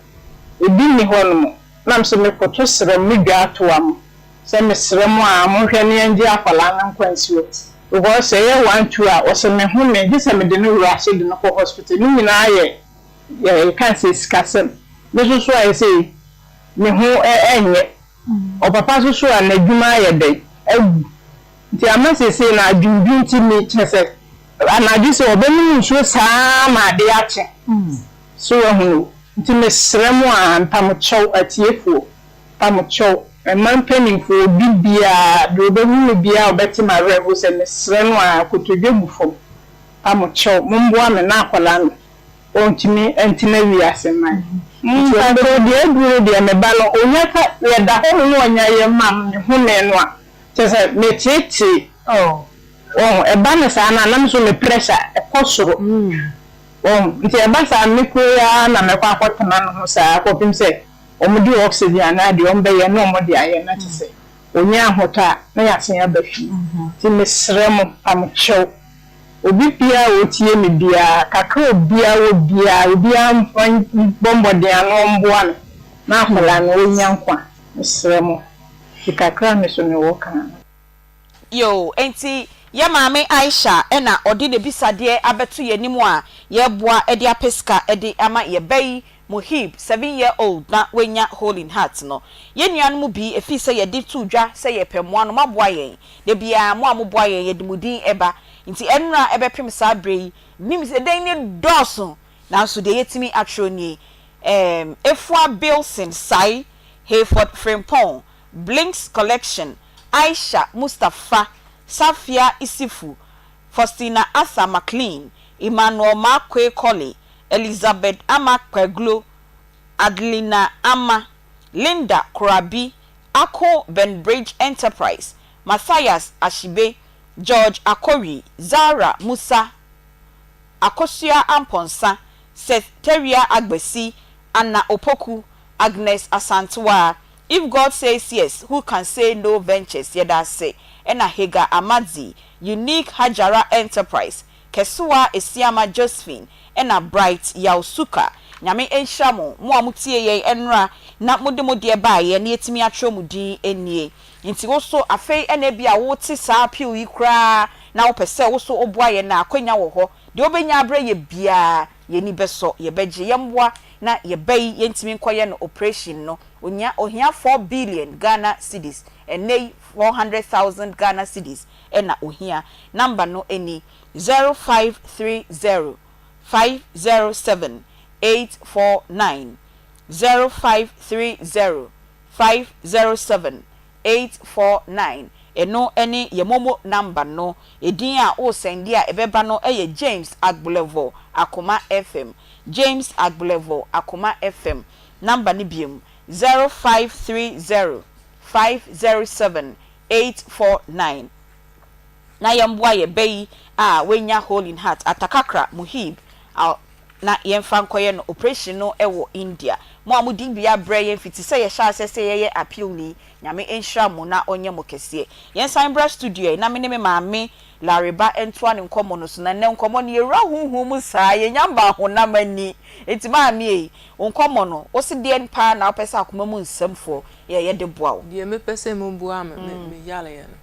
ebi nni hɔnom. Na me nso mekoto srɛ mo, me dwa atoa mo, sɛ mesrɛ mo aa monhwɛ na yɛngye akwadaa no nkwa nsi hɔ, because sɛ ɛyɛ one two a ɔsɛ me home gye sɛ mede no rush de no kɔ hospital, ne nyinaa yɛ yɛka no sɛ sikasɛm, me nso so ayɛ sɛ me ho ɛnyɛ, ɔpapa nso so a n'adwuma ayɛ dɛn agu, nti ama seesei no adwendwen nti me kyerɛ sɛ anadwo sɛ ɔbɛnom nsuo saa ma adeɛ akye, so wahunu. Nti mesrɛ mo aa mpamokyɛw atiefoɔ, mpamokyɛw mma mpaninfoɔ obi biaa deɛ ɔbɛhu me biaa ɔbɛte m'awerɛhoɔ sɛ mesrɛ no aa kotodwe gu fam mpamokyɛw momboa me na akwadaa no ɔntumi ntena wiase mma yɛn. Mpakyɛw deɛ aduru no deɛ me ba no ɔnya ka yɛda hɔ nom na ɔnya yɛ ma me home no a kyerɛ sɛ meteetee wɔn ɛba no saa no a na me nso me pressure ɛkɔ soro. Wahu? Nti ɛba saa a, me koro yi ara na mɛkɔ akɔtena ne ho saa kɔpem sɛ wɔde oxygen anaa deɛ wɔbɛyɛ na wɔde ayɛ na kyerɛ sɛ ɔnya ahotɔ a, na yɛasan aba fie. Nti mesrɛ mo, pamokyɛw, obi biara a ɔtie me biara, kakra a obiara wɔ biara, obiara mmɔ mmɔden ano ɔmmoa me na akwadaa no ɔnya nkwa. Mesrɛ mo. Nti kakra a me nso mewɔ ka no. Yoo, enti yɛ maame Aisha na ɔde n'abisadeɛ abɛto yɛn anim a yɛreboa de apɛ sika de ama yɛ ba yi Muhib, seven year old na wanya hole in heart no. Yɛn nuanom bi, ɛfiri sɛ yɛde too dwa sɛ yɛrepɛ mmoa no, moaboa yɛn. Da biara mo a moboa yɛn, yɛde mo din ba. Nti ɛnnora ɛbɛpem saa berɛ yi, menim sɛ dɛn ne dɔɔso, nanso deɛ yɛatumi atwerɛ nie, Erm, Efua Bilson Sai, Hayford Frimpong, Blinks Collection, Aisha Mustapha, Safia Issifu, Faustina Arthur McLean, Emmanuel Markwei Korley, Elizabeth Ama Kpaglo, Adelina Ama, Linda Korabi, Ako Benbridge Enterprise, Matthias Ashibe, George Akowi, Zara Musa, Akosua Amponsah, Seth Tawia Agbesi, Anna Opoku, Agnes Asantewaa, If God says yes, who can say no Ventures, yɛda ase, ɛna Hagar Amadzi, Unique Hajara Enterprise, Kɛsewa Esiama Josephine, ɛna Bright Yaw Suka. Nyame nhyira mo, mo a mo tie yɛn ɛnora na mo de mo deɛ baeɛ na yɛtumi atwerɛ mo din nie. Nti wo so afei ɛna ebia wo te saa appeal yi koraa na wo pɛ sɛ wo so wo boa yɛn a akwanya wɔ hɔ. Deɛ wobɛnya abrɛ yɛ biara yɛn ani bɛsɔ, yɛbɛgye, yɛmmoa na yɛba yi yɛntumi nkɔyɛ no operation no. Ohia ohia four billion Ghana cedis, ɛnnɛ yi 400,000 Ghana cedis na ohia. Number no ni, 0530 507 849, 0530 507 849. Ɛno ne yɛn momo number no. Edin a wosɛnde a ɛbɛba no yɛ James Agblevor Akoma FM. James Agblevor Akoma FM. Number no biom, 0530 507 849. Na yɛmboa yɛ ba yi a wanya hole in heart, Atakakra Muhib Al na yɛmfa nkɔyɛ no operation no wɔ India. Mo a modi bi abrɛ yɛn fiti sɛ yɛhyɛ aseɛ sɛ yɛyɛ appeal yi, Nyame nhyira mo na ɔnyɛ mo kɛseɛ. Yɛnsan mbra studio ɛ na me ne me maame Lariba ntoa ne nkɔmmɔ no so. Na nnɛ nkɔmmɔ no yɛwura honhom mu saa, yɛnya mbaa honam ani. Enti maame ei, wo nkɔmmɔ no, wo se deɛn paa na wopɛ sɛ akoma mu nsɛmfoɔ yɛ yɛde boa wo? Deɛ mepɛ sɛ moboa me me yareɛ no.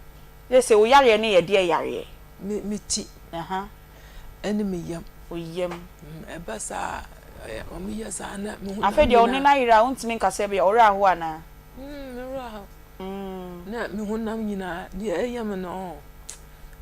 Seesei wo yareɛ no yɛ deɛ yareɛ? Me me ti. Ɛne me yam. Wo yam. Ɛba saa a, wɔyɛ saa na me honam nyinaa. Afei deɛ wo ne no ayera a, wontumi nka sɛ ebia wo werɛ ahow anaa? Me werɛ ahow. Na me honam nyinaa, deɛ ɛyɛ me no,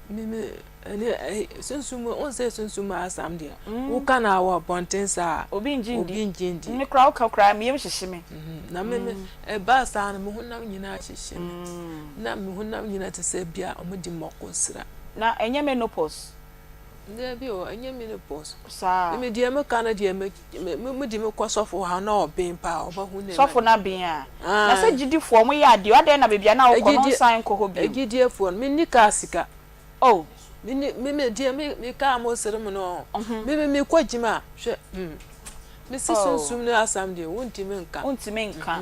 me me ɛne sunsum mu, wohu sɛ sunsum mu asɛm deɛ, woka no wɔ abɔnten saa a, obi ngye ndi. Obi ngye ndi. Me koraa woka koraa me yam hyehye me. Na me me ɛbaa saa no, me honam nyinaa hyehye me. Na me honam nyinaa te sɛ bia wɔde mmɔko sra. Na ɛnyɛ menopause. Dabi o, ɛnyɛ menopause. Saa. Me deɛ meka no deɛ me me me de me kɔ sɔfo hɔ na ɔben paa ɔbɛhu ne. Sɔfo no aben a. Na sɛ gyidifoɔ wɔn yɛ adeɛ o adɛn na baabi a na wokɔ no wonsan nkɔ hɔ bio. Agyidiefoɔ no menni kaa sika. Oh. Me ni me me deɛ me me kaa mo sere mu no. Me me me kɔ gyim a hwɛ hmm. Me si sunsum no asam deɛ wontumi nka. Wontumi nka.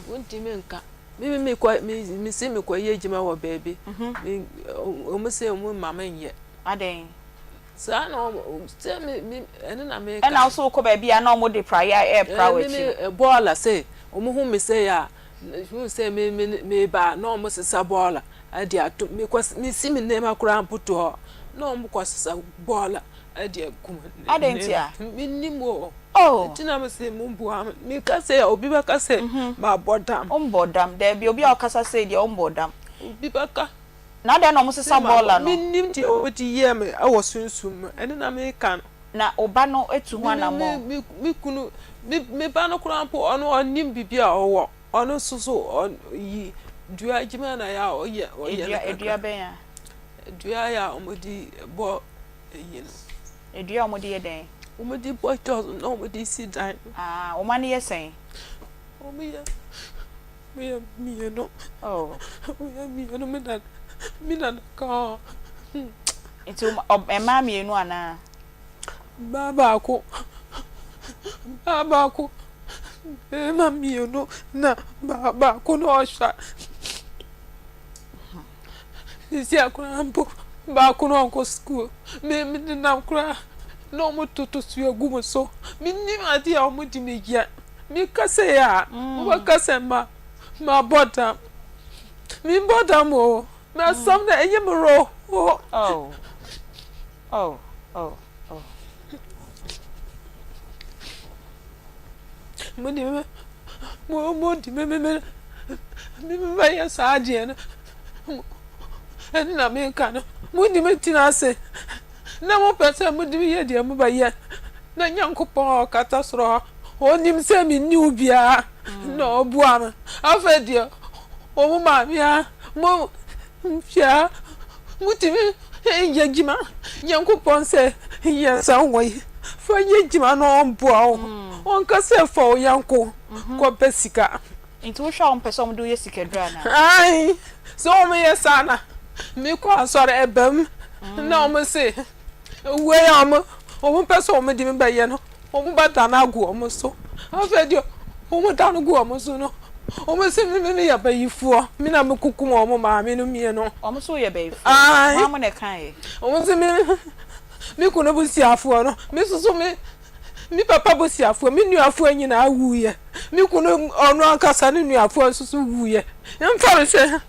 Wontumi nka. Me me me kɔ me me se me kɔ yɛ adwuma wɔ baabi. Me wɔn se wɔn mma me nyɛ. Adɛn? Saa na wɔn sɛ me me ɛno na me ka. Ɛna wo so wokɔ baabi a na wɔn de praeɛ ɛɛpra wɔ akyi. Me me bɔɔla sɛ wɔn hu me sɛ yɛ a hu sɛ me me me ba na wɔn sesa bɔɔla ɛde ato me kɔ me si me nneɛma koraa mpo to hɔ na wɔn kɔ sesa bɔɔla ɛde agu me. Adɛn ntia? Me nim o. Oh. Nti na me se mo boa me. Me ka sɛ obi bɛka sɛ mhm. ma bɔ dam. Ɔmbɔ dam. Daabi obi a ɔkasa sei deɛ ɔmbɔ dam. Obi bɛka. Na adɛn na ɔmo sesa bɔɔla no? Me nim deɛ ɔde yɛɛ me ɛwɔ sunsum mu. Ɛno na me ka no. Na wo ba no atu ho anammɔn? Me me me kunu me me ba no koraa mpo ɔno ɔnnim biribi a ɔwɔ. Ɔno nso so ɔyi dua adwuma na yɛ a ɔyɛ ɔyɛ no kakra. Dua bɛn a? Dua yɛ a wɔde bɔ eyi no. Dua a wɔde yɛ dɛn? Wɔde bɔ kyɔs na wɔde si dan. Ah, wɔn ano yɛ sɛn? Wɔyɛ wɔyɛ mmienu. Oh. Wɔyɛ mmienu me na me nana ka ho. Nti mmaa mmienu anaa? Baa baako, baa baako, mmarima mmienu na baa baako na ɔhwɛ. Seesei koraa mpo, baako no ɔnkɔ sukuu. Me menenam koraa na wɔtoto tuo gu me so. Mennim adeɛ a wɔde me yɛ. Meka sei a, mobɛka sɛ ma mabɔ dam. Memmɔ dam o. M'asɛm no ɛnyɛ me werɛ o. Oh. Oh, oh, oh. Mo de me, mo mo de me me me me me bɛyɛ saa adeɛ no. Ɛno na meka no. Mo de me tena ase na mo pɛ sɛ mo de me yɛ deɛ mo bɛyɛ. Na Nyankopɔn a ɔkata soro hɔ, ɔnim sɛ menni obiara na ɔboa me. Afei deɛ, wɔn maame a mo hwɛ Motumi yɛ adwuma Nyankopɔn sɛ yɛ saa wɔ yi fa yɛ adwuma na ɔmboa wo ɔnka sɛ fa wo yɔnko kɔpɛ sika. Nti wohwɛ a wɔmpɛ sɛ wɔde wo yɛ sikaduro anaa? Ae sɛ wɔyɛ saa na mekɔ asɔre ɛba mu na wɔn se wei a wɔn pɛ sɛ wɔn de me bɛyɛ no wɔn bɛdane agu wɔn so. Afei deɛ wɔn dane gu wɔn so no, wɔn se me me yɛ bayifoɔ, me na me kukum wɔn maame no mmienu. Wɔn se woyɛ bayifoɔ? Ae. Hwan mo na ɛkaeɛ? Wɔn se me me kunu busuafoɔ no, me nso so me me papa busuafoɔ, me nuafoɔ nyinaa wuiɛ. Me kunu ɔno ankasa ne nuafoɔ nso so wuiɛ. Mfa no sɛ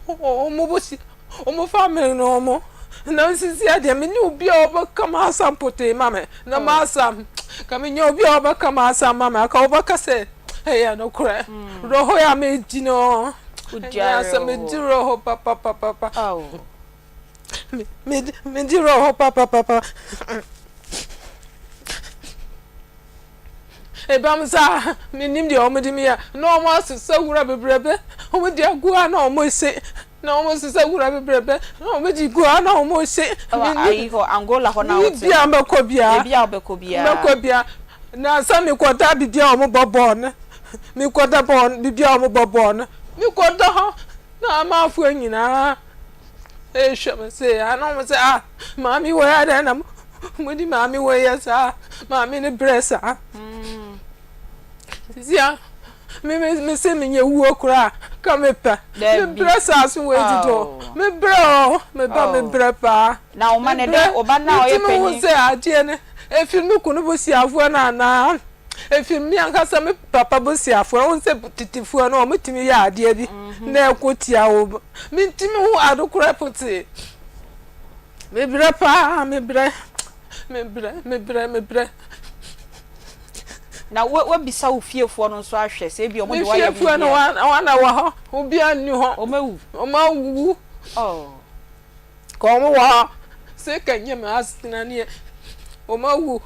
wɔn busu wɔn family no wɔn na nsisi adeɛ me ne obi a ɔbɛka m'asɛm potee ma me na m'asɛm ka menya obi a ɔbɛka m'asɛm ma me aka ɔbɛka sɛ ɛyɛ nokorɛ rɔhɔ a medi no ɛnyɛ asɛm medi rɔhɔ papapapapa medi rɔhɔ papapapa Ebam saa a, mennim deɛ wɔde me yɛ. Na wɔasesa wura bebrebe, wɔde agu ha na wɔrese, na wɔsesa wura bebrebe, na wɔde gu ha na wɔrese. Ɛwɔ ayi hɔ, Angola hɔ na wote no. Baabi a mɛkɔ biara. Baabi a wobɛkɔ biara. Mɛkɔ biara. Na sɛ mekɔda baabi a wɔbɔ bɔɔl no, mekɔda bɔɔl baabi a wɔbɔ bɔɔl no, mekɔda hɔ na amanfoɔ nyinaa. Ɛrehwɛ me sei a na wɔn sɛ ah maame wei adɛn na mode maame wei yɛ saa maame no brɛ saa sisi a me me me se menyɛ wuo koraa ka mepɛ mebrɛ saa so wei dodo mebrɛ o meba mebrɛ paa na wo ma ne dɛ wo ba na ɔyɛ panyin hu sɛ adeɛ no ɛfiri me kunu busuafoɔ no anaa Ɛfiri me ankasa me papa busuafoɔ, wohu sɛ tetefoɔ no wɔtumi yɛ adeɛ bi na ɛko tia wo. Mentumi hu ade korɔ pɔtee. Mebrɛ paa, mebrɛ, mebrɛ, mebrɛ, mebrɛ. Na woabisa wo fiefoɔ no nso ahwɛ sɛ ebi wɔn de wɔayɛ biribi a. Me fiefoɔ no wɔn na wɔ hɔ, obiara nni hɔ. Wɔn awu. Wɔn awuwu. Oh. Ka wɔn wɔ hɔ sɛ ka nyɛ me asetena neɛ wɔn awu.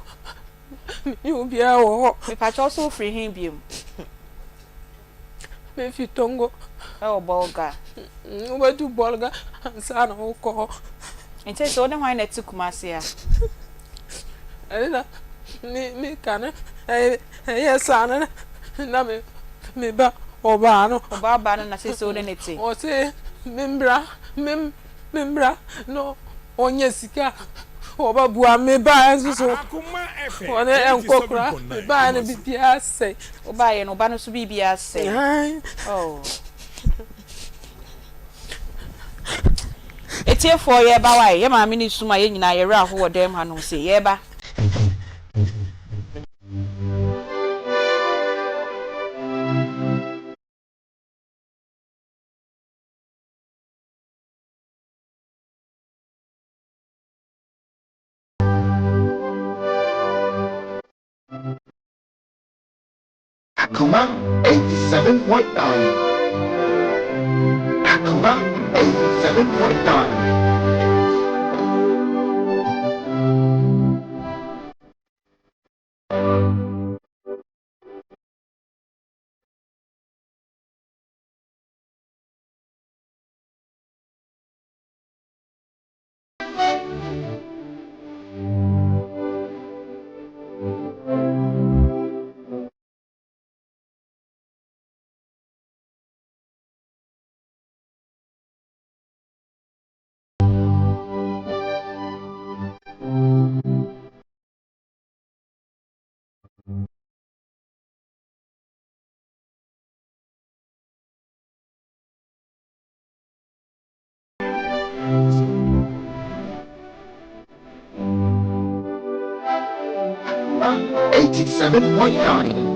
Menni obiara wɔ hɔ. Mepakyɛw so wofiri he biom? Mefi Tongo. Ɛwɔ Bolga. Wobɛdu Bolga ansa na wokɔ hɔ. Nti sɛ wo ne hwan na ɛte Kumasi a? Ɛne na me meka no ɛyɛ saa no na me me ba ɔbaa no. Ɔbaa baa no na seesei wo ne no te? Ɔse membra me membra na Ɔnya sika a ɔbɛboa me baeɛ nso so ɔne ɛnkɔ koraa me baeɛ no biribiara asɛe. Wo baeɛ no wo ba no nso biribiara asɛe. Oh. Etiefoɔ yɛreba wae yɛ maame no sum a yɛn nyinaa yɛ werɛ aho wɔ dan mu hanom sei yɛreba. Akoma 87.9 Akoma 87.9. 87.9.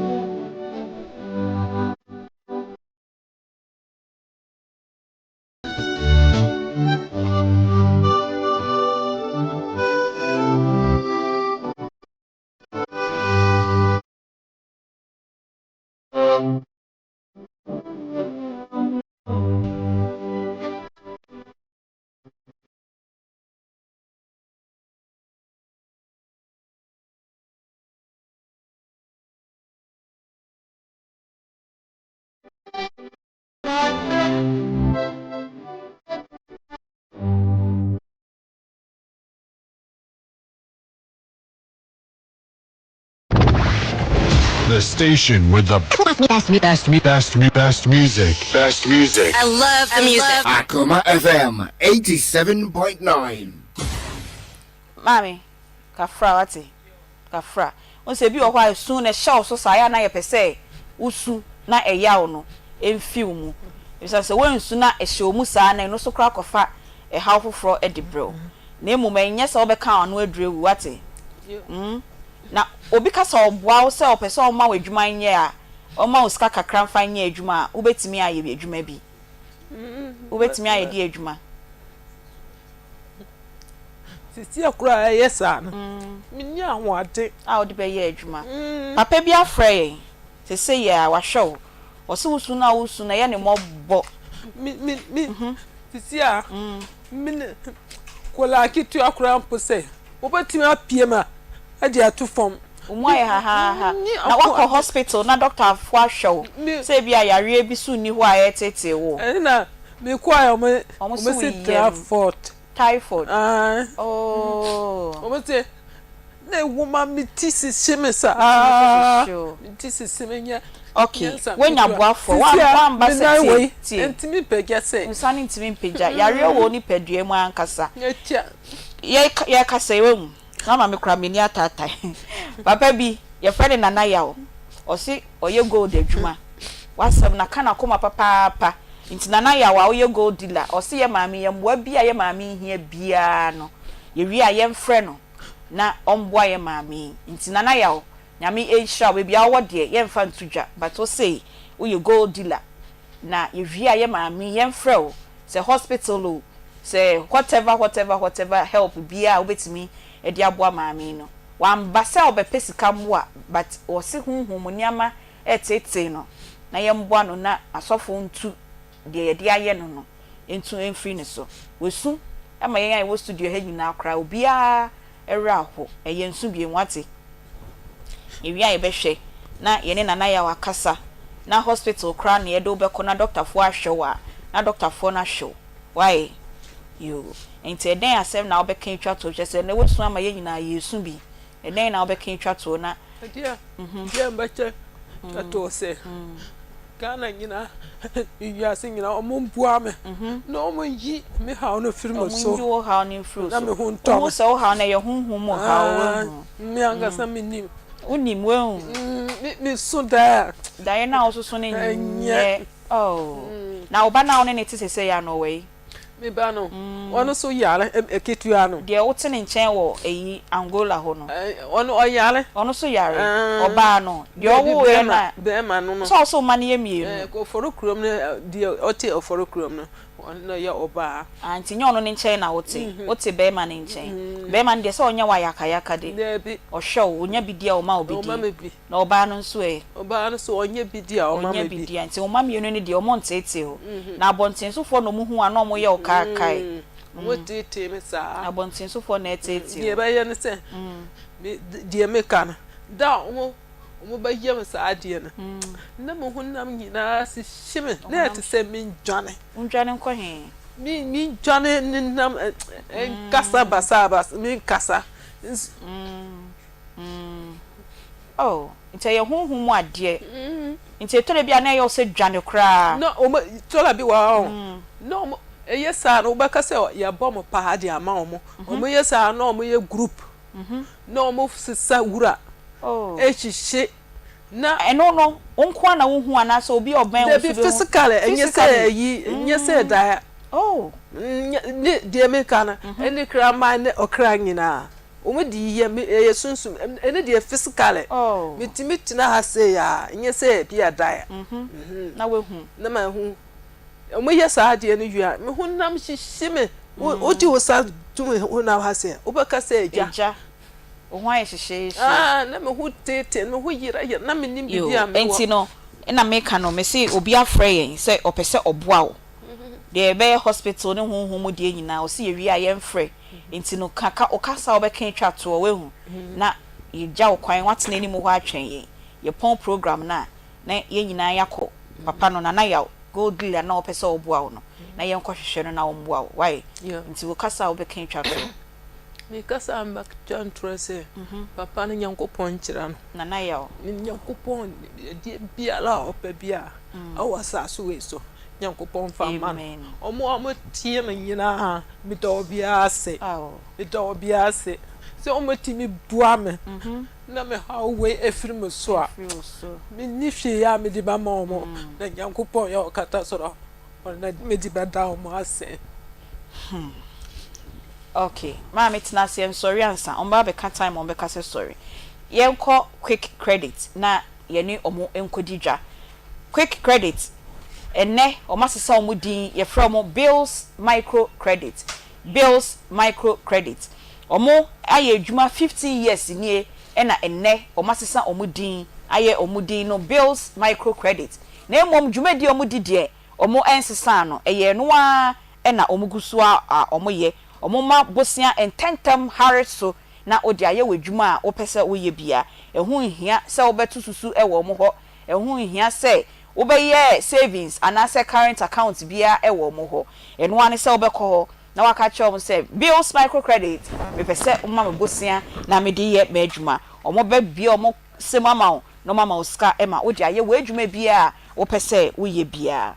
The station with the best, best, best, best music. Best music. I love the music. Akoma FM 87.9. Maame, kafra wate, kafra. Wohu sɛ ebi wɔ hɔ a esu no ɛhyɛ wo so saa, ɛyɛ a na yɛpɛ sɛ wosu na ɛyaw no mfi wo mu. Efisɛ sɛ woansu na ɛhyɛ wo mu saa na ɛno nso koraa kɔfa ɛhaw foforɔ de brɛ wo. Na mmom ɛnyɛ sɛ wobɛka w'ano aduru awu, wate? Mm. Na obi ka sɛ ɔboa wo sɛ ɔpɛ sɛ ɔma wo adwuma nyɛ a, ɔma wo sika kakra mfa nyɛ adwuma a, wobɛtumi ayɛ adwuma bi? Wobɛtumi ayɛ deɛ adwuma? Seesei koraa a ɛyɛ saa no, menni ahoɔden. A wode bɛyɛ adwuma. Papa bi afrɛ yɛn seesei a, wahwɛ wo. Ɔse wo su no a wosu no, ɛyɛ ne mmɔbɔ. Me, me, me, seesei a, me ne nkwadaa ketewa koraa mpo sɛ wobɛtumi apue ma de ato fam. Wo mu ayɛ hahaaha. Na woakɔ hospital na dɔktafoɔ ahwɛ wo sɛ ebia yareɛ bi so nni hɔ a ɛreteetee wo. Ɛna mekɔɛ a wɔn se typhoid. Typhoid. Oh. Wɔn se. Na ewu ma me ti sisi me saa. Me ti sisi me nyɛ. Okay, woanya boafoɔ, woamba sɛ tie, tie. Ntumi mpagya sɛ. Nsa no ntumi mpagya. Yareɛ wɔ wo nipadua mu ankasa. Yɛ yɛkasa yi wahu, na ama me koraa m'ani ataatae. Papa bi, yɛfrɛ no Nana Yaw, ɔse ɔyɛ gold adwuma. W'asɛm no aka n'akoma papaapa. Nti Nana Yaw a woyɛ gold dealer, ɔse yɛ maame yi, mmoa bi a yɛ maame yi hia biara no, yɛwie a yɛmfrɛ no na ɔmboa yɛ maame yi. Nti Nana Yaw, Nyame nhyira wo, baabi a wowɔ deɛ yɛmfa nto dwa but wose woyɛ gold dealer na yɛwie a yɛ maame yi yɛmfrɛ wo sɛ hospital o sɛ whatever whatever whatever help biara a wobɛtumi de aboa maame yi no. Wamba sɛ ɔbɛpɛ sika mmoa but ɔse honhom mu nneɛma reteetee no na yɛmboa no na asɔfo ntu deɛ yɛde ayɛ no no ntu mfiri ne so. Wasu ma yɛn a yɛwɔ studio ha nyinaa koraa obiara werɛ aho. Ɛyɛ nsu bio, woate? Yɛwie a yɛbɛhwɛ na yɛne Nana Yaw akasa na hospital koraa na yɛde wo bɛkɔ na dɔktafoɔ ahwɛ wo a, na dɔktafoɔ no ahwɛ wo. Wai? Yoo. Nti ɛdɛn asɛm na wobɛka atwa toɔ? Kyerɛ sɛ ɛnnɛ woasu ama yɛn nyinaa yɛresu bi. Ɛdɛn na wobɛka atwa toɔ na. Ɛdeɛ deɛ mɛkyɛ twa toɔ sɛ Ghana nyinaa wiase nyinaa ɔmo mboa me na ɔmo nyi me haw no firi me so. Ɔmo nyi wo haw no mfiri wo so. Na me ho ntɔ me. Wohu sɛ wo haw no ɛyɛ honhom mu haw woahu. Me ankasa me nim. Wonim woahu. Me so daeɛ a. Daeɛ no a wososo no nyɛ oh. Na wo ba no a wo ne no te sesei a no ɔwɔ yi? Me ba no, ɔno nso yare, ketewa no. Deɛ wote ne nkyɛn wɔ eyi Angola hɔ no. Ɔno ɔyare. Ɔno nso yare. Ɔbaa no, deɛ ɔwoeɛ no a. Bɛrima no no. Sɛ ɔsɛ wo mma no yɛ mmienu. Ɔfɔre kurom no, deɛ ɔte ɔfɔre kurom no, ɔno na ɔyɛ ɔbaa. Ah, nti nyɛ ɔno ne nkyɛn na wote. Wote bɛrima no nkyɛn. Bɛrima no deɛ sɛ ɔnyɛ wo ayakayaka de. Daabi. Ɔhwɛ wo, ɔnya bi di a ɔma wo bi di. Ɔma me bi. Na ɔbaa no nso ɛ? Ɔbaa no nso, ɔnyɛ bi di a, ɔma me Ɔnyɛ bi. bi di a. Nti wo mma mmienu no deɛ, wɔnteetee wo. Na abɔntensofoɔ na wɔhu wo a, na wɔyɛ wo kaakae. Wɔteetee me saa. Abɔntensofoɔ na ɛteetee wo. Deɛ ɛbɛyɛ ne sɛ, me, deɛ meka no, da a wɔn, wɔbɛyɛ me saa adeɛ no, na me honam nyinaa hyehye me, na ɛte sɛ mendwane. Wondwane nkɔ he? Me, mendwane nenam, nkasa basaa, menkasa. Oh, nti ɛyɛ honhom mu adeɛ. Nti ɛtɔ da bi a na ɛyɛ wo sɛ dwane koraa. Na wɔn, tɔ da bi wɔ hɔ a, na wɔn, ɛyɛ saa no wobɛka sɛ yɛabɔ wɔn paa de ama wɔn. Wɔyɛ saa na wɔyɛ group, na wɔsesa wura, ɛhyehye, na. Ɛno no, wo nko ara na wohu anaasɛ obi a ɔbɛn wo nso Dabi, bɛhu? physically, ɛnyɛ sɛ ɛyi, ɛnyɛ sɛ daeɛ. Oh. Ne deɛ meka no, ɛne kraman ne ɔkra nyinaa. Wɔn de yi yɛ me ɛyɛ sunsum ɛno deɛ physically me tumi tena ha sei a nyɛ sɛ ebi a daeɛ na wahu na ma hu wɔn yɛ saa adeɛ no wie a me honam hyehye me wo de wo sa to me honam ha sei a wobɛka sɛ egya egya wo ho ayɛ hyehyeehye ah na me ho tete me ho yera yera na me nim bibi a me wɔ nti no ɛna meka no me se obi afrɛ yɛn sɛ ɔpɛ sɛ ɔboa wo deɛ ɛbɛyɛ hospital ne honhom mu deɛ nyinaa ɔse yɛwie a yɛmfrɛ Nti no ka ka wo kasa a wobɛka atwa toɔ, woahu, na yɛgya wo kwan, woatena anim hɔ atwɛn yɛn. Yɛpɔn program no a, na yɛn nyinaa yɛakɔ papa no, Nana Yaw, gold dealer no a ɔpɛ sɛ ɔboa wo no, na yɛnkɔhwehwɛ no na ɔmmoa wo. Wai? Nti wo kasa a wobɛka atwa toɔ. Me kasa a mɛtwa ntorɔ sɛ, papa no Nyankopɔn nkyira no. Nana Yaw. Nyankopɔn, adeɛ biara a ɔpɛ biara ɛwɔ asase wei so, Nyankopɔn mfa mma no. Wɔn a wɔtie me nyinaa, Meda obiara ase. Meda obiara ase sɛ wɔatumi boa me na me haw wei afiri me so a, menni hwee a mede bɛma wɔn, na Nyankopɔn yɛ ɔkata soro a, ɔno na mede bɛda wɔn ase. Hmm. Okay. Maame tena ase nsɔre ansa. Wɔn ba abɛka time a wɔbɛka sɛ sɔre. Yɛnkɔ quick credit na yɛne wɔn nkɔdi dwa. Quick Credit, Ɛnnɛ wɔasesa wɔn din, yɛfrɛ wɔn Bills Micro Credit, Bills Micro Credit. Wɔayɛ adwuma 15 years nie ɛna ɛnnɛ wɔasesa wɔn din ayɛ wɔn din no Bills Micro Credit. Na mmom dwumadie a wɔdi deɛ wɔnsesaa no, ɛyɛ ɛno ara na wɔgu so a wɔyɛ. Wɔma bosea ntɛntɛm hare so na wode ayɛ w'adwuma a wopɛ sɛ woyɛ biara. Ɛho nhia sɛ wobɛto susu wɔ wɔn hɔ. Ɛho nhia sɛ wobɛyɛ savings anaasɛ current account biara wɔ wɔn hɔ. Ɛno ara ne sɛ wobɛkɔ hɔ. na waka akyerɛ wɔn sɛ, Bills Microcredit, mepɛ sɛ woma me bosea na mede yɛ m'adwuma. Wɔbɛbue wɔn nsam ama wo na wɔama wo sika ma wode ayɛ w'adwuma biara a wopɛ sɛ woyɛ biara.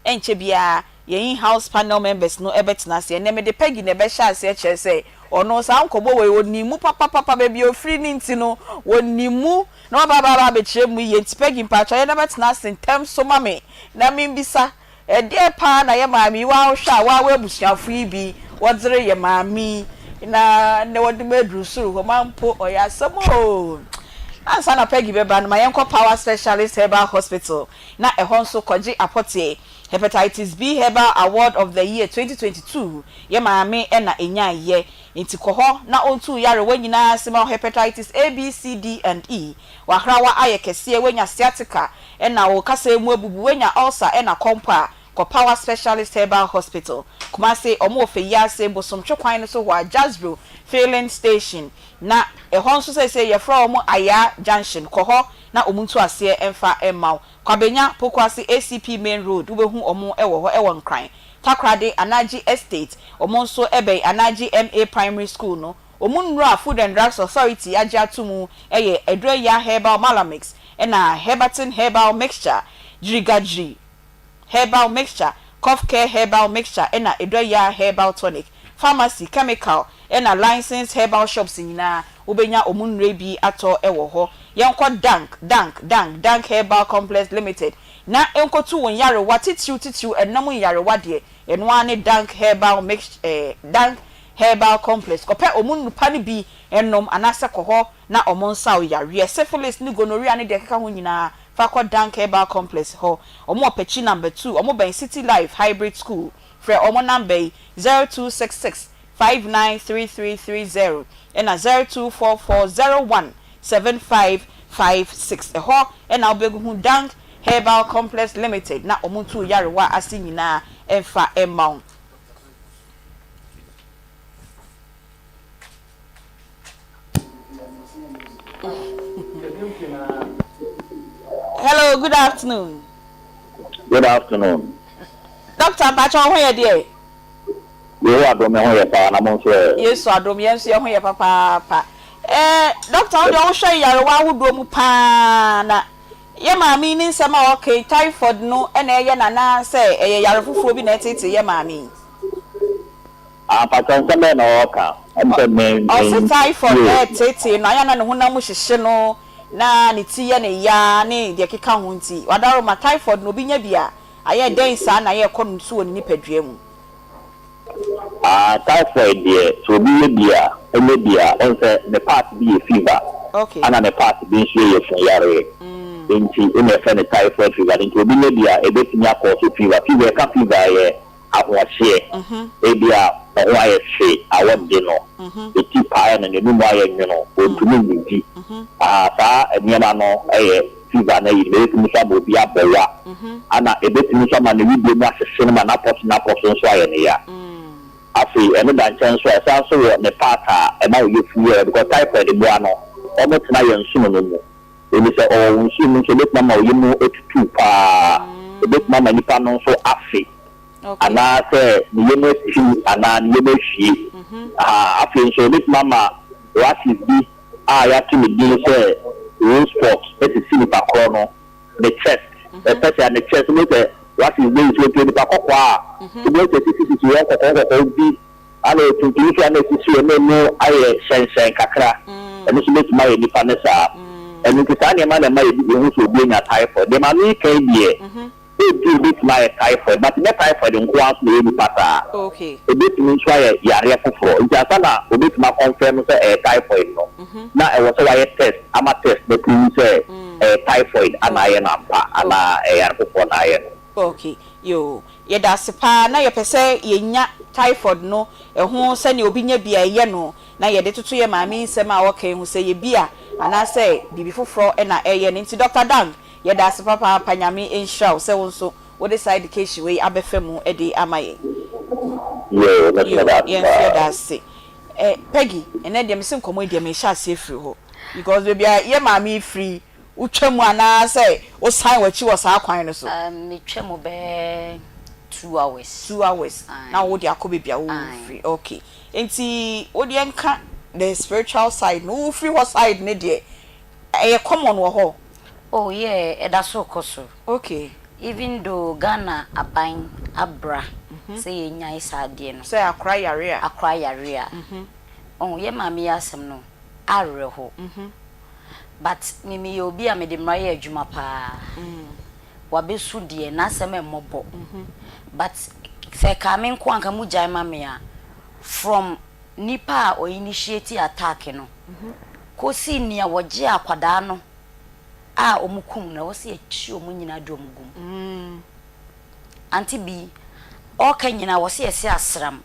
Ɛnkyɛ biara yɛn in-house panel members no bɛtena ase. Ɛnnɛ mede Peggy na ɛbɛhyɛ aseɛ kyerɛ sɛ ɔno saa nkɔmmɔ wei ɔnim mu papapapa, baabi a ɔfiri no nti no ɔnim mu na waba aba abɛkyerɛ mu yie. Nti Peggy mpakyɛw yɛn na bɛtena ase ntɛm so ma me na membisa Ɛdeɛn paa na yɛ maame yi waa wohwɛ a waa w'abusuafo yi bi wɔdze reyɛ maame yi na ndɛ wɔde me aduru soro hɔ ma mpo ɔyɛ asɛm oo. Ansa na Peggy bɛba no ma yɛnkɔ Power Specialist Herbal Hospital na ɛhɔ nso kɔgye apɔteɛ Hepatitis B Herbal Award of the Year 2022 yɛ maame na ɛnyaeɛ nti kɔ hɔ na ɔntu wo yarewa nyinaa ase ma wo Hepatitis A, B, C, D and E W'ahrawa ayɛ kɛseɛ, woanya sciatica, ɛna wo kasaa mu abubu, woanya ulcer ɛna kɔmpɔ a, kɔ Power Specialist Herbal Hospital, Kumasi, wɔn wɔ Feyiase, Bosomtwe kwan no so hɔ a, Jasbro Filling Station, na ɛhɔ nso seesei yɛfrɛ wɔn Ayaa Junction, kɔ hɔ na wɔn ntu aseɛ mfa mma wo. Kwabenya, Pokuase ACP Main Road, wobɛhu wɔn wɔ hɔ, ɛwɔ Nkran. Takoradi, Anagye Estate, wɔn nso bɛn Anagye MA Primary School no, Wɔn nnuro a Food and Drugs Authority agye ato mu yɛ Aduaya Herbal Malamix ɛna Herbatin Herbal Mixture, Gyirigagyiri Herbal Mixture, Cough Care Herbal Mixture ɛna Aduaya Herbal Tonic. Pharmacy, chemical ɛna licensed herbal shops nyinaa wobɛnya wɔn nnuro yi bi atɔ wɔ hɔ. Yɛnkɔ Dank, Dank, Dank, Dank Herbal Complex Limited na nkɔtu wo nyarewa titiriw titiriw ɛnam nyarewa deɛ ɛno ara ne Dank Herbal Mix eh, Dank Herbal complex, kɔpɛ wɔn nnupa no bi nom anaasɛ kɔ hɔ na wɔn nsa wo yareɛ, syphilis ne gonorrhea ne deɛ ɛkeka ho nyinaa, fa kɔ Dank Herbal Complex hɔ. Wɔn wɔ Pakyi number two, wɔn bɛn City Life Hybrid School. Frɛ wɔn number yi, 0266 593330 ɛna 0244 01 7556. Ɛhɔ na wobɛhu Dank Herbal Complex Limited na wɔn ntu wo yarewa ase nyinaa mfa mma wo. Hello, good afternoon. Good afternoon. Doctor Mpacho ho yɛ deɛ? Yehowa adom me ho yɛ paa na mo nso ɛ? Yesu adom yɛn nso yɛn ho yɛ papaapa. Eh, doctor wo deɛ wohwɛ nyarewa ahodoɔ mu paa na Yɛ maame yi ne nsɛm a ɔka yi, typhoid no na ɛyɛ no anaa sɛ ɛyɛ yare foforɔ bi na ɛreteetee yɛ maame yi? Ah mpakyɛw nsɛm bɛn na ɔɔka? Ɛm sɛ me me Ɔse typhoid ntie. ɛreteetee no, ayɛ a na ne honam mu hyehye no, na ne ti yɛ no ya ne deɛ ɛkeka ho nti, wadaroma, typhoid no obi nya bi a, ayɛ dɛn saa na ayɛ ɛkɔ no so wɔ ne nipadua mu? Ah typhoid deɛ sɛ obi yɛ bi a ɔnyɛ bi a ɔhu sɛ ne part bi yɛ fever ɛna ne part bi nso yɛ yafunu yareɛ nti ɛna yɛfrɛ no typhoid fever no nti obi nya bi a ɛbɛtumi akɔ so fever fever yɛka fever a ɛyɛ ahoɔhyeɛ ebi a ne ho ayɛ hye awɔ de no ɛti paeɛ no n'anum ayɛ nwono ɔntumi nnidi Ahaa saa nneɛma no yɛ fever no ayi no, ɛbɛtumi nso ama obi abɔ wa, ɛna ɛbɛtumi nso ama ne wedeɛ mu ahyehye no ma n'apɔso n'apɔso nso ayɛ no ya. Afei ɛno da nkyɛn nso a, ɛsan nso wɔ ne part a ɛma wo yafunu yɛ ya because typhoid mmoa no wɔtena yɛn nsono no mu, enti sɛ ɔwɔ wo nsono mu nso ɛbɛtumi ama wo yam atutu pa ara, ɛbɛtumi ama nipa no nso afe anaasɛ ne yam atim anaa ne yam ahwie. Ahaa afei nso ɛbɛtumi ama rashes bi a yɛato ne din sɛ Rose Spot sisi nipa korɔ no ne chest, especially ne chest, wobɛhu sɛ rashes bɛyi so, nti onipa kɔkɔɔ a wobɛhu sɛ sisisisi hɔ nkɔkɔɔ nkɔkɔɔ bi ana tuntum nso a na esisi hɔ na emu ayɛ hyɛnhyɛn kakra, ɛno nso bɛtumi ayɛ nipa no saa. Ɛno nti saa nneɛma na ɛma yɛhu sɛ obi anya typhoid. Deɛ maame yi ka yi deɛ, Ebia ebetumi ayɛ typhoid, but nyɛ typhoid nko ara nso na ɛyɛ nipa saa. Ebetumi nso ayɛ yareɛ foforɔ. Nti ansa na obetumi akɔnfɛm sɛ ɛyɛ typhoid no, na ɛwɔ sɛ wayɛ test ama test no apruvu sɛ ɛyɛ typhoid ana ayɛ no ampa anaa ɛyɛ yare foforɔ na ayɛ no. Ok, yoo. Yɛda ase paa. Na yɛpɛ sɛ yɛnya typhoid no ɛho sɛnea obi nya bi a ɛyɛ no na yɛde toto yɛ maame yi nsɛm a ɔka yi ho sɛ ɛyɛ bi a anaasɛ biribi foforɔ na ɛyɛ no. Nti Doctor Dang, Yɛda ase papaapa Nyame nhyira wo sɛ wo nso wode saa education wei abɛfa mu de ama yɛn. Yoo me nso Yoo meda ase yɛn nso yɛda paa. ase. Eh Peggy ɛnɛ deɛ mese nkɔmmɔ yi deɛ mehyɛ aseɛ firi hɔ because baabi a yɛ maame yi firi yi wotwa mu anaa sɛ wosan w'akyi wɔ saa kwan no so? Um metwa mu bɛyɛ. hours. 2 hours na Ae. wode akɔ baabi a Ae. wofiri. Okay. Nti wodeɛ nka the spiritual side no, wofiri hɔ side no deɛ ɛyɛ common wɔ hɔ? Oh yeah, ɛda so rekɔ so. Okay. Even though Ghana aban abra sɛ yɛnyae saa adeɛ no. Sɛ akora yare a. Akora yare a. Wahu, yɛn maame yi asɛm no awerɛho. But me meyɛ obi a mede mmara yɛ adwuma paa. Wabesu deɛ, n'asɛm mmɔbɔ. But sɛ ɛkaa me nko a anka mogyae ma me a, from nipa a ɔ initiate attack no kɔsi nea wɔgyee akwadaa no a wɔn kum no, ɛwɔ sɛ yɛkye wɔn nyinaa de wɔn gu mu. Auntie bi, ɔɔka nyinaa wɔ sɛ yɛsɛ asram,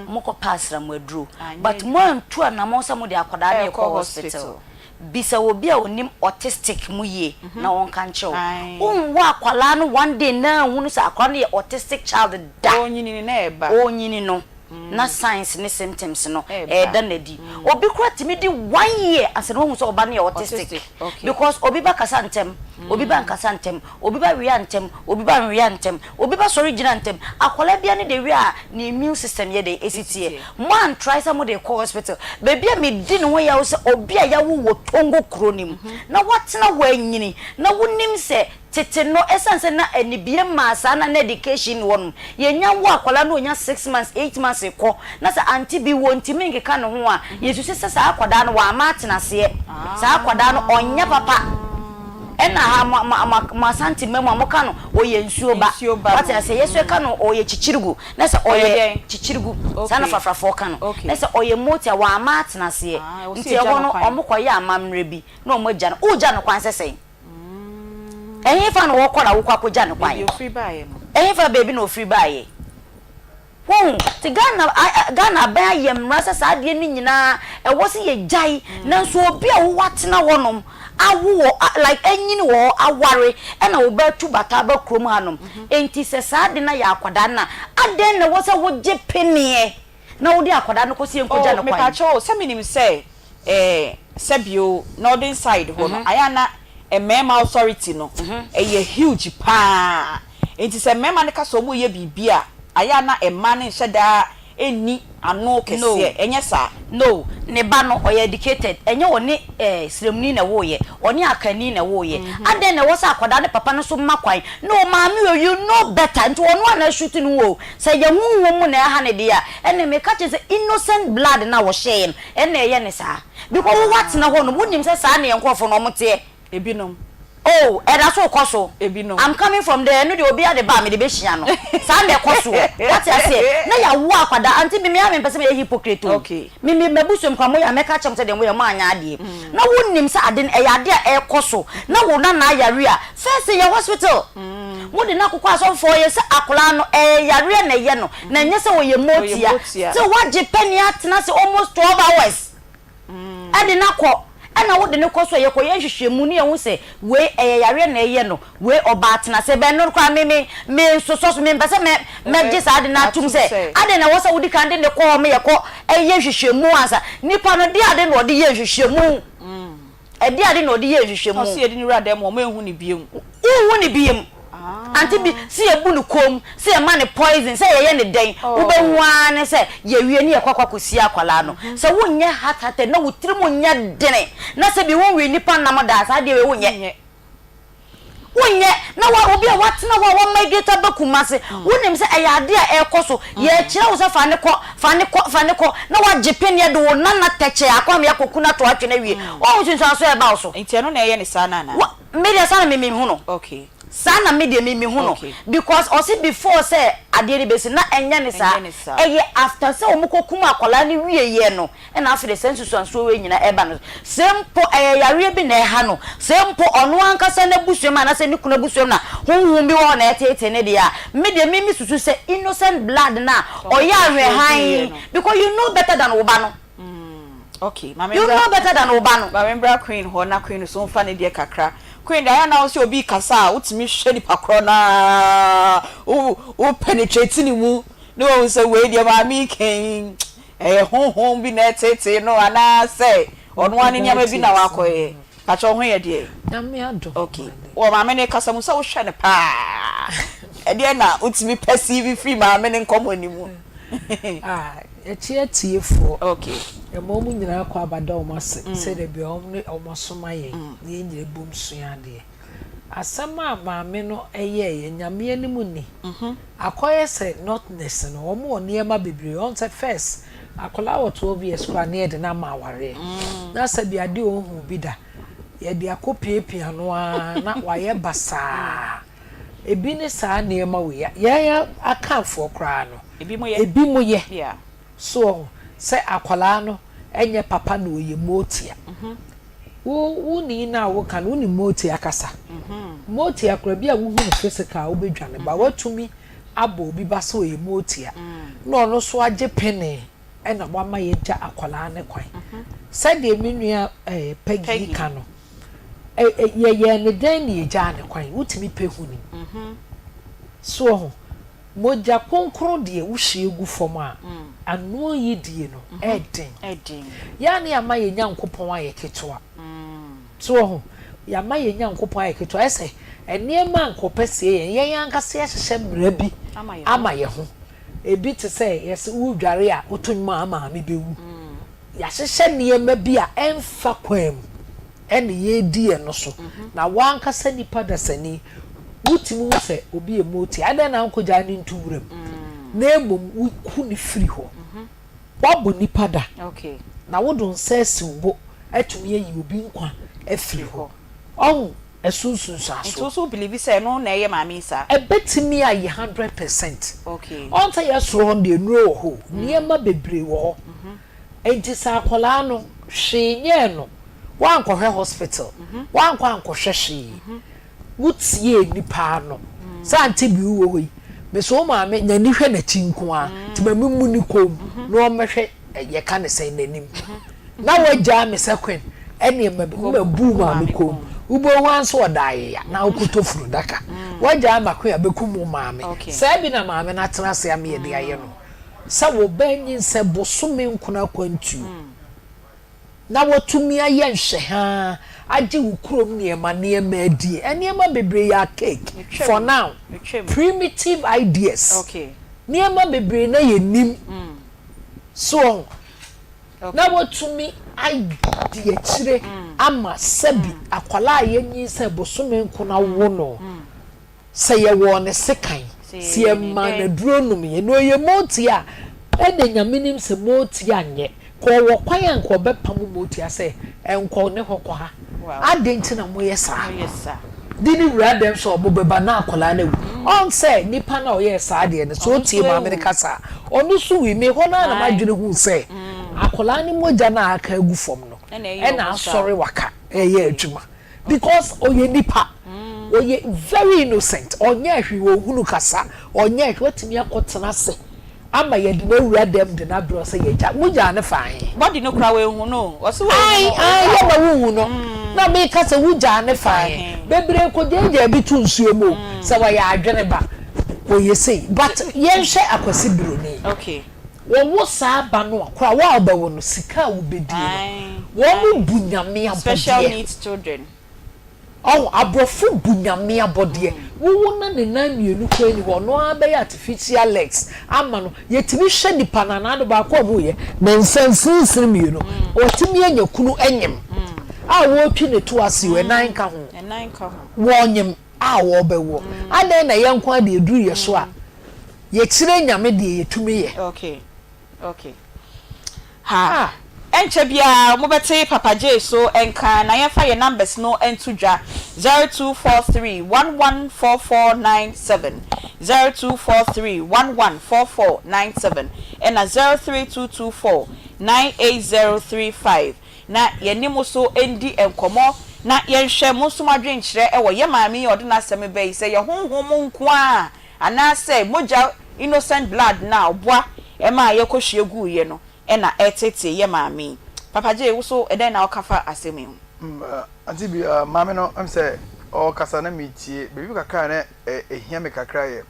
mo kɔ pɛ asram aduro, but mo antu anamɔn sɛ mo de akwadaa no rekɔ hospital. Bisa obi a onim autistic mu yie na ɔnka nkyerɛ wo. Wonwo akwadaa no one day na anhunu sɛ akwadaa no yɛ autistic child da. Ɔrenyini no na ɛreba. Ɔrenyini no na signs ne symptoms no ɛreda no adi. Obi koraa tumi di one year ansa na wahu sɛ ɔba no yɛ autistic because obi ba kasa ntɛm, obi ba nkasa ntɛm, obi ba wea ntɛm, obi ba nwea ntɛm, obi ba sɔre gyina ntɛm. Akwadaa biara ne the way a ne immune system yɛ dɛn ɛsi teɛ. Mo antry sɛ mode rekɔ hospital. Baabi a medi ne ho yaw sɛ obi a yawo wɔ Tongo kuro no mu na watena hɔ anyini na wonim sɛ Tete no, ɛsiane sɛ na anibue mmaa saa na na education nni hɔ no, yɛnya wo akwadaa na ɔnya six months, eight months rekɔ na sɛ ante bi wɔ ntumi nkeka ne ho a, yɛsusu sɛ saa akwadaa no wamma atenaseɛ, saa akwadaa no ɔnyɛ papa. Ɛna ha mo, mo, mo, mo Asante mma mu a moka no ɔyɛ nsuo ba. Nsuo ba Wate no. aseɛ? Yɛn nso yɛka no ɔyɛ kyikyirigu, na sɛ Ɔyɛ ɔyɛ dɛn? kyikyirigu, saa na Okay. Frafrafoɔ ka no, Okay. na sɛ ɔyɛ moti a wamma atenaseɛ. Ah, ɛwɔ sɛ Nti yɛgya ɛhɔ no no kwan. wɔkɔyɛ amammerɛ bi na wɔagya no. Wogya no kwan sɛ sɛn? Ɛhefa na wɔkɔ na wokɔ akɔgya no kwan? Baabi ofiri baeɛ no. Ɛhefa baabi na ofiri baeɛ? Wohu? Nti Ghana, Ghana aban ayɛ mmara sɛ saa adeɛ no nyinaa ɛwɔ sɛ yɛgyae. Nanso obi a wowɔ atena hɔnom, awo wɔ, like anyini wɔ hɔ, aware, ɛna wo ba atu bata aba kurom hanom. Enti sɛ saa ade no ayɛ akwadaa no a, adɛn na ɛwɔ sɛ wogye peneɛ na wode akwadaa no kɔ sɛ yɛnkɔgya Oh, no kwan? mepakyɛw o, sɛ menim sɛ eh, sɛbio northern side hɔ no, ayɛ a na mmarima authority no ɛyɛ huge paa. Nti sɛ mmarima no ka sɛ wɔreyɛ biribi a, ayɛ a na mmaa no nhyɛ da nni ano No. kɛseɛ, ɛnyɛ saa? No, ne ba no ɔyɛ educated, ɛnyɛ ɔne eh, sremuni na ɛwoeɛ, ɔne akanni na ɛwoeɛ. Adɛn na ɛwɔ sɛ akwadaa no papa no nso ma kwan? No, maame o, you know better, nti ɔno a na ashoot no o, sɛ ɛyɛ honhom mu na ɛha no deɛ a, ɛnneɛ meka kyerɛ sɛ innocent blood no a wɔhyɛeɛ no, Ɛna ɛyɛ ne saa. Because wo woatena hɔ nom, wonim sɛ saa na yɛn nkorɔfoɔ no wɔn teɛ. Ebinom. Oh, ɛda so rekɔ so. Ebinom. I'm coming from there, ɛno deɛ obiara de ba a mede bɛhyia no. Saa na ɛkɔ soɔ. Woate aseɛ? Na yɛawo akwadaa, auntie me, me ara mempɛ sɛ mɛyɛ hypocrite o. Okay. Me, me, m'abusua mu koraa moyɛ a mɛka akyerɛ mo sɛ deɛ moyɛ moanyɛ adeɛ. Na wonim sɛ ade no, ɛyɛ adeɛ a ɛrekɔ so. Na wo nana ayare a, first yɛ hospital. Mode no akokɔ asɔfoɔ yɛ sɛ akwadaa no, ɛyɛ yareɛ na ɛyɛ no. Na ɛnyɛ sɛ ɔyɛ motia. Still woagye pɛni atena ase almost 12 hours ɛde no akɔ ɛna wode no kɔ so a yɛkɔyɛ nhwehwɛmu ne yɛhu sɛ wei ɛyɛ yareɛ na ɛyɛ no wei ɔba atena ase bɛn no koraa me me me nsosɔ so mempɛ sɛ mɛ mɛgye saa ade no atom sɛ adɛn na ɛwɔ sɛ wodi kan de ne kɔ hɔ ma yɛkɔ ɛyɛ nhwehwɛmu ansa nipa no de ade na ɔde yɛ nhwehwɛmu. Ɛdeɛn ade na ɔde yɛɛ nhwehwɛmu? Ɔse yɛde no wura dan mu a, ɔmo nhu no biom. Wonhu no biom. Ante bi, se yɛbu no komm, se yɛma no poison, sɛ yɛyɛ no dɛn, wobɛhu ara ne sɛ yɛwie ne yɛkɔ akɔ akɔsie akwadaa no. Sɛ wonyɛ hard hearted na wo tirim nyɛ dene, na sɛ bi wonwee nnipa nnam da a, saa adeɛ wei wonyɛ. Wonyɛ na wa obi a watena hɔ a wa migrate aba Kumasi, wonim sɛ ɛyɛ adeɛ a ɛrekɔ so, yɛrekyerɛ wo sɛ fa no kɔ, fa no kɔ, fa no kɔ, na wagye peneɛ de wo nana tɛkyɛɛ akɔ ama yɛakɔku no ato atwene awie. Woahu nsunsuansoɔ a ɛba wo so? Nti ɛno na ɛyɛ no saa no anaa? Wa, me deɛ saa na me mehu no. Okay. Saa na me deɛ me mehu no. Okay. Because ɔse before sɛ adeɛ no bɛsi no na ɛnyɛ no saa. Ɛnyɛ no saa. Ɛyɛ after sɛ wɔkɔkum akwadaa no wieeɛ no Ɛna afei de saa nsusuansoɔ wei nyinaa ɛba no so. Sɛ mpo ɛyɛ yareɛ bi na ɛha no, sɛ mpo ɔno ankasa n'abusua mu anaasɛ ne kunu abusua mu na honhom bi wɔ hɔ na ɛreteetee no deɛ a, me deɛ me mesusu sɛ innocent blood no a ɔyɛ ahwɛhan because you know better than wo ba no. Okay, ma You membra know better than wo ba no. Ma membra Queen hɔ na Queen nso mfa ne deɛ kakra. Queen deɛ ayɛ a na wo sɛ obi rekasa a wotumi hwɛ nipa korɔ no ara, wo wo penetrate ne mu na wahu sɛ wei deɛ maame yi ka yi Ɛyɛ honhom bi na ɛreteetee no anaasɛ ɔno ara ne nneɛma bi na wakɔyɛ? Pakyɛ wo ho yɛ deɛ? Nyame adom. Ok. Wɔ maame no rekasa mu sɛ wohwɛ no paa. a, ɛdeɛn na wotumi perceive firi maame no nkɔmmɔ no mu? Ah, yɛkye atiefoɔ. Okay. Yɛma wɔn nyinaa kɔ aba da wɔn ase sɛ dabi a wɔn ne wɔn asoma yɛn na yɛn nyinaa bom sua adeɛ. Asɛm a maame no yɛeɛ, Nyame anim ni, akɔyɛ sɛ Northerners no, wɔn wɔ nneɛma bebree. Wɔn sɛ first, akwadaa wɔ 12 years koraa na yɛde no ama awareɛ. Na sɛbi adeɛ a ɔnhuu bi da, yɛde akɔpiapia no ara na wayɛ basaa. Ebi ne saa nneɛma wei. Yɛn Akanfoɔ koraa no, ebinom yɛ. So woahu sɛ akwadaa no nyɛ papa na ɔyɛ motia? Wo wo nii no a woka no, wonim motia kasa? Motia koraa, bi a wohu no physical a wobɛdwane ba. Woatumi abɔ obi ba sɛ ɔyɛ motia na ɔno nso agye pene na wama yɛagya akwadaa no kwan. Sɛdeɛ me nua eh, Peggy ka no, eh, eh, yɛyɛɛ no dɛn na yɛgyaa no kwan? Wotumi pɛ hu nim. So woahu? Mogya kronkron deɛ wohwie gu fam a, ano yidie no ɛden. Yɛ a na yɛama yɛn Nyankopɔn ayɛ ketewa. So woahu? Yɛama yɛn Nyankopɔn ayɛ ketewa. Ayɛ sɛ nneɛma a anka ɔpɛ sɛ yɛyɛ no, yɛn ankasa yɛahyehyɛ mmara bi ama yɛn ho. Ebi te sɛ yɛse woredware a, woto nnwom a, wo maame bɛwu. Yɛahyehyɛ nneɛma bi a ɛmfa kwan mu. na yɛredi ɛno so. Na wo ankasa nipa dasani, wotumi hu sɛ obi yɛ motia. Adɛn na wonkɔgyae no nto wuram, na mmom woku no firi hɔ? Woabɔ nipa da, na wode wo nsa asi wo bo atumi ayi obi nkwa afiri hɔ. Ɔho ɛso nsunsuansoɔ. Nti wo nso wo believe sɛ ɛno na ɛyɛ maame yi saa? Ɛbɛtumi ayɛ 100%. Ɔho sɛ yɛ soro hɔ no deɛ nnuro wɔ hɔ o, nneɛma bebree wɔ hɔ. Enti sɛ akwadaa no, hwee nyɛɛ no, woankɔhwɛ hospital, woankɔ ankɔhwɛ hwee, wotiee nnipa ano sɛ Auntie Biu wɔ hɔ yi, mese wo maame n'ani hwɛ n'akyi nko ara, nti ma memmu ne kɔn mu na ɔmmɛhwɛ yɛka ne sɛn n'anim. Na woagyaa me sɛ Queen, ɛneɛ mabu wo maame kɔn mu. Wobɛhu ara nso ɔda ayeya na wokɔtɔ funu daka. Woagyaa ma Queen abɛkum wo maame. Saa bi na maame no atena ase ama yɛde ayɛ no. Sɛ wo ba anyinsɛn bosome nkron akwantuo na watumi ayɛ nhwɛhaa agye wo kurom nneɛma nneɛma adie, nneɛma bebree yɛ archaic for now, primitive ideas, nneɛma bebree na yɛnnim, so wɔn na watumi adi akyire ama sɛbi akwadaa a yɛanyinsɛn bosome nkron awo no. Sɛ yɛwɔɔ no sekan, sɛ yɛmaa no aduro nomeɛ, na ɔyɛ motia a, ɛna Nyame nim sɛ motia nyɛ. Nka ɔwɔ kwan a nka ɔbɛpamo motia sɛ, nkɔ ne hɔ kɔ ha. Adɛn nti na moyɛ saa? De no wura dɛm sɛ ɔmo bɛba na akwadaa no awu. Ɔn sɛ nipa no a ɔyɛɛ saa adeɛ no, sɛ ɔtie maame no kasa a, ɔno nso wui. Me hɔ no ara na m'adwene huu sɛ, akwadaa no mogya no a aka agu fam no, ɛna asɔre waka ɛreyɛ adwuma. Because ɔyɛ nipa, ɔyɛ very innocent, ɔnyɛɛ hwee, ɔnhunu kasa, ɔnyɛɛ hwee, watumi akɔtena ase ama yɛde no awura dɛm de no abrɛ wo sɛ yɛgya, mogyaa no faa he? Body no koraa wanhu no o, ɔse wanhu Ae, no, ae, ɔgyaa yɛma hɔ. wonhu no, na meka sɛ wogyaa no faa he? Bebree kɔgyaagyaa bi to nsuo mu o, sɛ wɔyɛ adwene ba, wɔyɛ sei, but yɛnhwɛ Akwasi Broni. Okay. Wɔwo saa ba no a, koraa wo a wobɛwo no, sika a wobɛdie no, wɔn bu Nyame Special abɔdeɛ. needs children. Ɔho, aborɔfo bu Nyame abɔdeɛ. Wowo na ne nan mmienu koraa nni hɔ, ɔno ara bɛyɛ artificial legs ama no. Yɛtumi hwɛ nipa no anaa ade baako a wɔyɛ, ne nsa nsinsini mmienu, watumi anya kunu nyem a wɔretwi ne to ase o, ɛnan nka ho, wɔnyem a wɔrebɛwoɔ. Adɛn na yɛn nko ara deɛ ɛduru yɛn so a, Yɛkyerɛ Nyame deɛ yɛtumi yɛ. Okay okay ha ɛnkyɛ biara mobɛte Papa Jay so nka na yɛmfa yɛn numbers no nto dwa 0243 114497 0243 114497 ɛna 03224 98035 na yɛne mo so ndi nkɔmmɔ na yɛnhwɛ mo nso mo adwenkyerɛ wɔ yɛn maame yi a ɔde n'asɛm ba yi sɛ yɛ honhom nko ara Anaasɛ mogya innocent blood no a ɔboa maa yɛkɔ hwie guiɛ no na ɛreteetee yɛ maame yi. Papa Jay wo so ɛdɛn na woka fa asɛm yi ho? Auntie Bi, maame no ɛm sɛ ɔrekasa na meretie, biribi kakra a na ɛhia me kakra yɛ,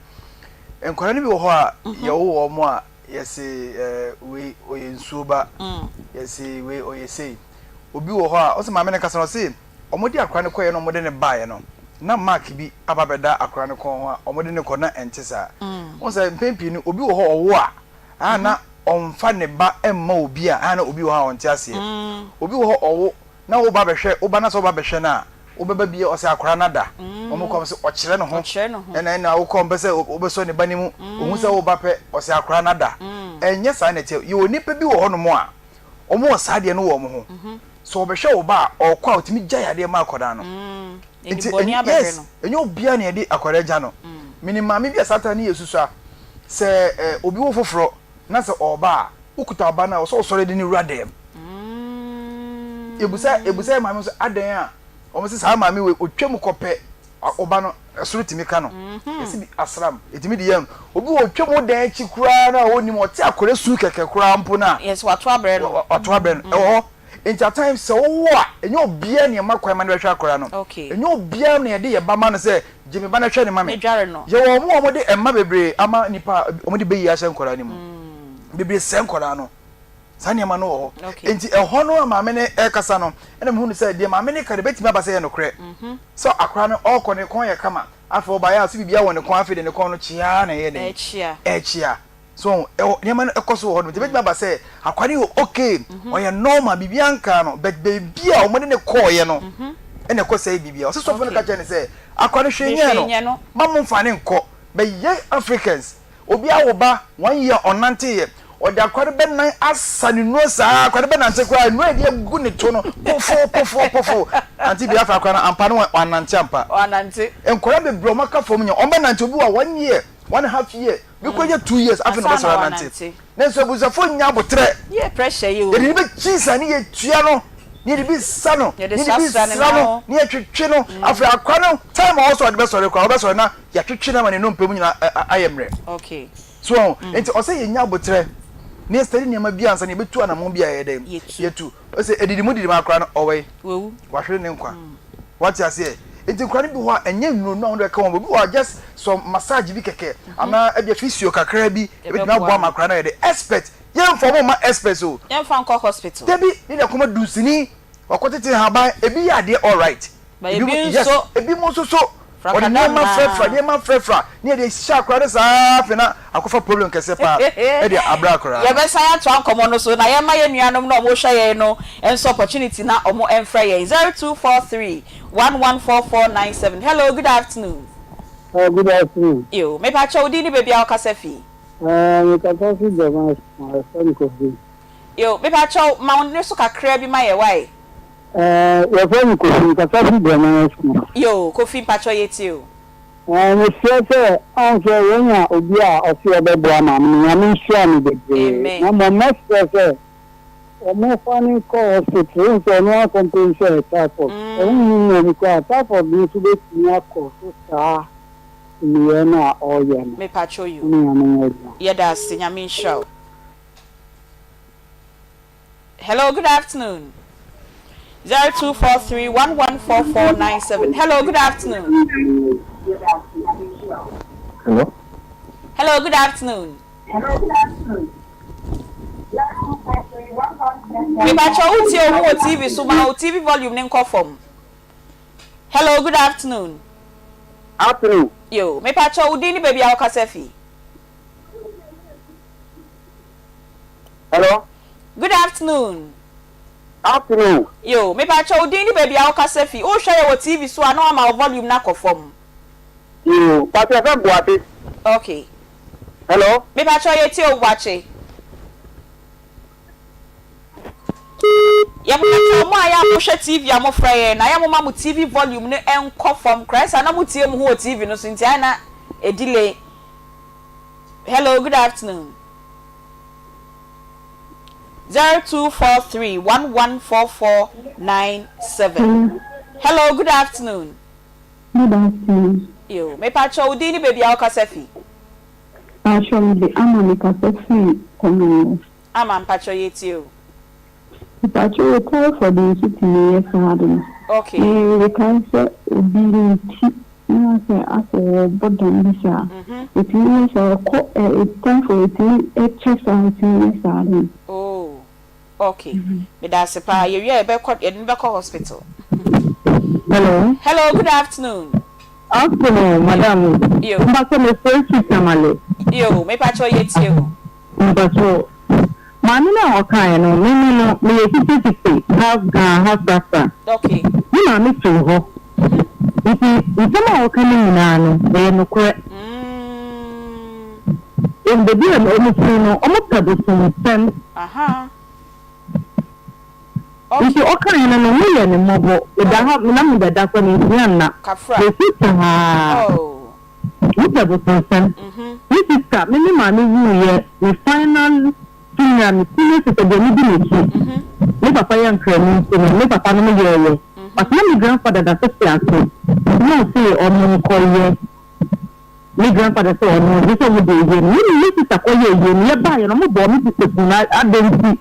nkwadaa no bi wɔ hɔ a yɛwo wɔn a yɛse wei ɔyɛ nsuo ba, yɛse wei ɔyɛ sei. Obi wɔ hɔ a, ɔse maame no kasa no ɔse wɔde akwadaa no kɔeɛ na wɔde no baeɛ no. na mark bi aba abɛda akwadaa no kɔn ho a wɔde no kɔ na ɛnte saa. Wohu sɛ mpɛn pii no obi wɔ hɔ ɔwo a, a na ɔmfa ne ba mma obi a, a na obi wɔ hɔ a ɔnte aseɛ. Obi wɔ hɔ ɔwo na wo ba bɛhwɛ, wo ba na sɛ wo ba bɛhwɛ no a, wobɛba bi ɔsɛ akwadaa no ada. Wɔn kɔ sɛ ɔkyerɛ ne ho, ɛna ɛna wokɔ mpɛ sɛ wobɛsɔ ne ba no mu, ohu sɛ wo ba pɛ ɔsɛ akwadaa no ada. Ɛnyɛ saa na ɛteɛ. Yɛwɔ nnipa bi wɔ hɔnom a, wɔwɔ saa adeɛ no wɔ wɔn ho. Sɛ ɔbɛhwɛ wo ba a, ɔkɔ a ɔtumi gyae adeɛ ma akwadaa no. Nti yes, ɛnyɛ obiara na yɛde akwadaa gya no. Menim maame bi a saa time no yɛ susua, sɛ obi wo foforɔ na sɛ ɔreba a, wokuta wo ba no a, ɛwɔ sɛ wosɔre de no wura dɛm. Yɛbusa yɛbusa yɛ maame sɛ adɛn a wɔn sɛ saa maame wei otwam kɔpɛ ɔba no ɛsoro tumi ka no. Yɛsi bi asram ɛtumi de yɛn obi wɔ otwam wo dan akyi koraa na ɔnim ɔte akwadaa su kɛkɛ koraa mpo no a. Yes, wato abrɛ no. Wato abrɛ no ɛwɔ hɔ. Nti at times sɛ wowo a, ɛnyɛ obiara na yɛma kwan ma no bɛhwɛ akwadaa no. Ɛnyɛ obiara na yɛde yɛn ba ma no sɛ gye me ba no hwɛ no ma me. Yɛwɔ wɔn a wɔde mma bebree ama nnipa a wɔde bɛyi ahyɛ nkwadaa no mu. Bebree sɛe nkwadaa no. Saa nneɛma no wɔ hɔ. Nti ɛhɔ no a maame no rekasa no, ɛna mehu no sɛ deɛ maame no reka no ɛbɛtumi aba sɛ ɛyɛ nokorɛ. Sɛ akwadaa no ɔrekɔ ne kɔn yɛ kama, afei ɔbaeɛ a sɛ biribiara wɔ ne kɔn, afei deɛ ne kɔn no kyeaa na ɛyɛ dɛn? Ɛrekyea. So ɛwɔ nneɛma no ɛkɔ so wɔ hɔ nom nti ebetumi aba sɛ akwa no yɛ okay ɔyɛ normal biribiara nkaa no but baabi a wɔde no kɔɔyɛ no ɛna ɛkɔ sɛe biribiara. Ɔsɛ sɔfo no ka kyerɛ no sɛ akwa no hwee nyɛɛ no ma mo nfa no nkɔ but yɛn Africans obi awo ba one year ɔnanteeɛ ɔde akwa no bɛnan asa ne nnuro saa akwa no bɛnante koraa nnuro a yɛde agu ne to no pofo pofo pofo ante bi afa akwa no ampa no wanante ampa. Nkwadaa bebree wɔn aka fam nyɛ wɔn bɛnante obi wɔ one year one and half year Bi kɔ yɛ 2 years afei na ɔbɛsɔre anante. Nanso abusuafoɔ nnya aboterɛ. Yɛde ne bɛkyi sa ne yɛtua no, ne yɛde bi sa no, ne yɛde bi sra no, ne yɛtwetwe no. Afei akora no time a ɔwɔ sɛ ɔde bɛsɔre koraa ɔbɛsɔre na yɛatwetwe no ama ne nnompe mu nyinaa ayɛ mmerɛ. So wɔn nti ɔsɛ yɛnya aboterɛ na yɛstudy nneɛma bi ansa na yɛbɛtu anammɔn bi a yɛyɛ dɛn yɛtu. Ɔsɛ edidi mu didi mu akora no ɔwɔ yi wahwere ne nkwa. Wate aseɛ? Nti nkora no bi hɔ a ɛnyɛ nnuro no a wɔde bɛka wɔn obi wɔ hɔ a just some massage bi kɛkɛ anaa ebia physio kakra bi ebetumi aboa ma akora no ayɛ dɛ. Expert yɛnfa wɔn mma experts o. Yɛnfa nkɔ hospital. Dabi ne deɛ kɔma dunsini wakɔtete nhaban ebi yɛ adeɛ alright. But ebi nso. Yes ebi mo nso so wɔde nneɛma frɛfra nneɛma frɛfra ne yɛde hyehyɛ akora no saa afei na akɔfa problem kɛseɛ paa ɛde abrɛ akora no. Yɛbɛsan atoa nkɔmmɔ no so na yɛma yɛn nuanom no a wɔrehwɛ yɛn no nso opportunity na wɔmfrɛ yɛn 0243 114497 Hello good afternoon. Uh, good afternoon. Yo, mepakyɛ wo din ne baabi a wokasa fi. Uh, mekasa fi Gyama, yɛfrɛ me Kofi. Yo, mepakyɛ wo ma wo nne so kakra bi ma yɛ wae. Eh, yɛfrɛ me Kofi, mekasa firi Brɛman School. Yoo, Kofi mpakyɛw yɛtie o. Eh, mesrɛ sɛ, ɔhu sɛ yɛanya obi a ɔse ɔbɛboa maame no, Nyame nhyira no bebree. Amen. Na mmom mɛsrɛ sɛ wɔmfa no nkɔ hospital, wohu sɛ ɔno ara complain sɛ ɛyɛ typhoid. Ɛho nni mmom koraa, typhoid no nso bɛtumi akɔ so saa nneyɛɛ no a ɔreyɛ no. Mepakyɛw yoo. Wo ne Nyame nyɛ adwuma. Yɛda ase, Nyame nhyira wo. Hello, good afternoon. 0243 114497. Hello, good afternoon. Hello. Hello, good afternoon. Mepakyɛ wo tie wo wɔ TV so ma wo TV volume ne nkɔ fam. Hello, good afternoon. Afternoon. Yo, mepakyɛ wo din ne baabi a wokasa fi. Hello. Good afternoon. Afternoon. Yo, mepakyɛ wo din ne baabi a wokasa fi. Wohwɛ yɛ wɔ TV so a na wama wo volume no akɔ fam. Yo, pakyɛ yɛfrɛ me Boakye. Okay. Hello. Mepakyɛ yɛtie wo Boakye. Yɛpakyɛ mo a yɛ a mohwɛ TV a mofrɛ yɛn na yɛ moma mo TV volume no nkɔ fam koraa ɛsɛ na motie mo ho wɔ TV no so nti ayɛ na ɛdelay. Hello, good afternoon. 0243 114497. Hello, good afternoon. Good afternoon. Yo, mepakyɛ wo din ne baabi a wokasa fi. Pakyɛ mede Ama mekasa firi Commonwealth. Ama mpakyɛ yɛtie o. Mepakyɛ wo typhoid nso tumi yɛ saa ade no. Okay. Me mekae sɛ obi ne ti na sɛ asɛ wɔbɔ dam bi saa. Ɛtumi yɛ saa ɛkɔ ɛ typhoid ɛtumi ɛkyɛ saa ɛtumi yɛ saa ade no. Oh okay medase paa yɛwie a yɛbɛkɔ yɛde no bɛkɔ hospital. Hello. Hello good afternoon. Afternoon madam. Yo. Mpakyɛ me frɛ firi Tamale. Yo, me pakyɛ yɛ tie o. Mpakyɛ maame no a ɔkaeɛ no me me no me yɛ 50 50 half Ga half Frafra. Okay. Me maame firi hɔ nti nsɛm a ɔka no nyinaa no ɛyɛ nokorɛ. Mm. Baabi a wɔn firi no wɔn pɛ bosomsɛm. Aha. Nti ɔkaeɛ no no ho yɛ me mmɔbɔ, meda hɔ na mebɛda koraa mentumi anna, mesu saa. Mepɛ bosonsɛm. Me sister, me me maame wuiɛ, me final funeral, me senior sister deɛ medi n'akyi, me papa yɛ nkrani nti no me papa nom yɛɛyɛ, but na me grandfather da so te ase, nti na ɔse ɔmo nkɔyɛ, me grandfather sɛ ɔno gye sɛ ɔmo de ayie no, me me sister kɔyɛɛ ayie no, yɛbaeɛ no ɔmo bɔɔ me sister puu no adɛn nti.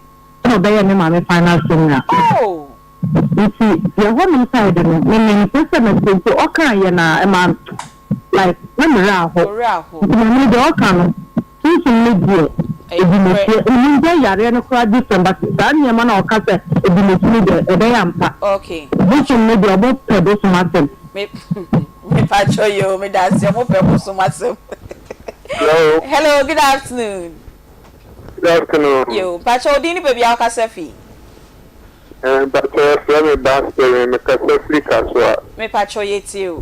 na ɔbɛyɛ me maame final funeral. Nti yɛ hɔ nom side no me me mpɛ sɛ mɛte nti ɔkaa yɛ na ɛma like na me werɛ aho nti maame no deɛ ɔka no sunsum no deɛ ɛdi n'akyi menim sɛ yareɛ no koraa different but saa nneɛma no a ɔka sɛ ɛdi n'akyi no deɛ ɛbɛyɛ ampa bosom no deɛ ɔmo pɛ bosom asɛm. Me mepakyɛw yoo medase ɔmo pɛ bosom asɛm. Hello. Hello good afternoon. Good afternoon. Yo, mpakyɛ wo din ne baabi a wokasa fi? Eh, mpakyɛ yɛfrɛ me Bastere, mekasa firi Kasoa. Mepakyɛ yɛtie o.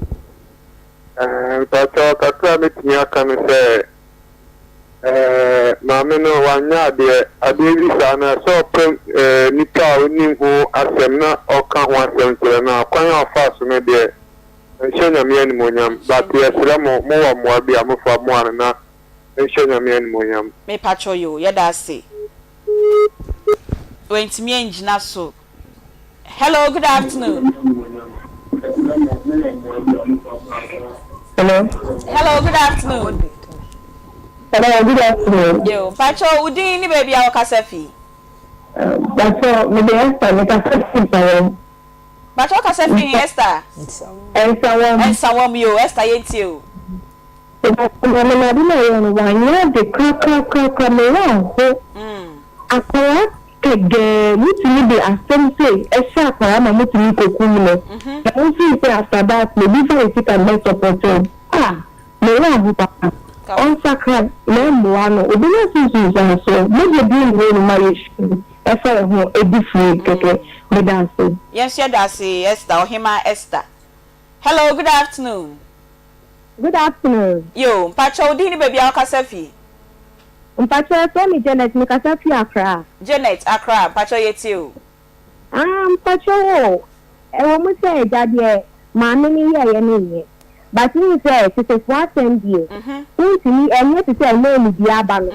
Eh, mpakyɛ kakra a mɛtumi aka no sɛ, eh, maame no wanyɛ adeɛ, adeɛ bi saa no ɛsɛ ɔpɛ eh, nipa a onim ho asɛm na ɔka ho asɛm kyerɛ no a, kwan a ɔfaa so no deɛ ɛnhyɛ Nyame animuonyam, but yɛsrɛ mo, mowɔ mmoa bi a mofa mmoa no na Nhyɛ Nyame animuonyam. Me pakyɛw yoo yɛda ase. Wantumi angyina so. Hello good afternoon. Hello. Hello good afternoon. Hello good afternoon. Yoo mpakyɛw wo din ne baabi a wokasa fi. Mpakyɛw mede Esther mekasa fi Nsawam. Mpakyɛw wokasa fi he Esther? Nsawam. Nsawam yoo Esther yɛntie o. Maame no ade no a ɔyɛɛ no wanyɛ ade korakorakorakora me werɛ aho akwadaa kɛgɛɛ motumi de asɛm sei ɛhyɛ akwadaa ma motumi kɔkum no na mo feel sɛ after that no obi fa ne sika no bɛ support wo ah me werɛ aho papa ɔnsakra na ɛmmoa no obɛnya so nsunsuansoɔ mogya bi nni hɔ nom a yɛhwie ɛfa yɛ ho ɛdi free kɛkɛ meda ase. Yɛn nso yɛda ase Esther, Ɔhemaa Esther. Hello, good afternoon. Good afternoon. Yo, mpakyɛ wo din ne baabi a wokasa fi? Mpakyɛ yɛfrɛ me Janet, me kasa fi Accra. Janet, Accra, mpakyɛ yɛtie o. Ah mpakyɛ o, ɛwɔ mu sɛ agya deɛ maame no yɛɛyɛ no nyɛ, but wohu sɛ tetefoɔ asɛm deɛ wontumi, ɛnyɛ te sɛ ɛnnɛ animdie aba no,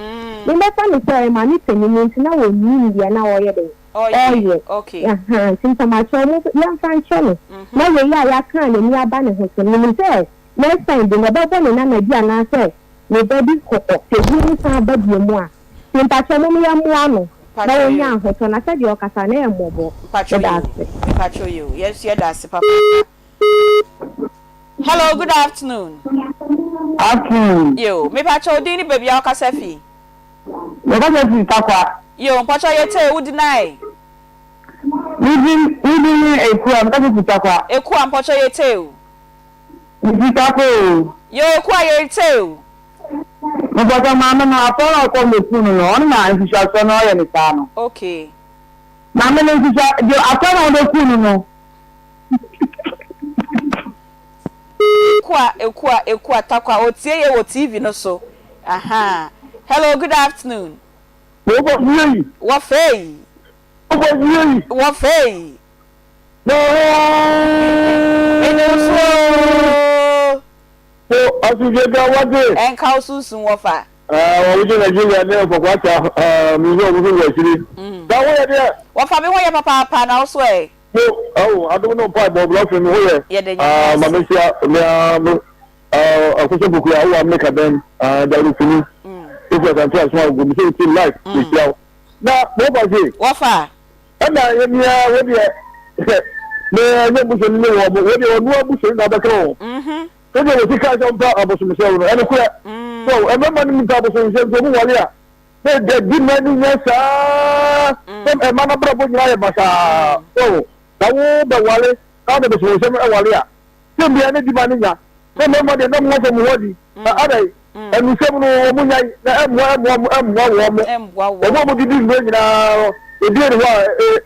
me mɛfa no sɛ ɔyɛ maame panin nti na ɔnnim deɛ na ɔyɛ dɛn, ɔyɛ, ahaa, nti mpakyɛw mo yɛmfa nkyɛ no, na wei a yɛaka a n'ani aba ne ho so no, menim sɛ next time bi no ɔbɛbɔ ne nana bi anaasɛ ne ba bi kɔkɔ, sɛ bio no san ba bio mu a, nti mpakyɛw mom yɛmmoa no na ɔnya ahotɔ, na sɛdeɛ ɔkasa no ɛyɛ mmɔbɔ, Mpakyɛw meda yoo, ase. mepakyɛw yoo, yɛn nso yɛda ase papaapa. Hello, good afternoon. Afternoon. Yoo, mepakyɛw wo din ne baabi a wokasa fi? Mekasa fi Tarkwa. Yoo, mpakyɛw yɛtee wo deny. Me din me din ne Ekua, mekasa fi Tarkwa. Ekua, mpakyɛw yɛtee wo. Me fi Tarkwa oo. Yoo, Ekua yɛretee wo. Mepakyɛw maame no, akɔla no a ɔkɔ mmɛku no no, ɔno na nsusuasoɔ no ɔyɛ no saa no. Okay. Maame no nsusua, deɛ akɔla no a ɔbɛku no no. Ekua Ekua Ekua Takwa otie yɛ wɔ TV no so ahaa hello good afternoon. Wɔ fie yi. Wɔ fɛ yi. Wɔ fie yi. Wɔ fɛ yi. Mene wo so oo. So asomdwe nka wate. Ɛnka wo sunsum wɔ fa. Ɛɛ wɔn gye Nigeria ne Ɔfɔkɔ akyɛ mi nso wɔn nso wɔ akyiri. Na wo yɛ deɛ. Wɔfa me ho yɛ papaapa na wo so ɛ. Mo awo adom no mpaebɔ blessing me ho yɛ Yɛda Nyame ah ma ase. me hyia me ah me ah akosua poku a wowɔ America dɛn ah Dawuro Fini Kofi Asante Asoma Agogo me sɛ wotie live me hyia wo na mo fa se Wɔfa. ɛna yɛ mia wo deɛ me ɛnyɛ busoni ne wɔ mo wo deɛ ɔno abusoni na abɛka wɔn sɛdeɛ wɔsi kaa sɛ ɔmpa abosomsɛm no ɛno korɛ so ɛmɛma no mpa abosomsɛm nti ɔmo wale a na ɛda di ma no nya saa sɛ ɛma no abrabɔ nyinaa yɛ basaa so na wo bɛwale na wode abosomsɛm ɛwale a sɛ mbia ne di ma no nya. Sɛ mmarima deɛ na wɔn afɔ wɔn ho adi. Na adɛn? Anusɛm no wɔn nyae na ɛmmoa ɛmmoa ɛmmoa wɔn. Wɔn a wɔdidi nnuro nyinaa no, ebi nni hɔ a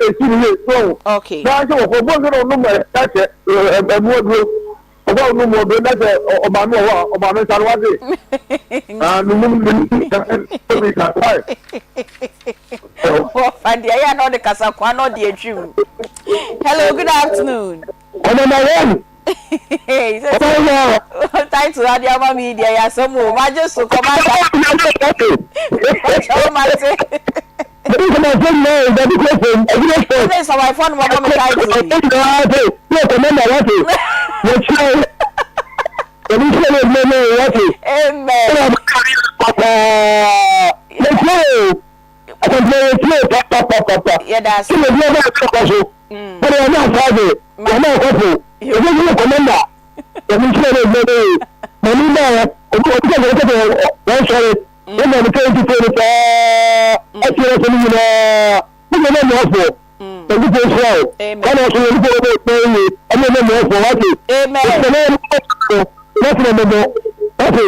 esi no yie. So wɔn? Na sɛ wɔkɔ bɔ nso na wɔnom ɛkyɛ ɛmu aduro. Ɔkɔ a ɔnom aduro na sɛ ɔmaame wɔ hɔ a ɔmaame nsa no wate. Ah, nunum nunum nsa why? Wɔfa deɛ ɛyɛ a na ɔde kasa kwa na ɔde atwim. Hello, good afternoon. Ɔmama wɔn. Title ade ama mi deɛ yɛ asɛm o magye so kɔmanda ɔkyɛw mate ne nsɔmanfoɔ no mɔbɔ me title yi amen. Akwankyerɛ yɛ tie papapapa. Yɛda ase. Sɛ obi ɔbɛ akɔ so. Ɔde ɔmo asaase. Ɔmo akɔfo. Obi nso yɛ kɔmanda. Ɔmo nso yɛ ɛdwuma bɛyɛ. Maame ba yɛ. Obi obi kɛ sɛ kɛ wɔn sɔre. Wɔn na ɔmo kɛ nti fo no saa. Ɛsi ɛsɛ no nyinaa. Mo yɛ ɔmo afɔ. Ɛdi fo nhyira o. Kama ɔso yɛ nipa ɔmo ɛkpɛ yie. Ɔmo yɛ ɔmo afɔ wate. Amen. Ɛsɛ na ɔmo afɔ. Wate na ɔmo bɔ. Wate.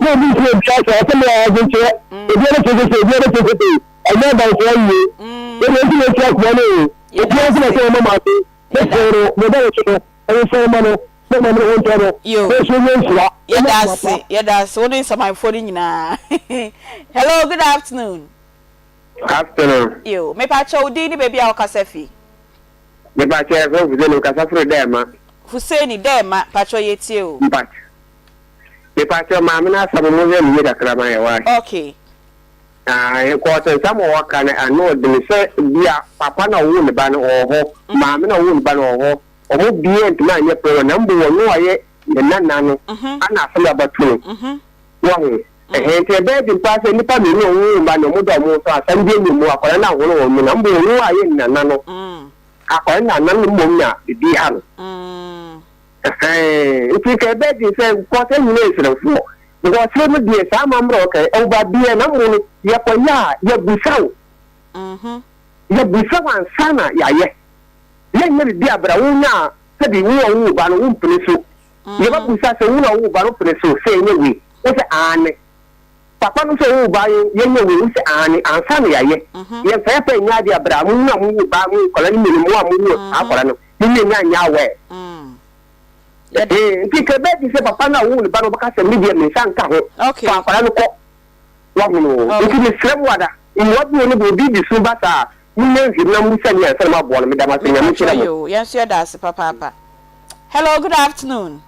Na obi nso obi asɛ asɛm yɛ adwenkyerɛ. Obi ɔbɛ kyerɛ sɛ obi ɔbɛ kyerɛ sɛ ɛnyɛ abanfoɔ yie. Ebi nso na esi akoma no o. Obi nso na sɛ ɔma maame ne fɔn no na ɔba wɔkye no ɛyɛ sɛ ɔma no na maame no ho ntɔ no. Yo. Na nso nyɛ nhyira. Yɛda ase yɛda ase wo ne nsamanfoɔ no nyinaa. Hello good afternoon. Afternoon. Yo mepakyɛ wo din ne baabi a wokasa fi. Mepakyɛ yɛfrɛ me Fuseni mekasa firi Dɛɛma. Fuseni Dɛɛma pakyɛ yɛtie o. Mpakyɛ mepakyɛ maame no asɛm mo hwɛ no yie kakra ma yɛ wai. Okay. Aah kɔɔs nsɛm a ɔka no ano ɔdene sɛ bia papa no a ɔwoo ne ba no ɔwɔ hɔ maame no a ɔwoo ne ba no ɔwɔ hɔ ɔmo bia ntumi anyɛ program na mbom ɔno a ɔyɛ ne nana no ana asɛm abɛto no wahu. Ɛhɛn, ntsi ɛbɛyɛ dzen paa sɛ nyimpa mienu a wɔwoo mba na wɔdɔ hɔnho so asɛm bi nnyi mu, akwadaa no annhon hɔn mu, na mbom ɔno a ɔyɛ ne nana no, akwadaa no nana no mbom na biribi ha no. Ɛhɛn, ntsi nka ɛbɛyɛ dzen sɛ, because hɛn nyina yɛ Seremfoɔ, because Serem deɛ saa amambra a ɔka yi, ɔba bia na mbom no yɛkɔyɛ a yɛbusa wo, yɛbusa wo ansaana yɛayɛ, yɛnnyɛ biribi aber a wo na sɛbi wo a wowoo ba no wommpene so. Yɛbɛbisa sɛ, Wo na wowoo ba no pene so sɛ yɛnyɛ wei? Wo sɛ, Aane. Papa no sɛ ɔwoo ba no yɛnyɛ wei? Wo sɛ, Aane. Ansa na yɛayɛ. Yɛmfa yɛn pɛ nyɛ adeɛ a berɛ a mo a mowoo ba mo nkwadaa no mmienu, mo a mowoo saa akwadaa no, mo mmienu anyɛ aware. Ɛhee, nti nka ɛbɛyɛ den sɛ papa no a ɔwoo ne ba no ɔbɛka sɛ, Me deɛ me nsa nka ho, fa akwadaa no kɔ. Woahunu? Nti mesrɛ mo ada, mmoa bi wɔ no bi, obi de su ba saa a, monyɛ nhwɛmu na mommisa ni ansa na moaboa no. Meda mo ase, Nyame nhyira Mepakyɛw mo. yoo, yɛn nso yɛda ase papaapa. Hello, good afternoon.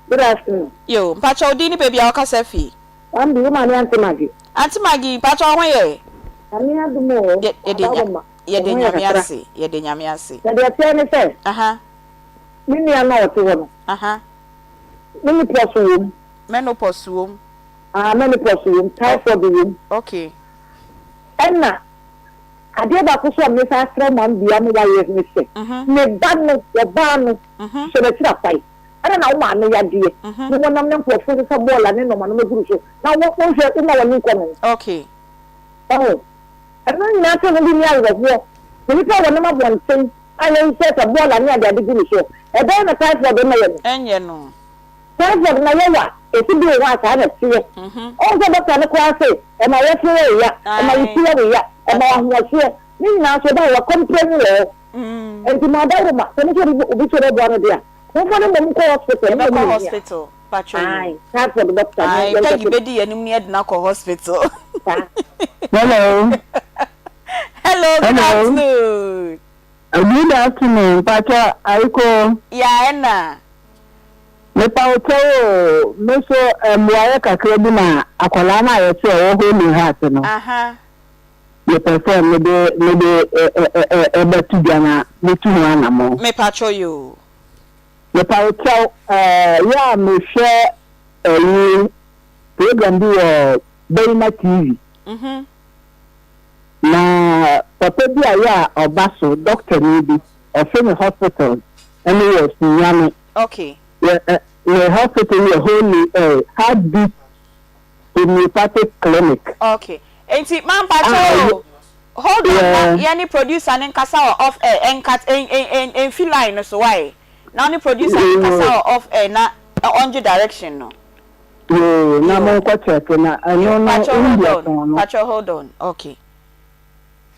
Good afternoon. Yo, mpakyɛw wo din ne baabi a wokasa fi? Wambi, wo maame Auntie Maggie. Auntie Maggie, mpakyɛw wo ho yɛ? Nyame adom o, Yɛ, yɛde nya, Adaworoma, yɛde wo ho yɛ Nyame kakra. ase, yɛde Nyame ase. Na deɛ ɛteɛ ne sɛ, Aha. me nua no a ɔte hɔ no, Aha. menopause wom. Menopause wom. Ah, menopause wom, typhoid wom. Okay. Ɛna Adeɛ baako nso a mesan srɛ maame biara ma wayɛ ne sɛ, ne ba no, ɔbaa no, hyɛ n'akyiri akwae. Ɛna na wo maame yadeɛ, na wɔnam ne nkorɔfoɔ sesa bɔɔla ne nnoɔma nnoɔma guru so, na wo wonhwɛ, woma w'ani nkɔ ne ho. Okay. Ɔho? Ɛno nyinaa sɛ ho bi nni awerɛhoɔ. Na nipa a wɔnam abɔnten a yɛhyehyɛ sɛ bɔɔla ne adeade gu ne soɔ, ɛbɛyɛ na typhoid mmɛyɛ no. Ɛnyɛ no. Typhoid na yɛwɔ a, ɛsi bi wɔ hɔ a saa na ɛteɛ. Wohu sɛ dɔkta no koraa se ɛma w'afuru yɛ wo ya, ɛma wo ti yɛ wo ya, ɛma wo ahoɔhyeɛ, ne nyinaa nso ɛba a wakɔmpleni wɔ hɔ. Nti mo adaworoma, sɛ mo sɛ obi sɛ ɔbɛboa no deɛ a, momfa no mmom nkɔ hospital, ɛno Yɛbɛkɔ mmom na ɛhia. hospital, patro yi. Ae, typhoid dɔkta no Ae, yɛnkɔ Peggy so. bɛdi yɛn anim na yɛde no akɔ hospital. Saa. Hello. Hello, good Hello. afternoon. Good afternoon, mpakyɛ ayekoo. Yeah, ɛna. Mepa wo kyɛw oo, me so mmuaeɛ kakra bi na akwadaa no a yɛse ɔwɔ Holy Heart no, mepɛ sɛ mede mede ɛbɛto dwa na metu ho anamɔn. Mepakyɛw yoo. Mepa wo kyɛw, ɛɛ yɛ a mehwɛ ɛyi program bi wɔ Bɛyima TV. Na papa bi a yɛ a ɔba so, dɔktani bi, ɔfe ne hospital ɛne wɔ Sunyani. Okay. Yɛ ɛ ne hospital no yɛ Holy ɛ Heartbeat Homeopathic Clinic. Okay. Enti ma mpakyɛw o, hold on na yɛne producer no nkasa wɔ off air, ɛnka ɛn ɛn ɛnfi line no so why? Na wo ne producer no nkasa wɔ off air na. ɔngye direction no. Yoo na mo nkɔ check na ɛno no Pacho hold India on tɔn no. Pacho hold on okay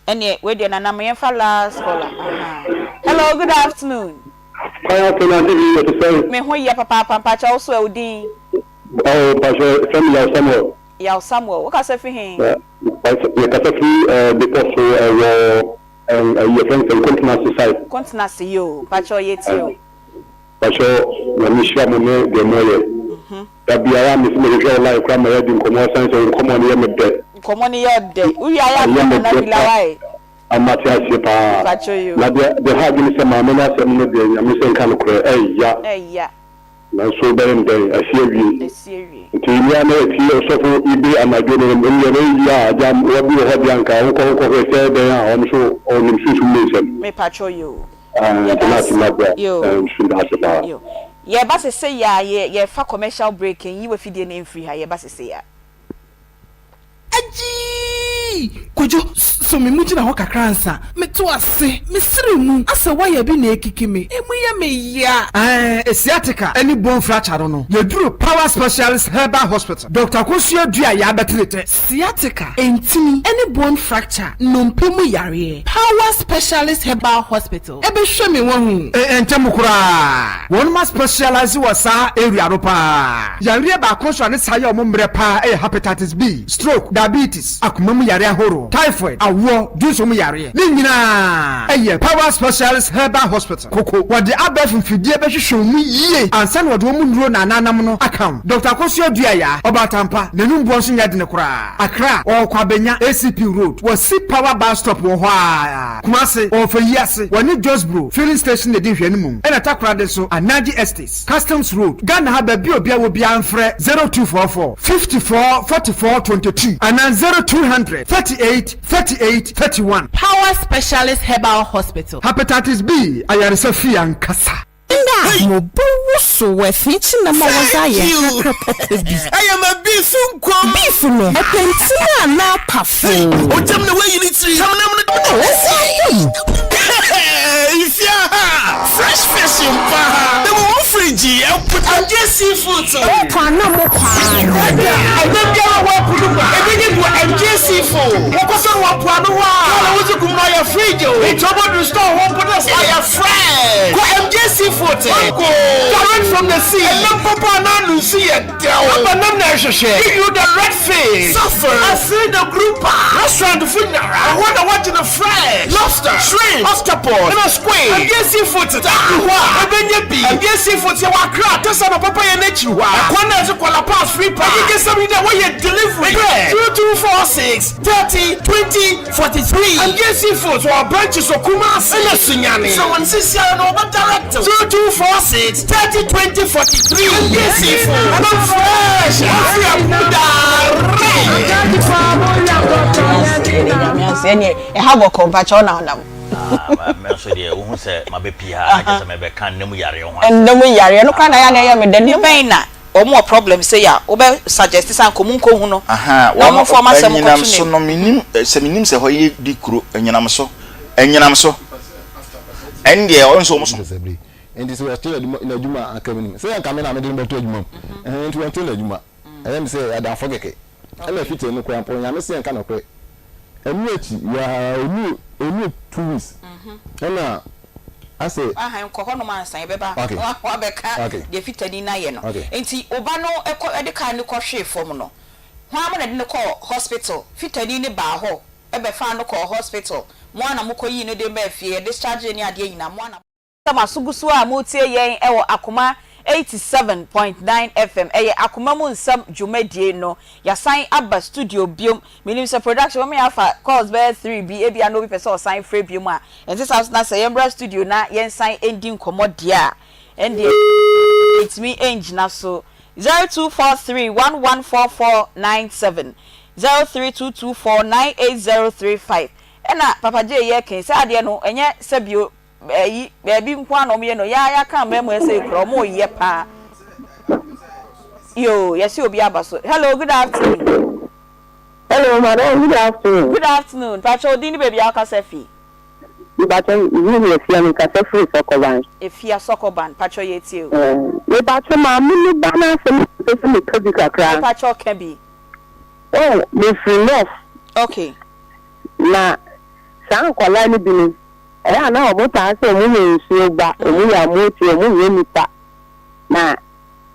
ɛneɛ wei deɛ nana ma yɛnfa last caller ahaa hello good afternoon. Kwan afei na ade bi ɛte sɛn? Me ho yɛ papaapa mpakyɛ wo so ɛ wo din? Oh mpakyɛ frɛ me Yaw Samuel. Yaw Samuel wo kasa fi he? Me kasa fi bepɔ so ɛwɔ ɛyi yɛfrɛ no sɛ Nkontenase side. Nkontenase yoo mpakyɛ yɛ tie o. Mpakyɛ Nyame nhyira mo ne deɛ mo yɛ. Da biara me se me hwehwɛ wo line koraa ma yɛadi nkɔmmɔ ɛsan sɛ wo nkɔmmɔ no yɛ me dɛ. Nkɔmmɔ no yɛ ɔdɛ. Wo wie a yɛ Ɛyɛ afrɛ me Nana dɛ Bila pa wae. Ah mate aseɛ paa. Mpakyɛ yoo. Na deɛ deɛ ɛha adwene sɛ maame no asɛm no deɛ Nyame sɛ nka nokorɛ ɛya. Ɛya. Nanso wobɛyɛ no dɛn asi awie. Asi awie. Nti me ara na yɛte ɔsɔfo Ibe anadwo no ɛndeɛ na ɛyɛ a agya mmoa bi wɔ hɔ deɛ anka wonkɔ nkɔhwɛ sɛ dɛn a ɔno nso ɔnim sunsum mu nsɛm. Mepakyɛw yoo. Ah nti Yɛda na ase. ase ma bra Yoo. eh nso da ase paa. Yoo. Yɛba sesei a yɛ yɛfa commercial break nyi w'afidie no mfiri ha yɛba sesei a. Agyii! Kojo, sɔ me mu gyina hɔ kakra ansa. Meto ase, mesere mu, asɛ wire bi na ekiki me, emu yɛ me ya. Ɛɛ, sciatica ne bone fracture no no, yɛduru Power Specialist Herbal Hospital, Doctor Akosua Dua Yɛabɛtene tɛ. Sciatica, ntini, ne bone fracture, nnompe mu yareɛ, Power Specialist Herbal Hospital. Ɛbɛhwɛ me wahu. Ntɛm koraa. Wɔnom a specialise wɔ saa area no paa. Yareɛ baako nso a ne saa yɛ wɔn mmerɛ paa yɛ Hepatitis B, stroke, diabetes, akoma mu yareɛ ahoroɔ, typhoid, awoɔ, dwonsɔ mu yareɛ. Ne nyinaa yɛ Power Specialist Herbal Hospital, Koko. Wɔde abɛɛfo mfidie bɛhwehwɛ wo mu yie ansa na wɔde wɔn nnuro na ananam no aka wo. Doctor Akosua Duayaa, Ɔbaatampa, n'anum boɔ nso nyɛ dene koraa. Accra, ɔwɔ Kwabenya, ACP Road, wɔ Si Power Bus Stop wɔ hɔ ara. Kumase, Ɔɔfɛ yi ase, wɔne Josbro filling station na edi nhwɛanimu, ɛna Takoradi nso, Anaji Estates, Customs Road, Ghana ha baabi a obiara wɔ biara mfrɛ 0244 54 44 22 anaa 0200 38 38 31. Power Specialist Herbal Hospital. Hepatitis B ayaresa fie ankasa. Nda mobowosow efenkye-nam a wɔdze ayɛ nkrakra papa bi. Ɛyɛ ma beef nkom. Beef no, ɔpɛ ntsin anaa pafo? Ogyam na wayi ne tiri. Tam nam no. Ɔdze abɔ mu. Ifia ha, fresh fish mpa ha. Na mo wɔ fridge ɛpo. Agye seafood. Mokɔ a na mokɔ ara no. Ɛda biara wɔ ɛpo no mu a, ɛbɛnya bi wɔ MJ seafood. Wɔkɔsɔ no wɔ mpoano hɔ a. Ghana wodzi gu mu no ɔyɛ fridge o. Nti ɔbɔduru store hɔ mpo na ɔyɛ fresh. Kɔ MJ Seafood Go direct from the sea. Ɛnam papa a n'ano nsu yɛ dɛw. Aba nam na ɛhwehwɛ. Give you the red fish. Suffer. Afei the grouper. Restaurant fo nyinara. Ɛhɔ na wɔgye no fresh. Lobster, shrimp, octopus, ɛna squid. MJ Seafood da hɔ a ɛbɛnya bi. MJ Seafood yɛ wɔ Accra Tesa na papa yɛ n'akyiri hɔ a. Ɛkwan na ɛdze kɔ La Paz free park. Agyegyesɛm yi dɛ wɔyɛ delivery. Frɛ 0246 30 20 43. MJ Seafoods wɔ branches wɔ Kumasi ɛna Sunyani. Frɛ wɔn sesiara na wɔbɛ direct wo. 0246 30 20 43. MJ Seafoods, ɛnam fresh afiri ɛpo mu direct. Ɛneɛ ɛha bɔkɔ mpakyɛw na ɔnam. Ah, me nso deɛ wohu sɛ mabɛpie ha na kyerɛ sɛ mebɛka nna mu yareɛ ho asɛm. Nna mu yareɛ no koraa na ɛyɛ a na ɛyɛ me dɛ. Ne bɛn na wɔn wɔ problem sei a wobɛ suggest sɛ anka wɔn nkɔhu no Ahaa, na wɔn wɔn mfa wɔn asɛm anyinam nkɔto so n'anim. no menim sɛ menim sɛ hɔ yɛ di kuro anyinam so anyinam so ɛndeɛ ɔno nso wɔn so. Nti sɛ wɔte n'adwuma n'adwuma a anka menim sɛ anka me na mede no bɛto adwuma mu ɛhɛn nti wɔnte n'adwuma ɛyɛ me sɛ adamfo kɛkɛ ɛna fitiri no koraa mpo Nyame se yɛnka nokorɛ Ɛno akyi yaa ɛnuu ɛnuu two weeks ɛna asɛ. Ahan nkɔ hɔ nom ansa yɛbɛba Okay. na wabɛka Okay. deɛ fitani no ayɛ no. Okay. Nti wo ba no kɔ ɛde car no kɔ hwee fam no hwan mo na ɛde no kɔɔ hospital? Fitani no baa hɔ bɛfaa no kɔɔ hospital mo ara na mo kɔ yii no de baa fie yɛ dischargee ne adeɛ nyinaa mo ara na Sɛ mo aso gu so a moretie yɛn wɔ Akoma 87.9 FM, ɛyɛ Akoma mu Nsɛm dwumadie no. Yɛasan aba studio biom. Menim sɛ production bɛma yɛafa calls bɛyɛ three bi, ebia na obi pɛ sɛ ɔsan frɛ biom a. Ɛnte saa nso na sɛ yɛmmra studio na yɛnsan ndi nkɔmmɔ deɛ a, ɛndeɛ yɛntumi ngyina so. 0243 114497, 03224 98035. Ɛna Papa Jay yɛreka yi, saa adeɛ no ɛnyɛ sɛbio Ayi baabi nko ara na wɔyɛ no yaa yaka mmamu ɛsɛ kura wɔn yɛ paa yoo yɛsi obi aba so hello good afternoon. Hello madam good afternoon. Good afternoon mpakyɛ odin ne baabi a wakasa fi. Mpakyɛ mi din de Efia mi kasa firi Sɔkɔban. Efia Sɔkɔban mpakyɛ yɛ tie o. Ɛɛ. Mepakyɛ maame no ba no asɛm na mepɛ sɛ meka bi kakra. Mepakyɛ ka bi. Oh, mefiri North. Okay. Na saa nkwadaa no bi no, ɛyɛ a na wɔn taa sɛ wɔn yɛ nsuo ba, wɔn yɛ amotie, wɔn nyɛ nipa. Na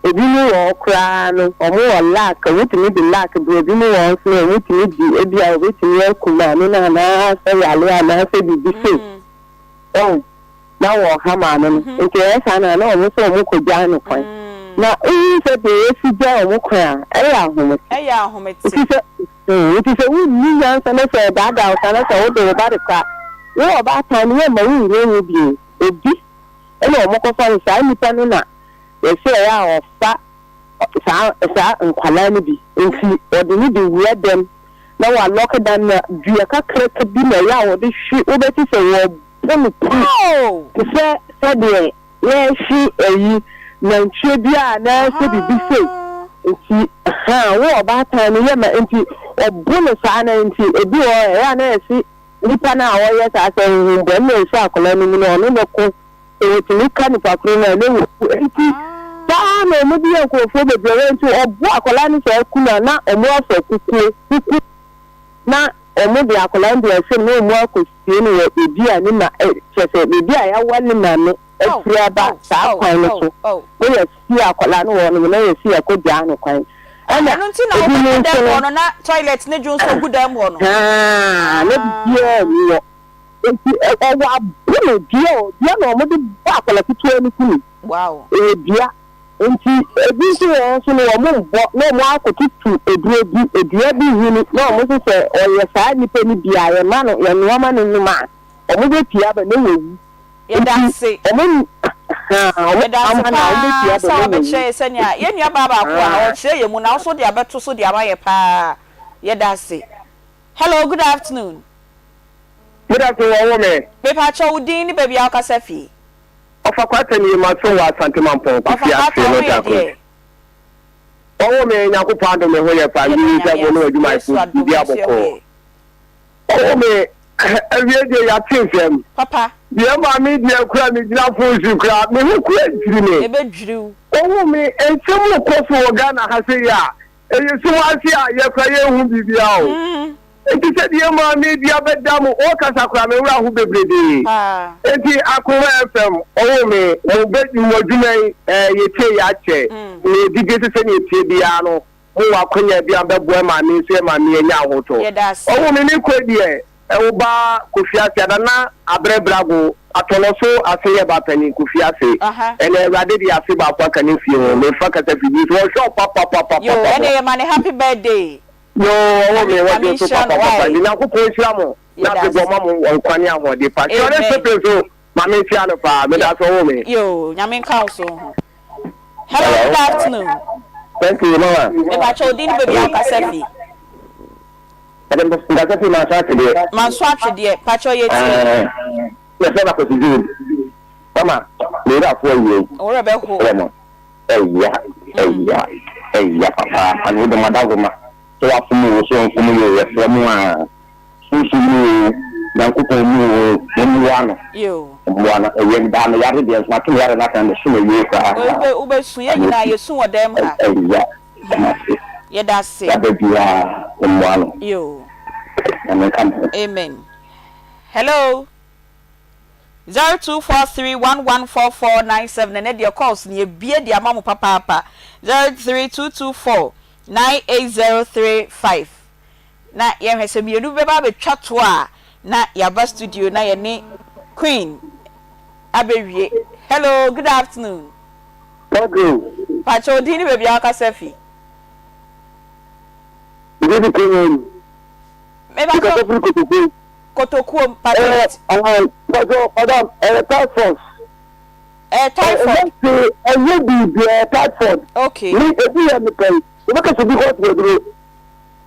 ebinom wɔ hɔ koraa no, wɔn wɔ luck, wɔtumi de luck brɛ, ebinom wɔ hɔ nso no, wɔtumi di, ebi a wɔbɛtumi aku maame no anaasɛ yare anaasɛ biribi sei. Wahu? Na wɔreha maame no. Nti ɛyɛ saa no a, na wɔn nso wɔkɔgyaa no kwan. Na wohu sɛ deɛ yɛsi gya wɔn kwan a, ɛyɛ ahomete. Ɛyɛ ahomete. Nti sɛ, nti sɛ wonni nyansa na sɛ ɛdaadaa wo saa na sɛ wode wo ba de kɔ a, wo ɔbaatan no yɛmma wonhia wo bio. Obi na wɔkɔfa no, saa nipa no na yɛsɛ ɛyɛ a ɔfa saa saa nkwadaa no bi. Nti ɔde no de wura dɛm na wɔalɔke dan no a, dua kakraka bi na ɛyɛ a wɔde hwe, wobɛte sɛ wɔrebɔ no puu te sɛ sɛdeɛ yɛrehwe ayi nantwie bi a anaasɛ biribi sei. Nti ha wo ɔbaatan no yɛ ma nti ɔbo no saa na nti ebi wɔ hɔ ɛyɛ a na yɛse nipa no a ɔyɛ saa sɛ honhom bɔne na ɛhyɛ akwadaa no mu no ɔno ne ko sɛ wɔtumi ka nipa koro no a na wɔwu nti saa na wɔn de yɛ nkurɔfoɔ bebree nti ɔbo akwadaa no saa ku no a na wɔn afa kukuo kuku na wɔn de akwadaa no de ahyɛ mu na wɔn akɔsie no wɔ beebi a ne ma ɛ kyerɛ sɛ beebi a yɛawa ne maame afiri aba saa kwan no so na yɛasie akwadaa no wɔ hɔ nom na yɛsi yɛakɔgyaa no kwan ɛna Ɛno nti na ebinom wobɛkɔ nso dɛm no hɔ no na toilet ne dwonsɔ gu dɛm hɔ no. Haa na biribiara nni hɔ. Nti ɔwɔ abo no dua o, dua na wɔde bɔ akwadaa ketewa no ku no. Wow. Ɛyɛ dua. Nti ebi nso wɔ hɔ nso no wɔn mbɔ na wɔn akɔtutu eduro bi, dua bi nhini na wɔn nso sɛ ɔyɛ saa nipa no bi a yɛma no yɛnoa ma no nom a wɔn bɛpie aba na wawu. Yɛda Nti ase. wɔn haa wɔn Yɛda ase ama no a wɔn bɛpie paa aba sɛ na wawu. wabɛkyerɛ yɛ sɛnea yɛn nua baa baako a Haa. ɔkyerɛ yɛn mu na wo nso wode abɛto so de ama yɛ paa. Yɛda ase. Hello, good afternoon. Good afternoon, wɔwo me. Mepakyɛw wo din ne baabi a wokasa fi. Ɔfa Kwata nie, maso wɔ Asante Mampɔn, Ɔfa Kofi Kwata ase, wo ho North yɛ Akron. deɛ? Wɔwo me, Nyankopɔn adom me ho yɛ paa, Yɛda menim sɛ Nyame mo ne ase, Yesu w'adwumayɛfoɔ adom biribiara nso yɛ ho bɔkɔɔ. yɛ. Wɔwo me, awiei deɛ yɛate nsɛm. Papa. Deɛ maame deɛ kura me gyina phone so kura, me ho kura dwiri me. Ɛbɛdwiri wo. Wɔwo me, nsɛm rekɔ so wɔ Ghana ha sei a, Ɛyɛ sum ase a yɛ koraa yɛnhu biribiara o. Enti sɛdeɛ maame bi abɛda mo ɔɔkasa koraa me werɛ aho bebrebee. Enti Akoma FM ɔwoo me mo bɛ mo adwuma yi ɛɛ yɛtie yɛ akyɛ na yɛgyidie sɛ sɛdeɛ ɛteɛ biara no mo wɔ akwanya bi a bɛboa maame nso yɛ maame anya ahotɔ. Ɔwoo me me kɔ deɛ Wo ba Kofi ase ada na abrɛ brago atɔnɔ so ase yɛ ba panin Kofi ase ɛnɛ awurade de afe baako aka ne mfie ho me fa kasa fidie so ɔhwɛ wo papapapapapa. Yoo ɛnɛ yɛ ma ne happy birthday. Yoo ɔwɔ me Nyame wɔgye so nhyira no papapapa wai. nti Nyankopɔn nhyira mo na Yɛda afe bɔ ase. ɔma mo nkwa ne ahoɔden pa Shirley Amen. Sepe nso ma me nkyia no paa meda ase ɔwɔ me. Yoo Nyame nka wo so ho. Hello good afternoon. Thank you mama. Mepakyɛ wo din ne baabi a wokasa fi. Ɛde nkasa fi manso atwedeɛ. Manso atwedeɛ pakyɛw yɛ tie. Yɛfrɛ no Akwasi Zulu. Mama me werɛ afo awie yi. Wo werɛ bɛ ho. Mesrɛ mo ɛya ɛya ɛya papa ano wode mo adawoma sɛ wafom oo sɛ ɔmfom yɛ oo yɛsrɛ mo aa sunsum mu oo Nyankopɔn mu oo mo mmoa no mmoa no ɛyɛ daa me yare deɛ nso mate me yare no aka me som awie koraa. Wobɛ su yɛn nyinaa yɛ su wɔ dɛm ha. Ɛya. Yɛda Yɛda ase. Yɛaba biara wo mmoa no. Yoo. Nyame nka mo ho. Amen. Hello. 0243114497 ɛnɛ deɛ calls no yɛbie de ama mo papaapa 0322498035 na yɛhwɛ sɛ mmienu bi bɛba abɛtwa toɔ a na yɛaba studio na yɛne Queen abɛwie. Hello, good afternoon. Pedro. Pakyɛ wo din ne baabi a wakasa fi. Me din de Kenyon. Me pakyɛ. Mekasa firi Kotokuom. Kotokuom pakyɛ. Ɛɛ ɛɛ pakyɛ madam ɛyɛ typhoid. Ɛyɛ typhoid. Ɛyɛ se ɛyɛ biribi ɛyɛ typhoid. Okay. Me ebi yɛ me pɛn obɛka sɛ bi kɔ ɔtɔ aduro.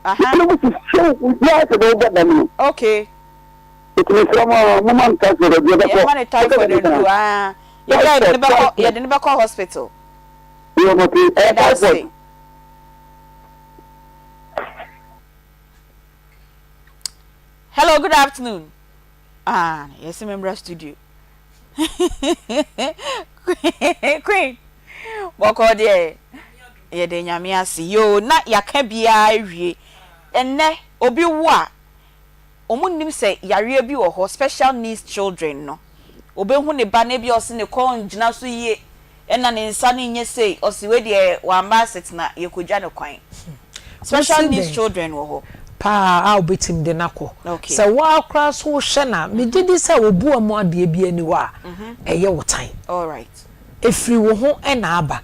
Aha. Ɛna mo sisi obi ayɛ sɛ bɛwɔ bɔ dam no. Okay. Eti mesrɛ mo a mo ma no typhoid aduro bɛkɔ. Yɛ ma no typhoid aduro aa. Yɛde yɛde no bɛkɔ yɛde no bɛkɔ hospital. Yɛda ase. Hello, good afternoon. Ah, yɛsi me mbra studio. Queen, Bɔkɔɔ deɛ yɛda Nyame ase. Yoo na yɛaka biara awie. Ɛnnɛ obi wo a wɔn nnim sɛ yareɛ bi wɔ hɔ special needs children no. Obehu ne ba no ebia ɔse ne kɔn ngyina so yie ɛna ne nsa no nyɛ sei ɔse wei deɛ wamma asetena yɛkɔgya no kwan. Special Wosi needs dɛn children wɔ hɔ. paa a wobɛtumi de no akɔ? Okay. Sɛ wo ara koraa nso wohwɛ no a, megye di sɛ wo boa mu adeɛ biara nni hɔ a ɛyɛ wo tan. Alright. Ɛfiri wo ho na aba.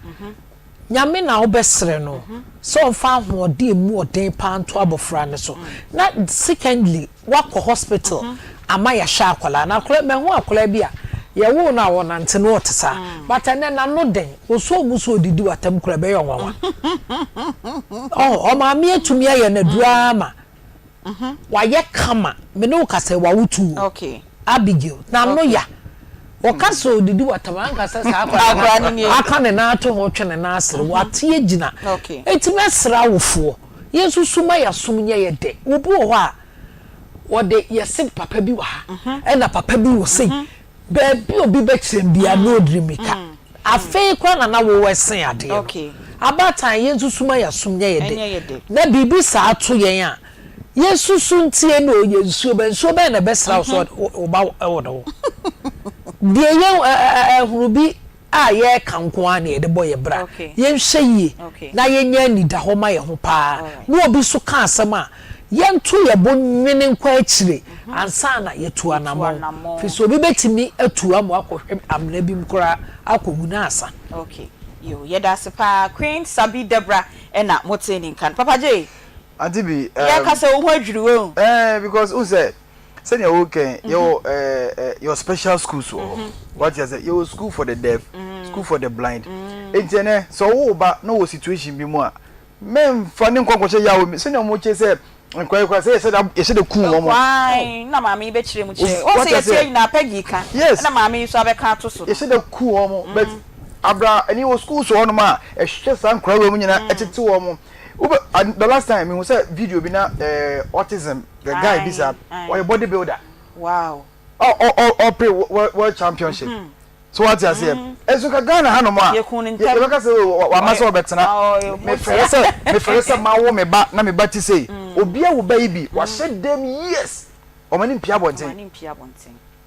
Nyame na wobɛsrɛ no sɛ ɔmfa ahoɔden a ɛmu ɔden paa nto abɔfra no so. Na secondly, woakɔ hospital ama yɛahwɛ akwadaa no. Akwadaa, mahu akwadaa bi a, yɛwoo no a ɔnante na ɔte saa. But ɛnnɛ n'ano den, ɔsɔ mu sɛ ɔdidi w'atam koraa ɛbɛyɛ ɔnwanwa. Ɔho, ɔmaame atumi ayɛ no aduru ara ma Wayɛ kama me ne wo kasa yi wawo tu o. Abigail n'ano ya ɔka sɛ ɔdidi watam anka sɛ saa akwadaa no aka ne nan ato ho twe ne nan asere wate agyina enti mɛsrɛ awofoɔ yɛnsusu ma yɛasom nyɛ yɛ dɛ obi wɔ hɔ a wɔde yɛse papa bi wɔ ha ɛna papa bi wɔ sei Baabi a obi bɛkyerɛ me biara na ɔdiri mmirika. Afei koraa na na wowɔ sen adeɛ no. Abaatan, yɛnsusu ma yɛasom nyɛ yɛ dɛ. Na biribi saa to yɛn a, yɛsusu ntie no o, yɛ nsuo bɛn, nsuo bɛn na ɛbɛsra wo sɛ wo ba wɔ ne ho. Deɛ yɛn ahunu bi a yɛreka nko ara na yɛde bɔ yɛn bra. Yɛnhwɛ yie na yɛnyɛ anidahɔ ma yɛn ho pa ara. Na obi nso ka asɛm a, Yɛnto yɛn bo nnwene nkɔ akyire ansa na yɛatu anammɔn, ɛfiri sɛ obi bɛtumi atu ama wakɔhwɛ amena bi mu koraa akɔwu na asa. Ok yoo yɛda ase paa Queen Sabi Debra ɛna motee ne nka no Papa Jay Auntie bi um, yɛka sɛ wo ho adwiri wo o. Eh, because wohu sɛ sɛnea woka yi yɛwɔ eh, eh, yɛwɔ special schools wɔ hɔ wate asɛ yɛwɔ school for the deaf school for the blind enti ɛnɛ sɛ ɔwo wo ba na ɔwɔ situation bi mu a Mɛnfa ne nkɔ nkɔhyɛ yaw mu sɛnea wɔn kyerɛ sɛ nkwadaa yi koraa sɛ yɛhyɛ da yɛhyɛ da kum wɔn. Nkwae na maame yi bɛkyerɛ mu kyerɛ wɔn sɛ yɛteɛ nyinaa Peggy ka Yes. ɛna maame yi nso abɛka ato so no. Yɛhyɛ da kum wɔn but abra ɛne wɔ schools wɔ hɔnom a ɛhwɛ saa nkwadaa wei mu nyinaa ɛtete wɔn. Wobɛ the last time mehu sɛ video bi na ɛɛ autism the guy bi saa ɔyɛ body builder. Wow. Ɔ ɔ ɔ ɔpere world championship. So wate aseɛ? Nso nka Ghana hanom a, yɛbɛka sɛ oh, wama sɛ ɔbɛtena. Mefɛre sɛ, mefɛre sɛ mawo me ba na me ba te sei. Obi awo ba yi bi, wahyɛ dɛm years, ɔma ne mpie abɔnten.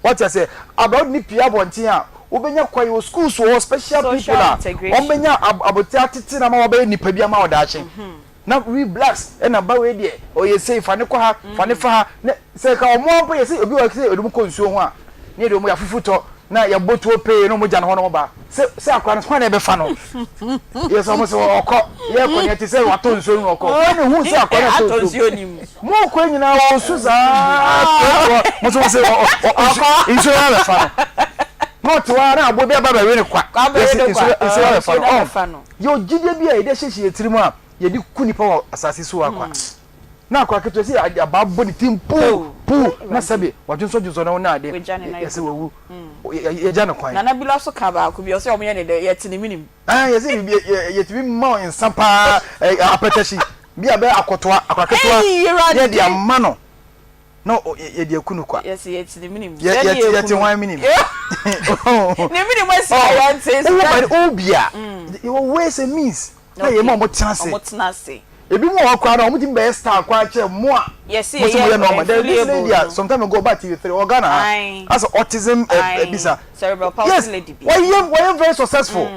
Wate aseɛ? Abra wode ne pie abɔnten a, wobɛnya kwan, yɛwɔ schools wɔ hɔ, special people a, wɔbɛnya abotire atete no ama wabɛyɛ nipa bi ama wo daakye. Na we blacks ɛna ba wei deɛ ɔyɛ sei fa ne kɔ ha fa ne fa ha ne sɛ ka ɔmo mpo yɛ sɛ obi wɔ sɛ ɔde kɔ nsuo ho a ne yɛde ɔmo yɛ afufu tɔ na yɛbɔ tuo pee na ɔmo gya ne hɔ na ɔmo ba sɛ sɛ akora no hwan na ɛbɛfa no yɛ sɛ ɔmo sɛ ɔkɔ yɛ kɔ ne ɛte sɛ watɔ nsuo no ɔkɔ hwan na ehu sɛ akora no atɔ nsuo mu mo kɔ nyinaa wɔ su saa mo sɛ mo sɛ ɔ nsuo no abɛfa no na ɔte hɔ a na aboa bi aba bɛwe ne kwa yɛ sɛ nsuo nsuo abɛfa no ɔn yɛ ogyidie bi a yɛde ahyehyɛ yɛ tirim a yɛde ku nipa wɔ asase so akwa na akwa ketewa sɛ abaa bɔ ne ti puu puu na sɛbe wadwonsɔdwonsɔ na ɔna ade yɛsɛ wawu yɛgya no kwan. Nana Bila so ka baako bi ɔsɛ ɔmo yɛ ne dɛ yɛte ne menim. Ɛn yɛsɛ biribi yɛtumi ma nsa paa apɛtɛhye bi a bɛ akɔtoa akwa ketewa yɛde ama no na yɛde aku no kwa. Yɛse yɛte ne menim. Yɛ yɛte yɛte hwan menim. Ne menim asi a yɛnte. Wo ba wo bi a yɛwɔ ways and means na yɛ ma wɔn tena ase. Wɔn tena ase. Ebi mu wɔ hɔ koraa na wɔn ti bɛyɛ star koraa kyɛ mo a. Yɛse yɛ yɛ normal. There is this lady a some time ago ɔbaa TV3 wɔ Ghana ha. Asɛ autism bisa. Cerebral palsy lady bi. Yes wɔyɛ wɔyɛ very successful.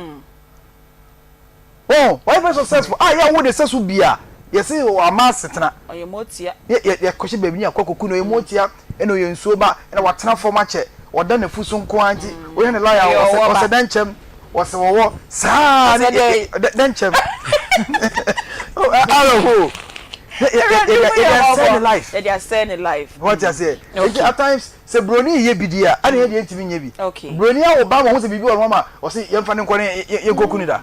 Oh, wayɛ very successful. Ah, yɛ wo de sɛ so bi a, yɛse wama asetena. Ɔyɛ motia. Yɛ yɛ yɛkɔhyɛ baabi ne akɔ akɔku no, ɔyɛ motia, ɛna ɔyɛ nsuo ba, ɛna watena fam akyɛ, ɔda n'afu so nko ara nti, wohwɛ ne line a, ɔsɛ ɔsɛ dɛnkyɛm, ɔsɛ wɔwɔ, saa ne dɛnkyɛm. Oh, awerɛhoɔ. Yɛ yɛ yɛ yɛde asɛe ne life. Yɛde asɛe ne life. Wɔte aseɛ. Nti at times Sɛ broni yɛ bi deɛ a, ɛna yɛn deɛ yɛntumi nyɛ bi. Broni awo ba ma ɔhu sɛ biribi wɔ ne ho ma ɔse yɛmfa no nkɔ ne yɛnkɔku no da.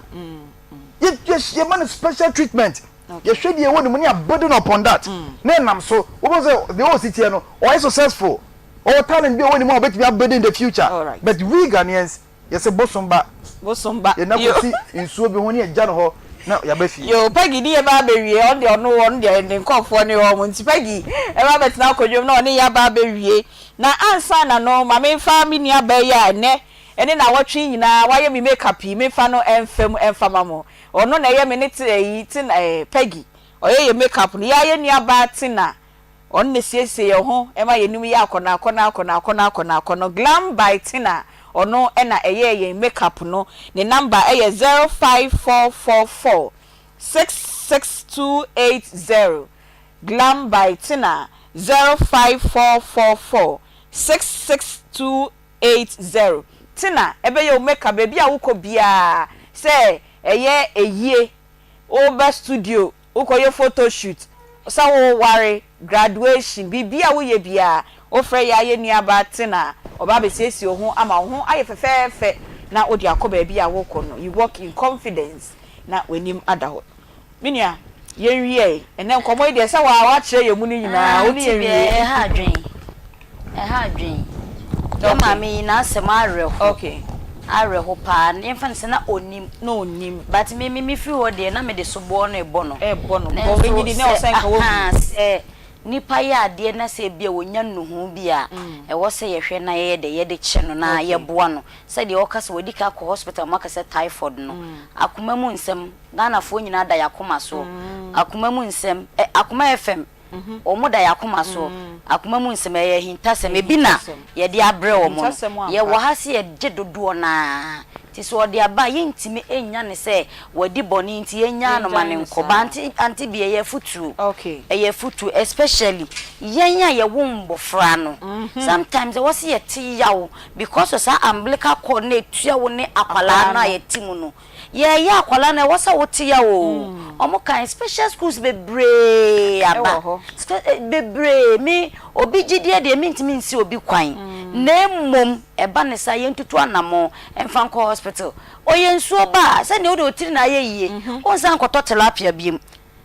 Yɛma no special treatment. Yɛhwɛ deɛ ɛwɔ ne mu ne yɛ building upon that. Na ɛnam so, wobɛhu sɛ deɛ ɔsi teɛ no, ɔyɛ successful. Ɔwɔ talent bi a ɛwɔ ne mu a ɔbɛtumi abuild in the future. But we Ghanaians, Yɛse bosom ba. Bosom ba. Yɛna kɔsi nsuo bi ho ne yɛgya no hɔ na yɛaba fie. Yoo Peggy ne yɛba abɛwie ɔno deɛ ɔno ɔno deɛ ne nkorɔfoɔ ne wɔn nti Peggy ɛba abɛtena akonnwa mu na ɔne yɛaba abɛwie na ansa na no ma memfa me nua baa yi a ɛnɛ. Ɛne nawɔtwe yi nyinaa wayɛ me make up yi memfa no mfa mu mfa ma mo. Ɔno na ɛyɛ me ne te ɛyi Tina ɛɛ Peggy ɔyɛ yɛ make up no. Yɛa yɛn nua baa Tina ɔno na esiesie yɛn ho ɛma yɛn anim yɛ akɔnɔ akɔnɔ akɔnɔ akɔnɔ akɔnɔ akɔnɔ. Glam by Tina ɔno na ɛyɛɛ yɛn make up no. Ne number ɛyɛ 05444 66280. Glam by Tina 05444 66280 Tina ɛbɛyɛ wo makeup baabi a wokɔ biara sɛ ɛyɛ ayie, woba studio wokɔyɛ photo shoot, sɛ woware, graduation, biribi a woyɛ biara wofrɛ yɛn a yɛn nuabaa Tina a ɔba abɛsiesie wo ho ama wo ho ayɛ fɛfɛɛfɛ na wode akɔ baabi a wokɔ no you walk in confidence na w'anim ada hɔ. Me nua, yɛnwiɛe. Ɛnnɛ nkɔmmɔ yi deɛ, sɛ waa woakyerɛ yɛn mu no nyinaa, wo ne yɛn wie. Ɛha adwen. Ɛha adwen. Yɛn maame yi n'asɛm awerɛho. Awerɛho paa. Yɛmfa no sɛ na ɔnnim. Na ɔnnim. But me me mefiri hɔ deɛ, na mede soboɔ no rebɔ no. Rebɔ no. Because ɔbɛnyini na ɔsɛ nka wahu. Ahaa, sɛ nipa yɛ adeɛ na sɛ ebia ɔnya nnuhu bi a, ɛwɔ sɛ yɛhwɛ na yɛyɛ dɛ, yɛde kyɛ no na yɛboa no. Sɛdeɛ ɔka sɛ wadi kan akɔ hospital ma wɔaka sɛ typhoid no, akoma mu nsɛm. Ghanafoɔ nyinaa da y'akoma soɔ. Akoma mu nsɛm ɛ Akoma FM wɔn da y'akoma soɔ. Akoma mu nsɛm ɛyɛ ahintasɛm ebi na yɛde abrɛ wɔn no. Yɛwɔ ha sɛ yɛgye dodoɔ no ara. Nti sɛ ɔde aba a yɛntumi nnya no sɛ wadi bɔne nti yɛnnyaa no ma no nkɔ. But ante ante bi ɛyɛ afutuo. Ɛyɛ afutuo especially yɛn a yɛwo mbɔfra no. Sometimes ɛwɔ sɛ yɛte yaw because of saa umbilical cord no a ɛtua wo ne akwadaa no a yɛte mu no. Yɛɛyɛ akwadaa no ɛwɔ sɛ wo te ya oo ɔmo kan special schools bebree aba bebree me obi gyidie deɛ me ntumi nsi obi kwan na mmom ɛba ne saa yɛn tutu anamɔ nfa nkɔ hospital ɔyɛ nsuo ba a sɛdeɛ wode otiri na ayɛ yie wo nsan nkɔtɔ tilapia biem.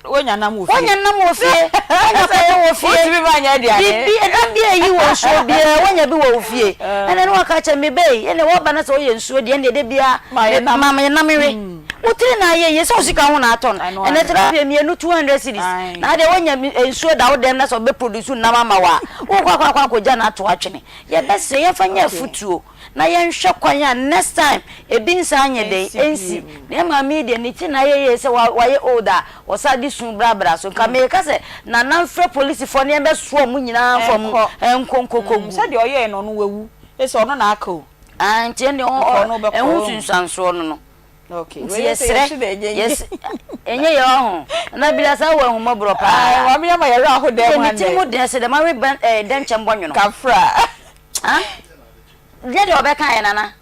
Wonya nam wɔ fie. Wonya nam wɔ fie. Wonya kɔtɔ wɔ fie. Wotumi ma nyɛ aduane. Bibi ɛnam bi a eyi wɔ nsuo biara wonya bi wɔ wo fie. Ɛna ne waka kyerɛ me bɛyi ɛna wɔba na sɛ woyɛ nsuo deɛ ɛna ɛde bia ma me nam we. Wo tiri na ayɛ yie sɛ wo sika ho na atɔ no. Ɛna tilapia mmienu 200 cedis. Na adeɛ wonya nsuo da wo dɛm na sɛ ɔbɛ produce nam ama wo a wokɔ akɔ akɔ akɔgya no ato atwene. Yɛbɛsrɛ yɛmfa nyɛ afutuo. na yɛnhwɛ kwan a next time ebi nsan nyɛ dɛn ɛnsi. Na yɛn maame yi deɛ ne ti na ayɛ yie sɛ wayɛ old a ɔsan de su brabra so. Nka meka sɛ Nana mfrɛ polisifoɔ na yɛmbɛsoa wɔn nyinaa mfa wɔn nkɔ nkɔkɔgu. Sɛdeɛ ɔyɛɛ no ɔno wawu sɛ ɔno na aka o. Aah nti ɛndeɛ ɛho nsunsuansoɔ no no. Okay. Nti yɛsrɛ yɛs ɛnyɛ yɛ ɔho na bila saa wɔ ahummɔborɔ paa. Maame ama yɛwerɛ aho dɛm ha nnɛ. Ne tiri mu deɛ sɛ dɛm awe bɛn ɛɛ dɛnkyɛm bɔ nwono. Kafra. Ah nyɛ deɛ ɔbɛka yɛ nana.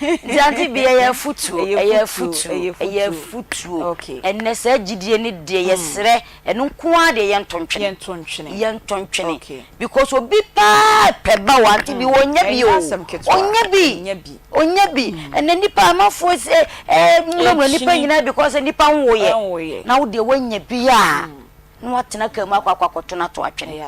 Nti ante bi ɛyɛ afutuo ɛyɛ afutuo ɛyɛ afutuo ɛnɛ saa gyidie ne deɛ yɛsrɛ ɛno nko ara deɛ yɛnto ntwene yɛnto ntwene yɛnto ntwene because obi paa pɛ ba wɔ ante bi ɔnya bi o ɔnya bi. Ɔnya bi. Ɛnɛ nnipa amanfoɔ sɛ ɛɛ munamuna nnipa nyinaa because nnipa nwoyɛ. Na wo deɛ woanya bi a na watena kaa mu akɔ akɔ akɔto no ato atwene.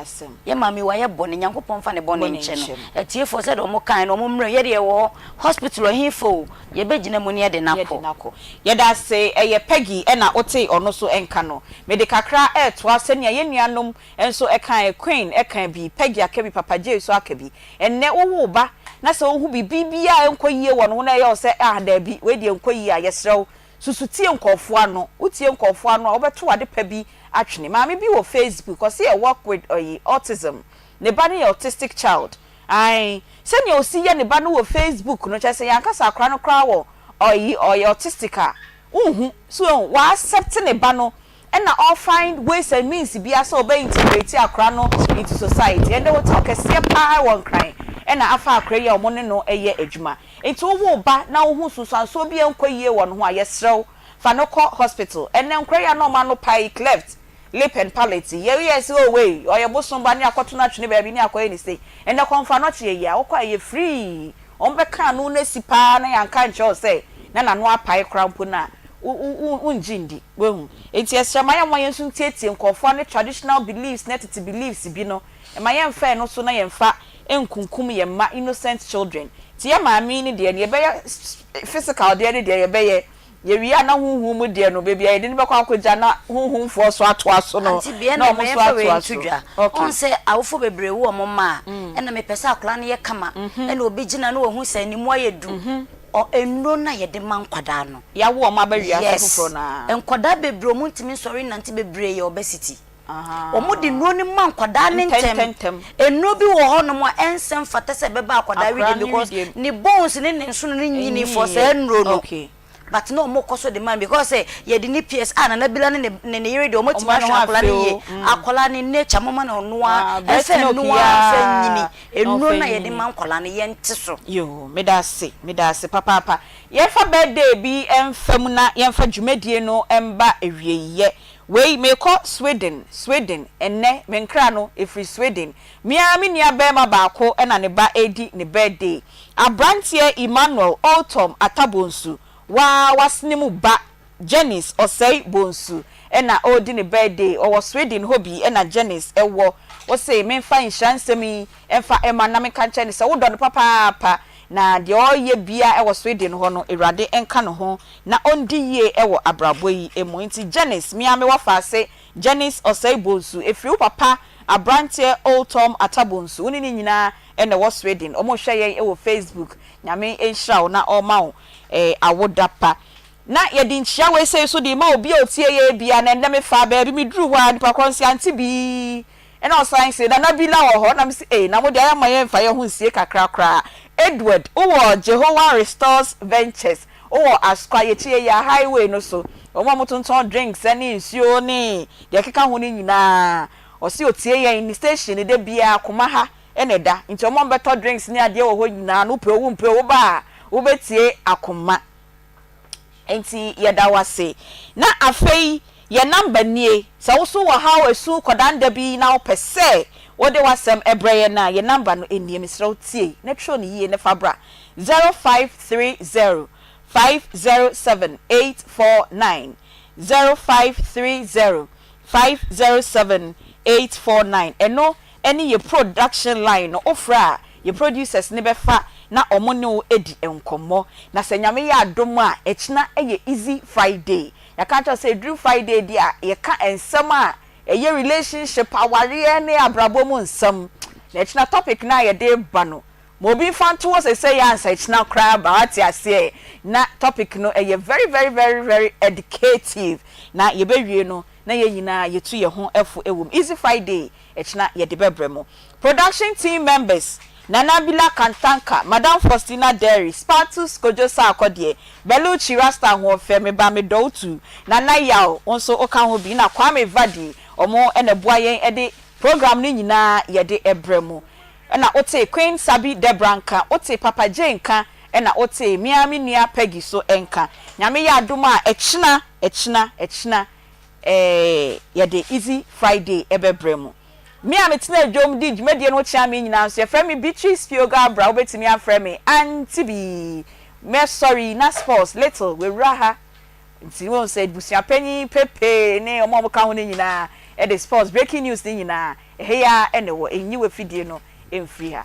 Yɛ maame wayɛ bɔne Nyankopɔn mfa ne bɔne nkyɛ no. Atiefoɔ sɛdeɛ wɔn kae no wɔn mmerɛ yɛ deɛ yɛwɔ hɔ hospital ɛhefa o yɛbɛgyina mu ne yɛde no akɔ. Yɛda ase ɛyɛ Peggy ɛna wotee ɔno so nka no. Mede kakra ɛretoa sɛnea yɛn nuanom nso ɛkae Queen ɛka bi, Peggy aka bi, Papa Jay nso aka bi. Ɛnnɛ wowo wo ba na sɛ wohu biribi biara a ɛnkɔ yie wɔ ne ho na ɛyɛ wo sɛ ah daabi wei deɛ ɛnkɔ yie a, yɛsrɛ wo susu tie nkurɔfoɔ ano. Wotie nkurɔfoɔ ano a wobɛto ade pa bi atwene. Maame bi wɔ Facebook ɔse yɛ work with ɔyi autism. Ne ba no yɛ autistic child. Ae sɛnea ɔsi yɛ ne ba no wɔ Facebook no kyerɛ sɛ yɛanka sɛ akwadaa no koraa wɔ ɔyi ɔyɛ autistic a wonhu. So wahu? Wa accept ne ba no Ɛna ɔ find ways and means biara sɛ ɔbɛ integrate akora no into society. Ɛndɛ hotel kɛseɛ paa wɔ Nkran ɛna afa akora yi a ɔmo ne no yɛ adwuma. Nti wo wo ba na wo ho nsunsuansoɔ bi ɛnkɔ yie wɔ ne ho a yɛsrɛ wo fa no kɔ hospital. Ɛnɛ nkora yi a na ɔmo ano pae cleft lip and palate yi yɛ yɛ sɛ oh wei ɔyɛ bosom ba ne akɔto no atwene baabi ne akɔyɛ no sei. Ɛnɛ kɔmfa no kye yɛ yi a wokɔ a ɛyɛ free. Ɔmo bɛka ano no asi paa na yɛanka ankyerɛ wo sɛ na n'ano apae koraa mpo no a wo wo wongye ndi. Wahu? Enti yɛsrɛ ma yɛmma yɛn nso ntietie nkurɔfoɔ a ne traditional beliefs ne tete beliefs bi no, mma yɛmfa ɛno so na yɛmfa nkunkum yɛn mma, innocent children. Nti yɛn maame yi no deɛ, deɛ yɛbɛyɛ physical deɛ no deɛ yɛbɛyɛ, yɛwie a na honhom mu deɛ no, baabi a yɛde no bɛkɔ akɔgya na honhomfoɔ nso atoa so no, Auntie Bea na na wɔn ma nso yɛmfa wei atoa nto so. dwa. Okay. Wohu sɛ awofo bebree wo wɔn mma a, Ɛna mepɛ sɛ akwadaa no yɛ kama. Ɛna obi gyina na wahu sɛ ne mu ayɛ duru. Ɔ nnuro no a yɛde ma nkwadaa no. Yɛawo wɔn aba wiase Yes. foforɔ no ara. Nkwadaa bebree a wɔntumi nsɔre nnante bebree yɛ obesity. Wɔde nnuro no ma nkwadaa no ntɛm. Nnuro bi wɔ hɔnom a ɛnsɛ mfata sɛ ɛbɛba akwadaa wedeɛ mu because ne bones ne ne nsono no nyinii for saa nnuro no. But na wɔkɔ so de ma no because sɛ yɛde ne PS a Nana Bila ne ne ne yere deɛ wɔatumi ahwɛ akwadaa no yie. Akwadaa no nature moma no ɔno ara ɛmfa nnuro ara mfa nyini. Nnuro no a yɛde ma nkwadaa no yɛnte so. Yoo meda ase meda ase papaapa. Yɛmfa birthday bi mfa mu na yɛmfa dwumadie no mba awieɛ. Wei merekɔ Sweden, Sweden, ɛnnɛ, me nkra no, ɛfiri Sweden. Me ara me nua barima baako na ne ba redi ne birthday. Abranteɛ Emmanuel Oltom Atta Bonsu, waa w'asene mu ba Janice Osei Bonsu na ɔredi ne birthday. Ɔwɔ Sweden hɔ bi na Janice wɔ. Wose memfa nhyira nsɛm yi mfa mma no na menka nkyerɛ no sɛ wodɔ no papaapa na deɛ ɔreyɛ biara wɔ Sweden hɔ no, Awurade nka ne ho na ɔndi yie wɔ abrabɔ yi mu. Nti Janice, me ara me wɔfaase Janice Osei Bonsu, ɛfiri wo papa abranteɛ Old Tom Atta Bonsu, wo ne ne nyinaa na ɛwɔ Sweden, wɔn rehwɛ yɛn wɔ Facebook. Nyame nhyira wo na ɔma wo awoda pa. Na yɛde nkyia wei sei nso de rema obi a ɔtie yɛn biara, na ɛnnɛ mefaa baabi, meduruu hɔ a nipa korɔ nso yɛante bii. Ɛna ɔsan se, Nana Bila wɔ hɔ? Ɛna mese, Ei, na mo deɛ ayɛ ama yɛmfa yɛn ho nsie kakra koraa. Edward, wowɔ Jehovah Restores Ventures, wowɔ Asukwa, yɛkyi yɛyi a highway no so. Wɔn a wɔtontɔn drinks ne nsuo ne deɛ ɛkeka ho no nyinaa. Ɔse ɔtie yɛn, ne station no da biara Koma ha na ɛda. Nti wɔn a wɔbɛtɔ drinks ne adeɛ wɔ hɔ nyinaa no, wopɛ o wompɛ o, woba a, wobɛtie Akoma. Enti yɛda wo ase. Na afei yɛn number nie, sɛ wo so wɔ haw, esu, kɔdanda bi na wopɛ sɛ wode w'asɛm brɛ yɛn a, yɛn number no nie, mesrɛ wo tie na twerɛ no yie na fa bra, 0530 507 849, 0530 507 849, ɛno ne yɛ production line no, wofrɛ a yɛ producers no bɛfa na ɔmo ne wo adi nkɔmmɔ. Na sɛ Nyame yɛ adom a, ɛkyena yɛ Easy Friday. Yɛaka akyerɛ wo sɛ ɛduru Friday deɛ a, yɛka nsɛm a ɛyɛ relationship, awareɛ ne abrabɔ mu nsɛm. Na ɛkyena topic no a yɛde reba no, ma obi mfa nto hɔ seesei ara ansa ɛkyena koraa aba, woate aseɛ? Na topic no ɛyɛ very very very very educative. Na yɛbɛwie no, na yɛn nyinaa yɛtu yɛn ho fo wɔ mu. Easy Friday, ɛkyena yɛde bɛbrɛ mo. Production team members, Nana Bila Kantanka, Madam Faustina Derry, Spartus Kojo Sarkodie, Belucci Rasta Ahoɔfɛ, Me Ba Medɔ Wo Too, Nana Yaw, wo nso woka ho bi, na Kwame Vadi, wɔn na ɛboa yɛn de program no nyinaa yɛde brɛ mo. Ɛna wotee Queen Sabi Debra nka, wotee Papa Jay nka, ɛna wotee me ara me nua Peggy so nka. Nyame yɛ adom a, ɛkyena, ɛkyena, ɛkyena, eh, yɛde Easy Friday bɛbrɛ mo. Me a metena dwom di dwumadie no ho kyea me nyinaa nso, yɛfrɛ me Beatrice Pioga Abra, wobɛtumi afrɛ me Auntie Bee. Mɛsɔre yi na Sports Little wawura ha, nti wohu sɛ abusua panyin Pepe ne wɔn a wɔka ho no nyinaa de sports breaking news no nyinaa, ɛha yi ara na ɛwɔ, ɛnyi w'afidie no mfiri ha.